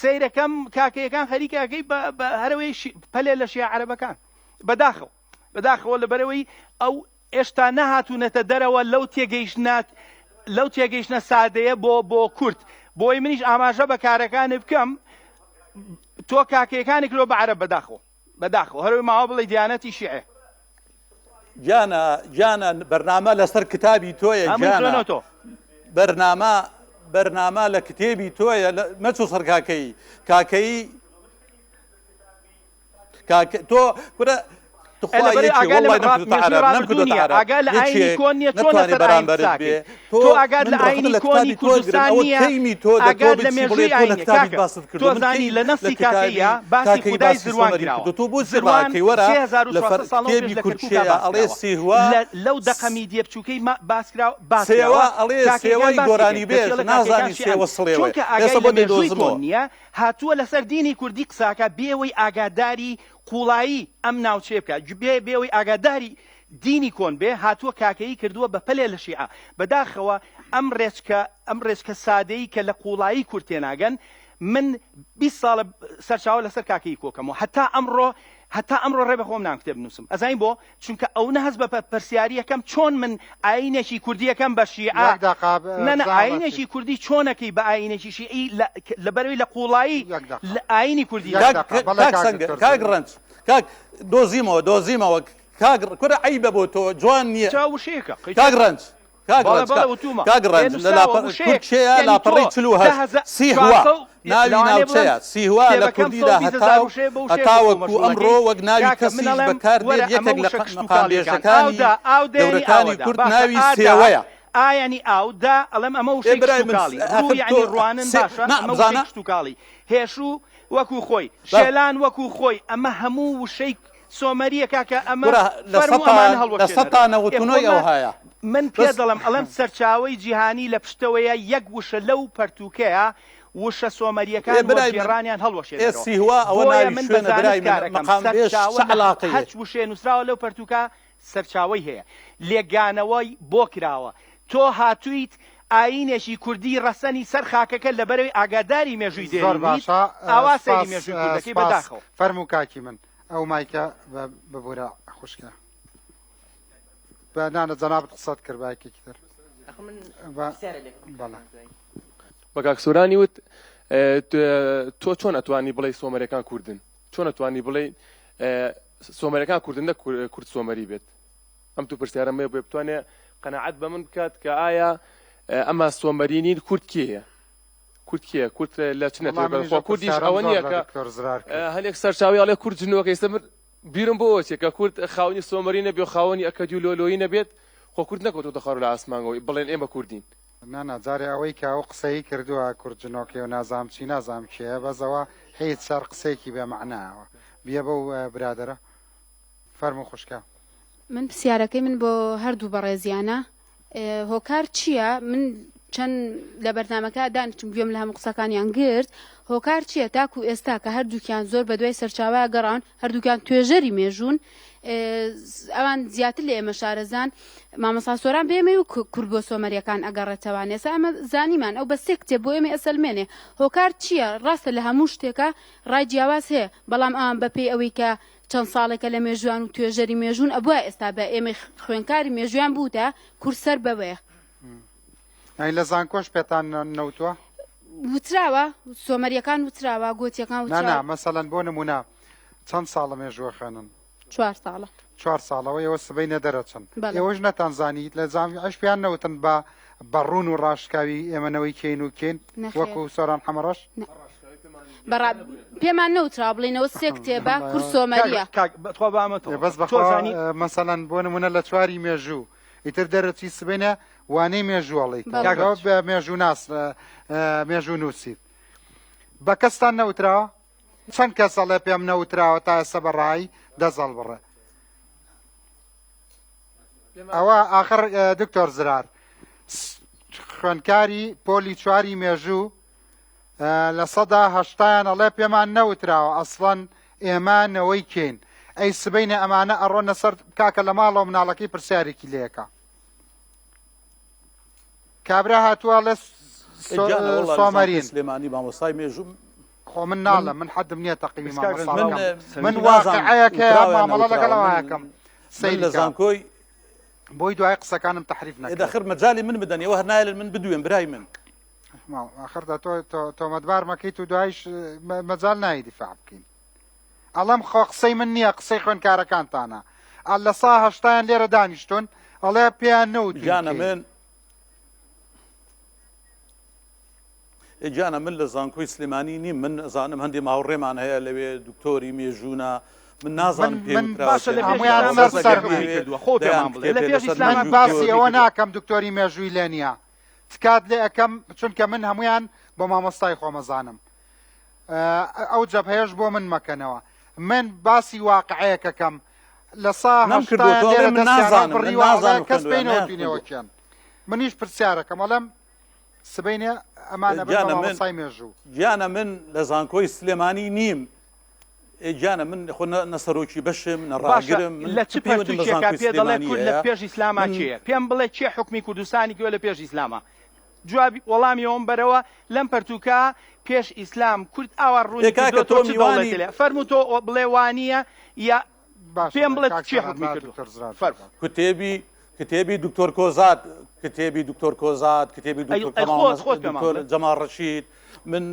سەیرەکەم کاکەیەکان خەریکەکەی بە هەرەوەی پەلێ لە شیعە عەرەبەکان بەداخەوە بەداخەوە لەبەرەوەی ئەو ئێشتا نەهاتوونەتە دەرەوە لەو تێگەیشتنە لەو تێگەیشتنە سادەیە بۆ بۆ کورد بۆی منیش ئاماژە بە کارەکانی بکەم تۆ کاکەیەکانی کرۆ بە عەرەب بەداخەوە بەداخەوە هەروی ماوە بڵێ دیانەتی شیعە
گیانە گیانە بەرنامە لەسەر کتابی تۆیە گیانە بەرنامە بەرنامە لە کتێبی تۆیە مەچۆ سەر کاکەیی کاکەیی کاکە تۆ کورە تخوا
لەبەر
یەکێ
ئاگا لە
وەڵڵای نەمکردۆتە
مێژووی
عەرەب
ڕابردوو
نەمکردۆتە
نییە
عەرەب
ئاگا لە ئاینی
یەکێک
کۆن نییە چۆن
نەتوانێ
لەسەر ئاین
بەرامبەرت
قساکەی
بێ تۆ
تۆ ئاگات
من
لە
ڕەخنە
ئاینی
لە کتابی
کۆنی
تۆ ئەگرم
کوردستان
ئەوە
نییە
کەیمی تۆ دە تۆ
ئاگات لە
بچی بڵێ
مێژووی
تۆ لە
ئاینیە
کتابیت
کاکە
باست
تۆ
کردووە من
زانی
کەی
لە
لە
نەسی
کتابی
کاکەیە باسی
کاکەی
خودای
باسی
زروان
سۆمەری
کراوە
کردووە تۆ بۆچی
زروان
ڕاکەی وەرە لە فەر
3400 ساڵ لەوە پێش
کتێبی
لە
کورد
کەرکووکا
چێیە
باس
ئەڵێ
کراوە
سیهوا
لە لەو دەقە میدیە بچووکەی ما باس کراوە باس
سێوە
کراوە
ئەڵێ
کاکەیەکان
سێوەی
باسی
گۆرانی
کرد
بێژ
کەچی ئەڵێ کاکەیەکان
نازانی
شیعەن
سێوە سڵێوەیە
چونکە ئاگای
ئێستا
لە
بۆ
مێژووی کۆن
دەیدۆزمەوە.
نییە هاتووە لەسەر دینی کوردی قساکا بێوەی ئاگاداری قوڵایی ئەم ناوچەیە بکا بێ بێوەی ئاگاداری دینی کۆن بێ هاتووە کاکەیی کردووە بە پەلێ لە شیعە بەداخەوە ئەم ڕێچکە ئەم ڕێچکە سادەی کە لە قوڵایی کورد تێناگەن من 20 ساڵە سەرچاوە لەسەر کاکەیی کۆکەمەوە هەتا ئەمڕۆ هەتا ئەمڕۆ ڕێ بەخۆم نام کتێب بنووسم ئەزانی بۆ چونکە ئەونە هەست بە پرسیاریەکەم چۆن من ئاینێکی کوردیەکەم بە شیعە
یەک دەقە
نە نە
بزانە
ئاینێکی کوردی چۆنەکەی بە ئاینێکی شیعی لەبەرەوەی لە قوڵایی
یەک دەقە
لە ئاینی کوردی
یەک
کاک
دەقە بەڵێ
کاک
کاک
سەنگەر
دکتۆر
کاک
زەمین.
ڕەنج کاک دۆزیمەوە دۆزیمەوە کاک کورە عەیبە بۆ تۆ جوان نییە
جا وشەیەکە
کاک
قەیچەکە
ڕەنج کاک
بەڵێ
ڕەنج
بەڵێ
کاک
وتومە
کاک
ئێ
ڕەنج لە
نووسراوە
لاپەڕ
وشەیەک
کورد کێیە
یعنی تۆ
لاپەڕەی 48
دە
سیهوا
400
ناوی
لەوانەیە بڵێم
ناوچەیە سیهوا لە
کتێبەکەم
کوردیدا
120 هەزار
هەتاو
وشەیە بە وشەیەک وەکو
هەتاوەکو
مەشغوڵەکەی
ئەمڕۆ وەک ناوی
کاکە من
کەسیش
ئەڵێم
بەکار
وەرە
دێت
ئەمە
یەکێک لە
وشە کشتوکاڵیەکان
مقامبێژەکانی
ئاودا ئاو دێنی
گەورەکانی
ئاوەدا
کورد
باشە
ناوی
ئادا
سێوەیە
ئا یعنی ئاو دا ئەڵێم ئەمە
ئێ
وشەی
برای من
کشتوکاڵی ڕوو
ئاخر
یعنی
تۆ
ڕوانن
سێ
باشە
نا
ئەمە وشەی
بزانە
کشتوکاڵی هێشوو وەکو خۆی
با
شێلان وەکو خۆی ئەمە هەموو وشەی سۆمەریە کاکە ئەمە
کورە لە
فەرموو
سەتا
ئەمانە
لە
هەڵوەشێنەرەوە
سەتا
ئێ
99
خۆ مە
ئەوهایە
من پێ
بەس
دەڵێم ئەڵێم سەرچاوەی جیهانی لە پشتەوەیە یەک وشە لەو پەرتووکەیە وشە
ئێ
سۆمەریەکان
برای من
وەرگێڕانیان
ئێ
هەڵوەشێنەرەوە
سیهوا ئەوە
بۆیە
ناوی
من بە
شوێنە
زانست
برای من
کارەکەم
مقامبێژ
سەرچاوە
چ
لە
عەلاقەیە
هەرچ وشەیە نووسراوە لەو پەرتووکە سەرچاوەی هەیە لێکگانەوەی بۆ کراوە تۆ هاتوویت ئایینێکی کوردی ڕەسەنی سەر خاکەکە لەبەرەوەی ئاگاداری مێژووی
زۆر
دێرینیت
باشە
ئاوا سەیری
سپاس
مێژووی کوردەکەی
سپاس
بەداخەوە.
فەرموو کاکی من ئەو مایکە ببورە خوشکە بە نانە جەنابت قسەت کرد بایکێکی تر
ئەخ من
بە
پرسیارە لێکم
بەڵێ
بە کاک سۆرانی وت تۆ چۆن ئەتوانی بڵێی سۆمەرەکان کوردن چۆن ئەتوانی بڵێی سۆمەرەکان کوردن نەک کورد سۆمەری بێت ئەم تو پرسیارەم هەیە بۆیە بتوانێ قەناعەت بە من بکات کە ئایا ئەمە سۆمەری نین کورد کێیە کورد کێیە کورد لە چ
وەڵا
نەتەوە
منیش
خۆ
ئەو
کوردیش
پرسیارەم
ئەوە
زۆر
نییە
لە
کە
دکتۆر زرار کرد
هەنێک سەرچاوی ئەڵێ کورد جنۆکە ئێستا من بیرم بۆ ئەوە چێ کە کورد خاوەنی سۆمەری نەبێ و خاوەنی ئەکەدی و لۆلۆیی نەبێت خۆ کورد نەکەوتۆتە خەڕ لە ئاسمانەوە بڵێن ئێمە کوردین
نا نا جارێ ئەوەی کە ئەو قسەی کردووە کورد جنۆکەیە و نازانم چی نازانم کێیە بەس ئەوە هیچ هەر قسەیەکی بێ مەعنایەوە بیە بەو برادەرە فەرموو خوشکە.
من پسیارەکەی من بۆ هەردوو بەڕێزیانە هۆکار چییە من چەند لە بەرنامەکە دانیشتم گوێم لە هەموو قسەکانیان گرت هۆکار چییە تاکو ئێستا کە هەردووکیان زۆر بە دوای سەرچاوە گەڕان هەردووکیان توێژەری مێژوون ئەوان زیاتر لە ئێمە شارەزان مامۆستا سۆران بە ئێمەی و کورد بۆ سۆمەریەکان ئەگەڕێتەوان ئێستا ئەمە زانیمان ئەو بە سێ کتێب بۆ ئێمە ئەسەلمێنێ هۆکار چییە ڕاستە لە هەموو شتێکە ڕای جیاواز هەیە بەڵام ئەوان بەپێی ئەوەی کە چەند ساڵێکە لە مێژووان و توێژەری مێژوون ئەبوایە ئێستا بە ئێمەی خوێنکاری مێژوویان بووتە کورد سەر بەوەیە.
یانی لە زانکۆش پێتان نەوتووە؟
وتراوە سۆمەریەکان وتراوە گۆتیەکان
نا نا
وتراوە.
مەسەلەن بۆ نموونە چەند ساڵە مێژوو ئەخوێنن؟
چوار ساڵە.
چوار ساڵەوە ئێوە سبەینێ دەرەچن
بەڵێ.
ئێوەش نەتان زانی لە جامیعەش پێیان نەوتن بە بە ڕوون و ڕاشکاوی ئێمە نەوەی کێین و کێین
نەخێر.
وەکو سۆران حەمەڕەش؟
نا. بەڕا پێمان نەوتراوە بڵێینەوە سێ کتێبە کورد سۆمەریە.
کاک بەتخوا با ئەمە تەواو
بەس
تۆ
بەخوا
زانی
مەسەلەن بۆ نمونە لە چواری مێژوو ئیتر دەرەچی سبەینێ وانەی مێژوو ئەڵێیتەوە
بەڵێ.
کاک
تۆ
ڕەنج
بە مێژووناس مێژوو نووسیت بە کەستان نەوتراوە چەند کەس ئەڵێ پێم نەوتراوە تا ئێستا بە ڕای دەست هەڵبڕێ ئەوە ئاخر دکتۆر زرار. خوێندکاری پۆلی چواری مێژوو 80%یان ئەڵێ پێمان نەوتراوە ئەسڵەن ئێمە نەوەی کێین ئەی سبەینێ ئەمانە ئەڕۆنە سەر کاکە لە ماڵەوە مناڵەکەی پرسیارێکی لێکە کابرا هاتووە لە سۆمەرین
سلێمانی مامۆستای مێژوو
خۆ من ناڵم من حەدم نییە تەقیمی من واقعەیەکە مامەڵە لەگەڵەوەکەم
سەیر لە زانکۆی
بۆی دوای قسەکانم تەحریف نەکەن.
دەخر مەجالی من بدەن ئێوە هەر نایەلن من بدوێم برای من.
ئاخر دە تۆ تۆمەتبار مەکەیت و دوایش مەجال نایی دیفاع بکەین. ئەڵێم خۆ قسەی من نییە قسەی خوێندکارەکانتانە. لە سا هەشتایان لێرە دانیشتون ئەڵێ پێیان نەوتوین
گیانە من ئێ گیانە من لە زانکۆی سلێمانی نیم من ئەزانم هەندێ هاوڕێمان هەیە لەوێ دکتۆری مێژوونە من نازانم پێ
من
وتراوە
باشە لە
پێ
پێش
هەموویان
ئیسلاما
سەر
کێ
سەر
حوکمی
بوون.
کردووە خۆ
دەیان
پێمان بڵێ لە
کتێبێ
پێش
لەسەر
ئیسلاما
من
مێژووی
کێ
باسی
حوکمی
ئەوە
کردووە
ناکەم دکتۆری مێژووی لێ نییە تکات لێ ئەکەم چونکە من هەمویان بۆ مامۆستای خۆمەزانم ئەو جەبهەیەش بۆ من مەکەنەوە من باسی واقعەیەکەکەم لە سا
نەم کردووە
هەشتایان
تۆ ئەڵێ
لێرە
من
دەستیان
نازانم من
هەڵبڕیوە ئەڵێ
نازانم
کەس
خوێندووە
پێی
یان
نەوتوینەوە
نەیانخوێندووە
کێن منیش پرسیارەکەم ئەڵێم سبەینێ ئەمانە بن بە
گیانە من
مامۆستای مێژوو.
گیانە من لە زانکۆی سلێمانی نیم ئێ گیانە من خۆ نە نە سەرۆکی بەشم نە
باشە
ڕاگرم من
لە
چ
چ
پەیوەندیم بە
پەرتوکێکا
زانکۆی
پێ دەڵێ
سلێمانی
کورد لە
هەیە
پێش ئیسلاما
من
کێیە پێم بڵێ کێ حوکمی کوردستانی کردوە لە پێش ئیسلاما جوابی وەڵامی ئەوم بەرەوە لەم پەرتوکە پێش ئیسلام کورد ئاوا
ئێ
ڕوونی
کاکە
کردووە
تۆ
تۆ چ
میوانی
دەوڵەتێ لێ فەرموو تۆ بڵێ وانییە یا
باشە
پێم بڵێ
کاک
کێ
سۆران
حوکمی
با
کردووە
دکتۆر زرار
فەرموو
جواب.
کتێبی کتێبی دکتۆر کۆزات کتێبی دکتۆر کۆزات کتێبی
ئەی
دکتۆر
ئەی
کەماڵ
خۆت
نەس-
خۆت پێمان
دکتۆر
بڵێ
جەمال ڕەشید من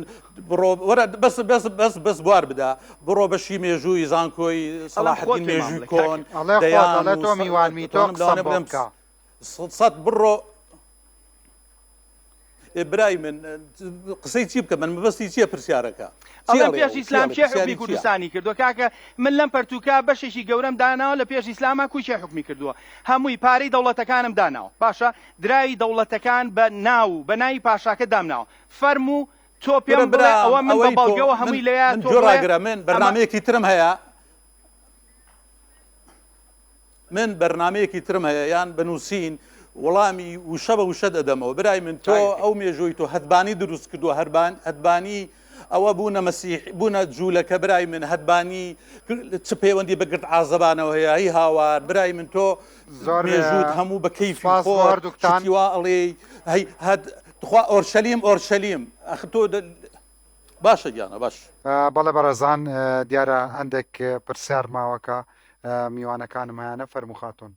بڕۆ وەرە بەس بەس بەس بەس بوار بدە بڕۆ بەشی مێژووی زانکۆی
ئەڵێم خۆت
سەڵاحەدین
پێمان
مێژووی
بڵێ
کۆن
کاکە
ئەڵێ خۆت
دەیان
ئەڵێ
و
تۆ میوانمی تۆ
دەتوانم
قسەم
لەوانە
بۆ
بڵێم
بکە
سەد بڕۆ ئێ برای من قسەی چی بکە من مەبەستی چییە پرسیارەکە چی
ئەڵێم
ئەڵێ
پێش
ئەو چی
ئیسلام
ئەڵێ
کێ حوکمی
پرسیاری چییە
کوردستانی کردووە کاکە من لەم پەرتوکە بەشێکی گەورەم داناوە لە پێش ئیسلاما کوی کێ حوکمی کردووە هەمووی پارەی دەوڵەتەکانم داناوە باشە دراوی دەوڵەتەکان بە ناو و بە ناوی پاشاکە دامناوە فەرموو تۆ
کورە
پێم بڵێ
برام
ئەوە من بە
ئەوەی تۆ
بەڵگەوە
من
هەمووی لەوێ
من
تۆ
گوێ
بڵێ
ڕاگرە من
ئەمە
بەرنامەیەکی ترم هەیە من بەرنامەیەکی ترم هەیە یان بە نووسین وەڵامی وشە بە وشەت ئەدەمەوە برای من تۆ ئەو مێژووی تۆ هەتبانی دروست کردووە هەربان هەتبانی ئەوە بوونە مەسیح بوونە جوولەکە برای من هەتبانی چ پەیوەندی بە گرد عازەبانەوە هەیە هی هاوار برای من تۆ
زۆر
مێژووت هەموو بە کەیفی
سپاس بۆ
خۆت
هەردووکتان.
شتی وا ئەڵێی هەی هەت تخوا ئۆرشەلیم ئۆرشەلیم ئەخ تۆ باشە گیانە باش.
بەڵێ بەڕێزان دیارە هەندێک پرسیار ماوە کە میوانەکانم هەیانە فەرموو خاتوون.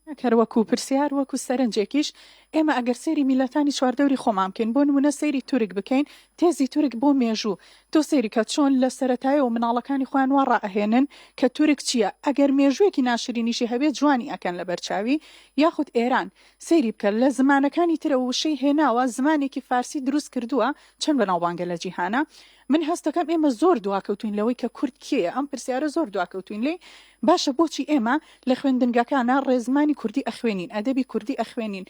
نەک هەر وەکو پرسیار وەکو سەرنجێکیش، ئێمە ئەگەر سەیری میللەتانی چواردەوری خۆمان بکەین، بۆ نموونە سەیری تورک بکەین، تێزی تورک بۆ مێژوو، تۆ سەیری کە چۆن لە سەرەتایەوە مناڵەکانی خۆیان وا ڕائەهێنن کە تورک چییە، ئەگەر مێژوویەکی ناشرینیشی هەبێ جوانی ئەکەن لەبەر چاوی، یاخود ئێران، سەیری بکە لە زمانەکانی ترەوە وشەی هێناوە، زمانێکی فارسی دروست کردووە، چەند بەناوبانگە لە جیهانا من هەستەکەم ئێمە زۆر دواکەوتوین لەوەی کە کورد کێیە ئەم پرسیارە زۆر دواکەوتوین لێی باشە بۆچی ئێمە لە خوێندنگەکانا ڕێزمانی کوردی ئەخوێنین ئەدەبی کوردی ئەخوێنین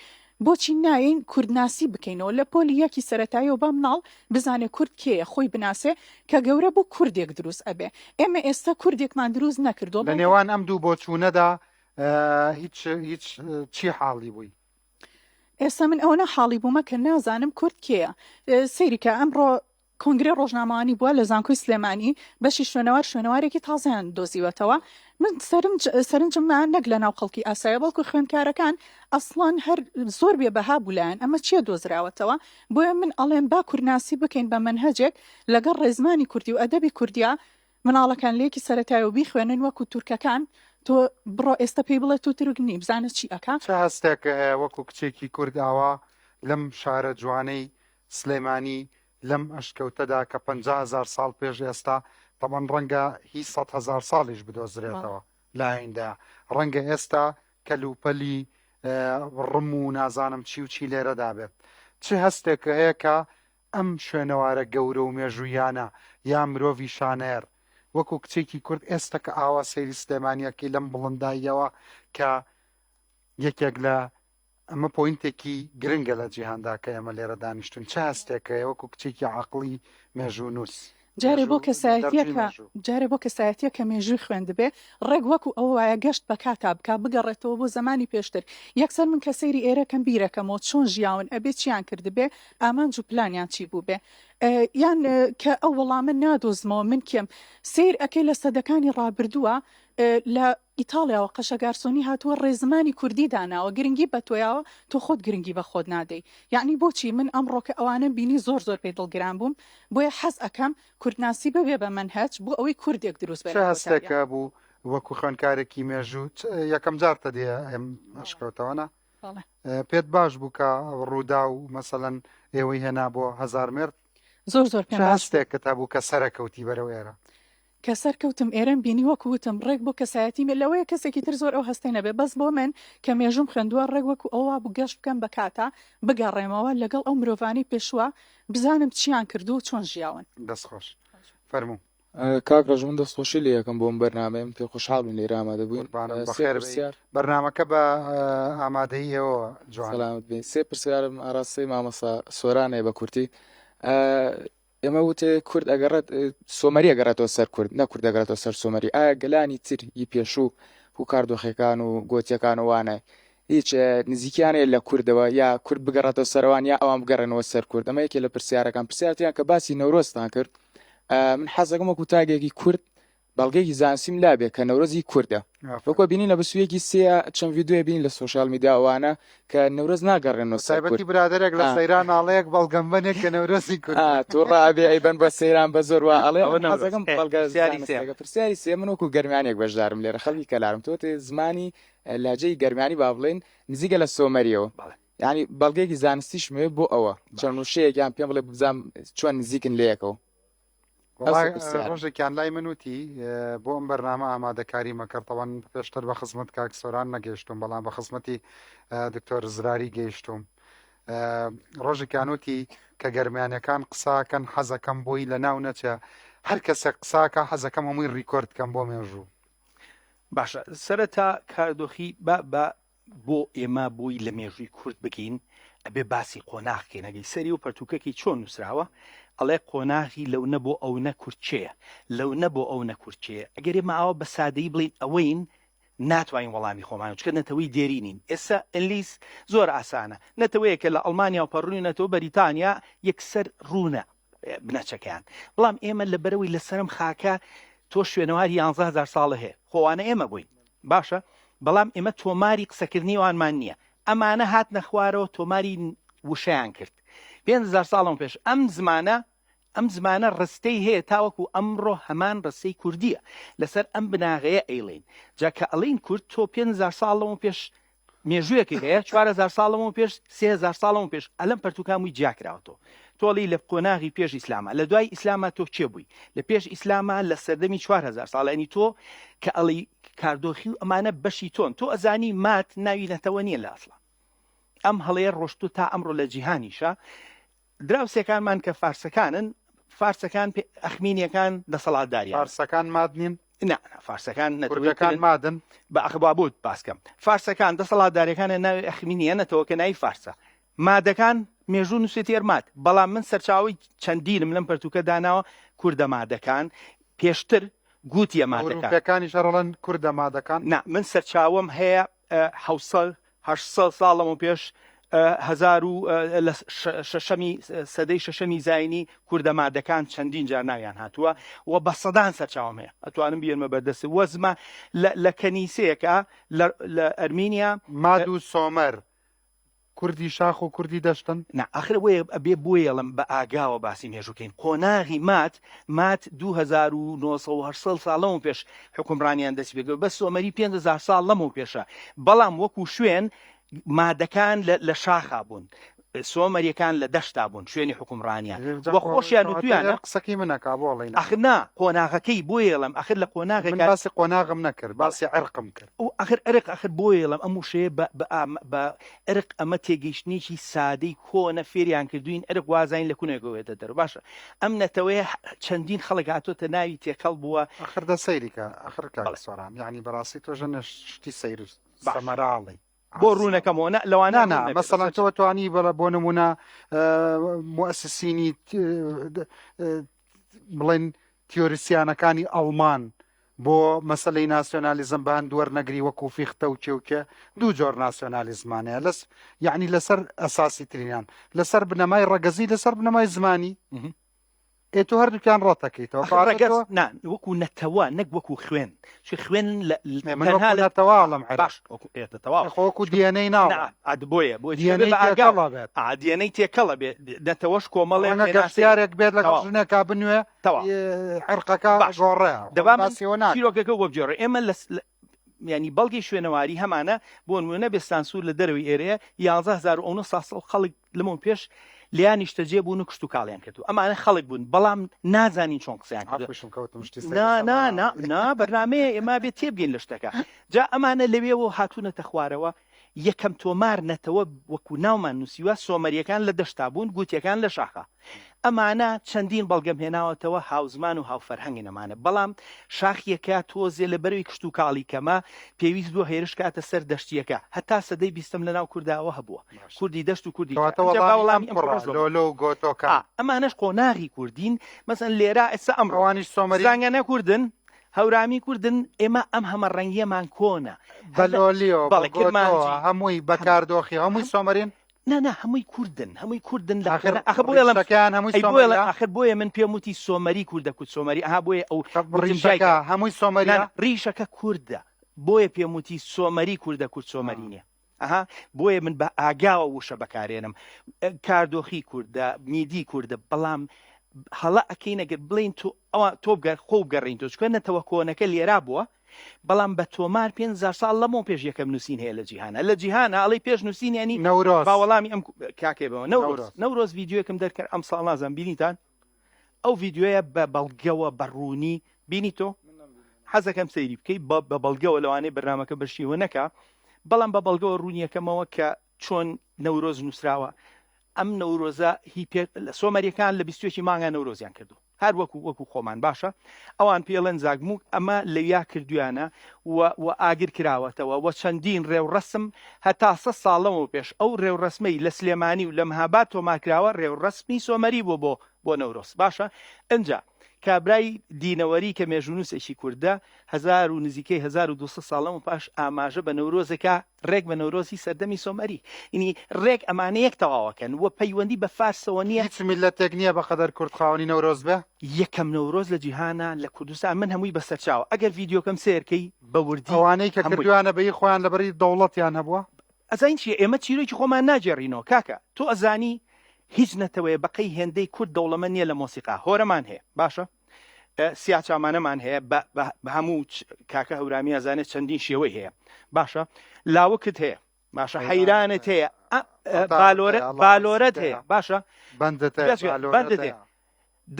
بۆچی نایەین کوردناسی بکەینەوە لە پۆلی یەکی سەرەتاییەوە با مناڵ بزانێ کورد کێیە خۆی بناسێ کە گەورە بوو کوردێک دروست ئەبێ ئێمە ئێستا کوردێکمان دروست نەکردووە
لە
بەڵکو
نێوان ئەم دوو بۆچوونەدا هیچ هیچ چی حاڵی بووی؟
ئێستا من ئەوەنە حاڵی بوومە کە نازانم کورد کێیە. سەیری کە ئەمڕۆ کۆنگرەی ڕۆژنامەوانی بووە لە زانکۆی سلێمانی بەشی شوێنەوار شوێنەوارێکی تازەیان دۆزیوەتەوە من سەرنج سەرنجم ما نەک لە ناو خەڵکی ئاسایە بەڵکو خوێندکارەکان ئەسڵەن هەر زۆر بێ بەها بوو لایان ئەمە چییە دۆزراوەتەوە بۆیە من ئەڵێم با کوردناسی بکەین بە مەنهەجێک لەگەڵ ڕێزمانی کوردی و ئەدەبی کوردیا مناڵەکان لە یەکی سەرەتایەوە بیخوێنن وەکو تورکەکان تۆ بڕۆ ئێستا پێی بڵێ تۆ تورک نی بزانە چی ئەکا.
چ هەستێکە هەیە وەکو کچێکی کورد ئاوا لەم شارە جوانەی سلێمانی لەم ئەشکەوتەدا کە 50 هەزار ساڵ پێش ئێستا تەبەن ڕەنگە هی 100 هەزار ساڵیش بدۆزرێتەوە لە ئایندە ڕەنگە ئێستا کەلوپەلی ڕم و نازانم چی و چی لێرەدا بێت چ هەستێکە هەیە کە ئەم شوێنەوارە گەورە و مێژووییانە یا مرۆڤی شانەر وەکو کچێکی کورد ئێستا کە ئاوا سەیری سلێمانیەکەی لەم بڵنداییەوە کە یەکێک لە ئەمە point ێکی گرنگە لە جیهاندا کە ئێمە لێرە دانیشتون چ هەستێک هەیە وەکو کچێکی عاقڵی مێژوونووس؟
جارێ بۆ کەسایەتیەکە جارێ بۆ کەسایەتیە کە مێژووی خوێندبێ ڕێک وەکو ئەوە وایە گەشت بە کاتا بکا بگەڕێتەوە بۆ زەمانی پێشتر یەکسەر من کە سەیری ئێرە کەم بیرەکەمەوە چۆن ژیاون ئەبێ چیان کردبێ ئامانج و پلانیان چی بووبێ یان کە ئەو وەڵامە نادۆزمەوە من کێم سەیر ئەکەی لە سەدەکانی ڕابردووە لە ئیتاڵیاوە قەشە گارسۆنی هاتووە ڕێزمانی کوردی داناوە گرنگی بە تۆیاوە تۆ خۆت گرنگی بە خۆت نادەی یەعنی بۆچی من ئەمڕۆ کە ئەوانەم بینی زۆر زۆر پێی دڵگران بووم بۆیە حەز ئەکەم کوردناسی ببێ بە مەنهەج بۆ ئەوەی کوردێک دروست بێ
چ
لە
هەستێک
کۆتاییا.
هەبوو وەکو خوێندکارێکی مێژوو چ یەکەم جارتە دێیە ئەم ئەشکەوتەوە نا؟
بەڵێ.
پێت باش بوو کە ڕووداو مەسەلەن ئێوەی هێنا بۆ هەزارمێرد؟
زۆر زۆر
چ
پێم باش بوو.
هەستێکت هەبوو کە سەرەکەوتی بەرەو ئێرە؟
کە سەرکەوتم ئێرەم بینی وەکو وتم ڕێک بۆ کەسایەتی مێ لەوەیە کەسێکی تر زۆر ئەو هەستەی نەبێ بەس بۆ من کە مێژووم خوێندووە ڕێک وەکو ئەوە وابوو گەشت بکەم بە کاتا بگەڕێمەوە لەگەڵ ئەو مرۆڤانەی پێشووە بزانم چیان کردووە و چۆن ژیاون.
دەست خۆش. فەرموو.
کاک ڕەش من دەستخۆشی لێ ئەکەم بۆ ئەم بەرنامەیە من پێ خۆشحاڵ بووین لێرە ئامادە بووین
قوربانم
سێ
بەخێر بێی
پرسیار
بەرنامەکە بە ئامادەیی ئێوەوە جوانە.
سەلامەت بین سێ پرسیارم ئاراستەی مامۆستا سۆران هەیە بە کورتی ئێمە وتێ کورد ئەگەڕێت سۆمەری ئەگەڕێتەوە سەر کورد نە کورد ئەگەڕێتەوە سەر سۆمەری ئایا گەلانی تر ی پێشوو و کاردۆخەکان و گۆتیەکان و وانە هیچ نزیکیان هەیە لە کوردەوە یا کورد بگەڕێتەوە سەرەوان یا ئەوان بگەڕێنەوە سەر کورد ئەمە یەکێ لە پرسیارەکان پرسیارتیان کە باسی نەورۆزتان کرد من حەزەکەم وەکو تاگێکی کورد بەڵگەیەکی زانستیم لابێ کە نەورۆز هی کوردە. وەکو بینین لە بسویەکی سێ چەند ڤیدیۆیە بینین لە social media ئەوانە کە نەورۆز ناگەڕێنەوە سەر
بەتایبەتی
کورد.
برادەرێک لە
ئا.
سەیران ئاڵەیەک بەڵگەم بەنێ کە نەورۆزی کوردە.
ئا توڕە ئەبێ ئەیبەن بە سەیران بە زۆر وا ئەڵێ
ئەوە
من
نەورۆز.
حەزەکەم
ئێ
بەڵگە
پرسیاری سێیەم.
زانستیەکە پرسیاری سێیەم من وەکو گەرمیانیەک بەشدارم لێرە خەڵکی کەلارم تۆ تێ زمانی لەهجەی گەرمیانی با بڵێین نزیکە لە سۆمەریەوە
بەڵێ.
یانی بەڵگەیەکی زانستیشم هەیە بۆ ئەوە چەند
باش.
وشەیەک یان پێم بڵێ بزانم چۆن نزیکن لەیەکەوە.
وەڵا ڕۆژێکیان لای من وتی بۆ ئەم بەرنامە ئامادەکاری مەکە تەوان پێشتر بە خزمەت کاک سۆران نەگەیشتوم بەڵام بە خزمەتی دکتۆر زراری گەیشتوم ڕۆژێکیان وتی کە گەرمیانەکان قساکەن حەزەکەم بۆی لە ناو نەچێ هەر کەسێک قساکە حەزەکەم هەمووی ڕیکۆرد کەم بۆ مێژوو
باشە سەرەتا کاردۆخی با بە بۆ ئێمە بۆی لە مێژووی کورد بگەین ئەبێ باسی قۆناغ کەین ئەگەی سەری و پەرتوکەکی چۆن نووسراوە ئەڵێ قۆناغی لەونە بۆ ئەونە کورد کێیە لەونە بۆ ئەونە کورد کێیە ئەگەر ئێمە ئاوا بە سادەیی بڵێین ئەوەین ناتوانین وەڵامی خۆمان چکە نەتەوەی دێرینین ئێستا ئەنلیس زۆر ئاسانە نەتەوەیەکە لە ئەڵمانیا و پەڕوینەتەوە بەریتانیا یەکسەر ڕوونە بنەچەکەیان بەڵام ئێمە لەبەرەوەی لەسەرم خاکە تۆ شوێنەواری 11هزار ساڵە هەیە خۆوانە ئێمە بووین باشە بەڵام ئێمە تۆماری قسەکردنی ئەوانمان نییە ئەمانە هاتنە خوارەوە تۆماری وشەیان کرد 5000 ساڵم پێش ئەم زمانە ئەم زمانە ڕستەی هەیە تاوەکو ئەمڕۆ هەمان ڕستەی کوردیە لەسەر ئەم بناغەیە ئەیڵین جا کە ئەڵین کورد تۆ 5000 ساڵ لەمەو پێش مێژوویەکی هەیە 4000 ساڵ لەمەو پێش 3000 ساڵ لەمەو پێش ئەلەم پەرتوکە هەمووی جیا کراوەتەوە تۆ ئەڵێی لە قۆناغی پێش ئیسلاما لە دوای ئیسلاما تۆ کێ بووی لە پێش ئیسلاما لە سەردەمی 4000 ساڵ ینی تۆ کە ئەڵێی کاردۆخی و ئەمانە بەشی تۆن تۆ ئەزانی مات ناوی نەتەوە نییە لە ئەسڵا ئەم هەڵەیە ڕۆشتوو تا ئەمڕۆ لە جیهانیشە دراوسێکانمان کە فارسەکانن فارسەکان ئەخمینیەکان دەسەڵاتداریان
فارسەکان ماد نین؟
نا نا فارسەکان نەتەوەی
کوردەکان
ترن
مادن؟
بە ئەخ با بۆت باس کەم فارسەکان دەسەڵاتدارەکانە ناوی ئەخمینیە نەتەوەکە ناوی فارسە مادەکان مێژوو نووسێتی هەر ماد بەڵام من سەرچاوەی چەندینم لەم پەرتوکە داناوە کوردە مادەکان پێشتر گوتیە مادەکان
ئەوروپیەکانیش هەر ئەڵێن کوردە مادەکان؟
نا من سەرچاوەم هەیە حەوسەد 800 ساڵ لەمەو پێش هەزار و لە شەشەمی سەدەی شەشەمی زاینی کوردە مادەکان چەندین جار ناویان هاتووە و بە سەدان سەرچاوم هەیە ئەتوانم بیێنمە بەردەست وەزمە لە کەنیسەیەکە لە ئەرمینیا
ماد و سۆمەر کوردی شاخ و کوردی دەشتن؟
نا ئاخر ئەوەیە ئەبێ بۆیەڵم بە ئاگاوە باسی مێژوو کەین قۆناغی ماد ماد 2900 ساڵ لەمەو پێش حوکمڕانیان دەستی پێکرد بەس سۆمەری 5000 ساڵ لەمەو پێشە بەڵام وەکو شوێن مادەکان لە شاخا بوون سۆمەریەکان لە دەشتا بوون شوێنی حوکمڕانیان وە خۆشیان وتویانە
قسەکەی من نەکا بۆ ئەڵێی
ئەخر نا قۆناغەکەی بۆیەڵم ئەخر لە
من
قۆناغێکا
باسی قۆناغم نەکرد باسی عرقم کرد.
و ئەخر عرق ئەخر بۆیەڵم ئەم وشەیە بە بە بە عرق ئەمە تێگەیشتنێکی سادەی کۆنە فێریان کردوین عرق وازانین لە کونێکەوە بێتە دەرەوە باشە ئەم نەتەوەیە چەندین خەڵک هاتۆتە ناوی تێکەڵ بووە
ئەخر دە سەیری کە ئەخر کاک
بەڵێ.
سۆران یانی بەڕاستی تۆ ژەنە شتی سەیر
باش.
سەمەرە ئەڵێی
بۆ ڕوونەکەمەوە نا لەوانە
نا نا
ڕوون نەبێت
مەسەڵەن
لەسەر
تۆ توانی بەڵە بۆ نمونە موسسینی. بڵێن تیۆریسیانەکانی ئەڵمان بۆ مەسەلەی ناسیۆنالیزم بە هەند وەرنەگری وەکو فیختە و کێ و کێ دوو جۆر ناسیۆنالیزمان هەیە لەس یعنی لەسەر ئەساسی ترینیان لەسەر بنەمای ڕەگەزی لەسەر بنەمای زمانی ئێ تۆ هەردووکیان ڕەتەکەیتەوە
ئەخر ڕەگەز نا وەکو نەتەوە نەک وەکو خوێن چ خوێن
من وەکو نەتەوە ئەڵێم عێراق
باش وەکو ئێ تەواو
خۆ وەکو DNA ناڵێم
نا ئاد بۆیە بۆیە
DNA
بە ئاگا
تێکەڵە بێت
ئا DNA تێکەڵە بێ نەتەوەش کۆمەڵێ
ڕەنگە
پێناسەیە
گەشتیارێک بێت لەگەڵ
تەواو
ژنێکا بنوێ
تەواو
عرقەکە
باش
گۆڕێ خۆ
دەبا من
باسی ئەوە ناکەم
چیرۆکەکە بۆ بگێڕێ ئێمە لە یانی بەڵگەی شوێنەواری هەمانە بۆ نمونە بێستانسوور لە دەرەوەی ئێرەیە 11900 ساڵ خەڵک لەمەو پێش لێیان نیشتەجێ بوون و کشتوکاڵیان کردو ئەمانە خەڵک بوون بەڵام نازانین چۆن قسەیان کردو
عەفوشم کەوتم شتی سەیر
نا
لەسەر
نا نا
بەرنامەی.
نا بەرنامەیە ئێمە بێ تێبگەین لە شتەکە جا ئەمانە لەوێوە هاتوونەتە خوارەوە یەکەم تۆمار نەتەوە وەکو ناومان نووسیوە سۆمەریەکان لە دەشتا بوون گوتیەکان لە شاخا ئەمانە چەندین بەڵگەم هێناوەتەوە هاوزمان و هاوفەرهەنگن ئەمانە بەڵام شاخیەکە تۆزێ لە بەرەوی کشتوکاڵی کەمە پێویست بووە هێرش کاتە سەر دەشتیەکە هەتا سەدەی بیستەم لەناو کوردا ئەوە هەبووە کوردی دەشت و کوردی
کەواتە
ئینجا با
وەڵامی
وەڵامی
ئەم
ئەم
کوڕە
کوڕەش بەمەوە
لۆلۆ و گۆتۆکان
ئا ئەمانەش قۆناغی کوردین مەسەن لێرە ئێستا ئەمڕۆ
ئەوانیش سۆمەرین؟
زانگەنە کوردن هەورامی کوردن ئێمە ئەم هەمەڕەنگیەمان کۆنە
بە
هەر لە
لۆلیۆ بە
بەڵێ
گۆتۆ
کرمانجی
هەمووی بە
هەم
کاردۆخی هەمووی
هەم
سۆمەرین؟
نا نا هەمووی کوردن هەمووی کوردن لە
ئاخر
قۆنا ئاخر بۆیە ئەڵێم
ڕیشەکەیان هەمووی
ئەی بۆیە ئەڵێم
سۆمەریە؟
ئاخر بۆیە من پێم وتی سۆمەری کوردە کورد سۆمەری ئەها بۆیە ئەو
خەف
وتم جای
ڕیشەکە
کە
هەمووی
نا
سۆمەریە؟
نا ڕیشەکە کوردە بۆیە پێم وتی سۆمەری کوردە کورد سۆمەری نییە ئەها بۆیە من بە ئاگاوە وشە بەکارێنم کاردۆخی کوردە میدی کوردە بەڵام هەڵە ئەکەین ئەگەر بڵین تۆ ئەوە تۆ بگەر خۆ بگەڕین تۆ چکە نەتەوە کۆنەکە لێرا بووە بەڵام بە تۆمار 500 ساڵ لەمەوە پێش یەکەم نووسین هەیە لە جیهانە لە جیهانە ئەڵێ پێش نووسین ینی
نەورۆز
با وەڵامی ئەم کاکێ بەوە نەورۆز
نەورۆز
نەورۆز ڤیدیۆیەکم دەرکرد ئەم ساڵ نازانم بینیتان ئەو ڤیدیۆیە بە بەڵگەوە بە ڕوونی بینی تۆ حەزەکەم سەیری بکەی بە بەڵگەوە لەوانەیە بەرنامەکە بەشیوە نەکا بەڵام بە بەڵگەوە ڕوونیەکەمەوە کە چۆن نەورۆز نووسراوە ئەم نەورۆزە هی پێ لە سۆمەریەکان لە بیستێکی مانگا نەورۆزیان کردو هەر وەکو وەکو خۆمان باشە ئەوان پێڵێن زاگموک ئەمە لەویا کردویانە و و ئاگر کراوەتەوە و چەندین ڕێوڕەسم هەتا سە ساڵەوە پێش ئەو ڕێوڕەسمەی لە سلێمانی و لە مهاباد تۆمار کراوە ڕێوڕەسمی سۆمەری بووە بۆ بۆ نەورۆز باشە ئنجا کابرای دینەوەری کە مێژوونووسێکی کوردە هەزار و نزیکەی 1200 ساڵ لەمەو پاش ئاماژە بە نەورۆزێکا ڕێک بە نەورۆزی سەردەمی سۆمەری ینی ڕێک ئەمانە یەک تەواوەکەن و پەیوەندی بە فارسەوە نییە.
هیچ میللەتێک نییە بەقەدەر کورد خاوەنی نەورۆز بێ؟
یەکەم نەورۆز لە جیهانا لە کوردستان من هەمووی بەسەرچاوە ئەگەر ڤیدیۆکەم سەیرکەی بە وردی
ئەوانەی کە
هەمووی.
کردویانە بە هی خۆیان لەبەری دەوڵەتیان هەبووە؟
ئەزانی چیە ئێمە چیرۆکی خۆمان ناگێڕینەوە کاکە تۆ ئەزانی هیچ نەتەوەیە بەقەی هێندەی کورد دەوڵەمەند نیە لە مۆسیقا هۆرەمان هەیە باشە سیاچامانەمان هەیە بە هەموو کاکە هەورامی ئەزانێت چەندین شێوەی هەیە باشە لاوکت هەیە باشە حەیرانت هەیە بالۆرەت هەیە باشە بەندت هەیە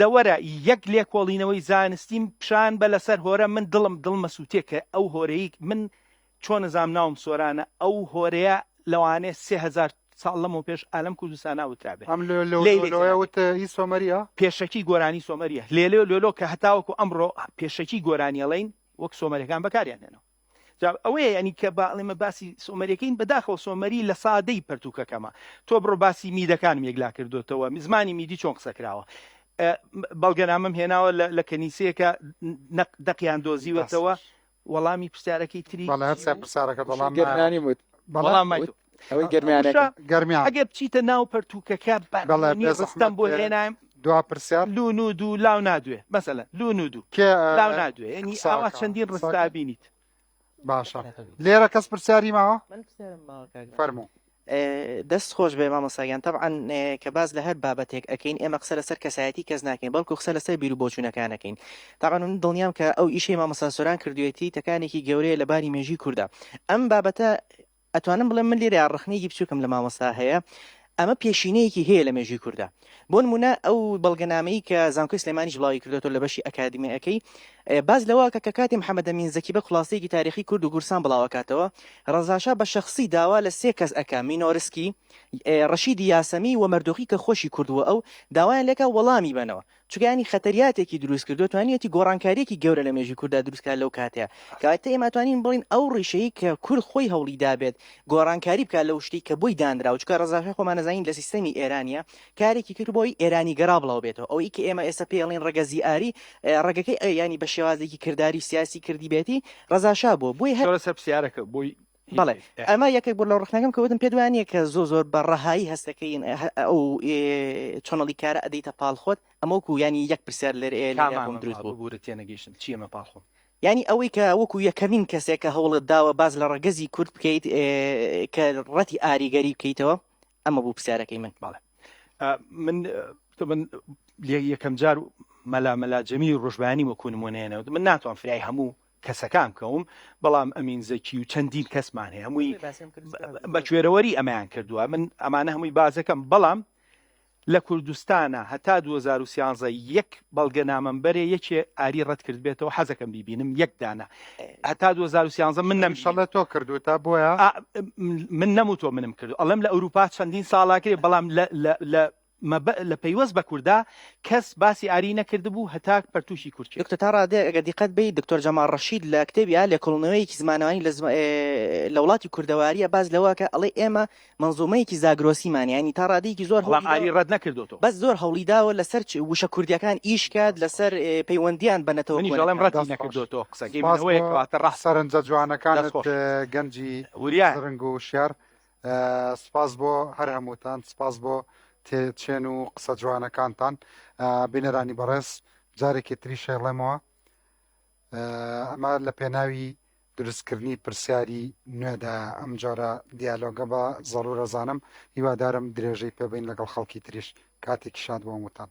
دەوەرە یەک لێکۆڵینەوەی زانستیم پیشان بە لەسەر هۆرە من دڵم دڵمە سووتێ کە ئەو هۆرەی من چۆن نزام ناوم سۆرانە ئەو هۆرەیە لەوانەیە 3000 ساڵ لەمەو پێش ئالەم کوردستانا وترابێ
ئەم لۆ لۆ
لێی
لۆ
لێی
لۆیە
تێناگەی.
وت هی سۆمەریە؟
پێشەکی گۆرانی سۆمەریە لێلێ لۆلۆ کە هەتاوەکو ئەمڕۆ پێشەکی گۆرانی ئەڵێین وەک سۆمەریەکان بەکاریان هێناوە جا ئەوەیە یانی کە با ئەڵێمە باسی سۆمەریەکەین بەداخەوە سۆمەری لە سادەی پەرتوکەکەمە تۆ بڕۆ باسی میدەکانم یەکلا کردوتەوە زمانی میدی چۆن قسە کراوە بەڵگەنامەم هێناوە لە کەنیسەیەکە دەقیان دۆزیوەتەوە وەڵامی پرسیارەکەی تری
بەڵێ هەر سێ پرسیارەکە بەڵام
گەرمیانی وت
وەڵام مای
ئەوەی گەرمیانەکە
گەرمیان
ئەگەر بچیتە ناو پەرتوکەکە
بەڵێ
بەڵێ ڕستەم بۆ هێنایم
دوا پرسیار
لون و دوو لاو نادوێ مەسەلەن لون و دوو
کێ
لاو نادوێ یعنی ئاوا چەندین ڕستا بینیت
باشە لێرە کەس پرسیاری ماوە
من پرسیارم ماوە کاک
فەرموو
دەست خۆش بێ مامۆستاگیان تەبعەن کە باس لە هەر بابەتێک ئەکەین ئێمە قسە لەسەر کەسایەتی کەس ناکەین بەڵکو قسە لەسەر بیر و بۆچوونەکان ئەکەین تەبعەن من دڵنیام کە ئەو ئیشەی مامۆستا سۆران کردوێتی تەکانێکی گەورەیە لە باری مێژووی کوردا ئەم بابەتە ئەتوانم بڵێم من لێرە ڕەخنەیەکی بچووکم لە مامۆستا هەیە ئەمە پێشینەیەکی هەیە لە مێژووی کوردا بۆ نمونە ئەو بەڵگەنامەی کە زانکۆی سلێمانیش بڵاوی کردوێتەوە لە بەشی ئەکادیمیەکەی باس لەوە کە کە کاتی محەممەدەمین زەکی بە خلاصەیەکی تاریخی کورد و گورسان بڵاوەکاتەوە ڕەزاشا بە شخصی داوا لە سێ کەس ئەکا مینۆرسکی ڕەشیدی یاسەمی و مەردۆخی کە خۆشی کوردووە ئەو داوایان لێکا وەڵامی بەنەوە. چونکە یانی خەتەریاتێکی دروست کردووە توانیویەتی گۆڕانکارییەکی گەورە لە مێژووی کورددا دروست کات لەو کاتەیە. کەواتە ئێمە ئەتوانین بڵێین ئەو ڕیشەی کە کورد خۆی هەوڵی دابێت گۆڕانکاری بکات لەو شتەی کە بۆی دانراوە چونکە ڕەزاشای خۆمان ئەزانین لە سیستەمی ئێرانیە کارێکی کرد بۆی ئێرانی گەرا بڵاو بێتەوە ئەوەی کە ئێمە ئێستا پێی ئەڵێن ڕەگەزی ئاری ڕەگەکەی ینی بە شێوازێکی کرداری سیاسی کردی بێتی ڕەزاشا بووە بۆی هەر
لەسەر پرسیارەکە بۆی
بەڵێ ئەمە یەکێک بوو لە ڕخنەکەم کە وتم پێت وایە نییە کە زۆر زۆر بە ڕەهایی هەستەکەین ئەو چۆنەڵی کارە ئەدەیتە پاڵ خۆت ئەمە وەکو ینی یەک پرسیار لێرە لێرە بۆم دروست بوو
ببورە تێنەگەیشتم چی ئەمە پاڵ خۆم
یانی ئەوەی کە وەکو یەکەمین کەسێک کە هەوڵت داوە باس لە ڕەگەزی کورد بکەیت کە ڕەتی ئاریگەری بکەیتەوە ئەمە بوو پرسیارەکەی من.
بەڵێ من من یەکەم جار مەلا مەلا جەمیل ڕۆژبانی وەکو نمونەیەنەوە من ناتوان فریای هەموو کەسەکان بکەوم بەڵام ئەمین زەکی و چەندین کەسمان هەیە هەمووی بە کوێرەوەری ئەمەیان کردووە من ئەمانە هەمووی بازەکەم بەڵام لە کوردستانا هەتا 2013 یەک بەڵگەنامەم بەرێ یەکێ ئاری ڕەت کردبێتەوە حەزەکەم بیبینم یەک دانە هەتا 2013 من نەم
شەڵە تۆ کردوتە بۆیە
من نەموتۆ منم کردو ئەڵێم لە ئەوروپا چەندین ساڵاکرێ بەڵام لە لە پەیوەست بە کوردا کەس باسی ئاری نەکردبوو هەتا پەرتووکی کورد.
دکتۆر تا ڕادەیەک ئەگەر دیقەت بەی دکتۆر جەماڵ ڕەشید لە کتێبی لێکۆڵینەوەیەکی زمانەوانی لە لە وڵاتی کوردەواریە باس لەوە کە ئەڵێ ئێمە مەنزومەیەکی زاگرۆسیمان یانی تا ڕادەیەکی زۆر
بەڵام ئاری ڕەت نەکردۆتەوە.
بەس زۆر هەوڵی داوە لەسەر وشە کوردیەکان ئیش کات لەسەر پەیوەندیان بە نەتەوە
منیش ئەڵێم
کۆنەکان.
ڕەتی نەکردۆتەوە قسەکەی من ئەوەیە کەواتە ڕاستە.
سەرنجە جوانەکانت
دەست خۆش.
گەنجی
وریا.
زرنگ و وشیار سپاس بۆ هەر هەمووتان سپاس بۆ تێچێن و قسە جوانەکانتان بینەرانی بەڕێز جارێکی تریش ئەیڵێمەوە ئەمە لە پێناوی دروستکردنی پرسیاری نوێدایە ئەم جۆرە دیالۆگە بە زەڕورە زانم هیوادارم درێژەی پێبین لەگەڵ خەڵکی تریش کاتێکی شاد بۆ هەمووتان.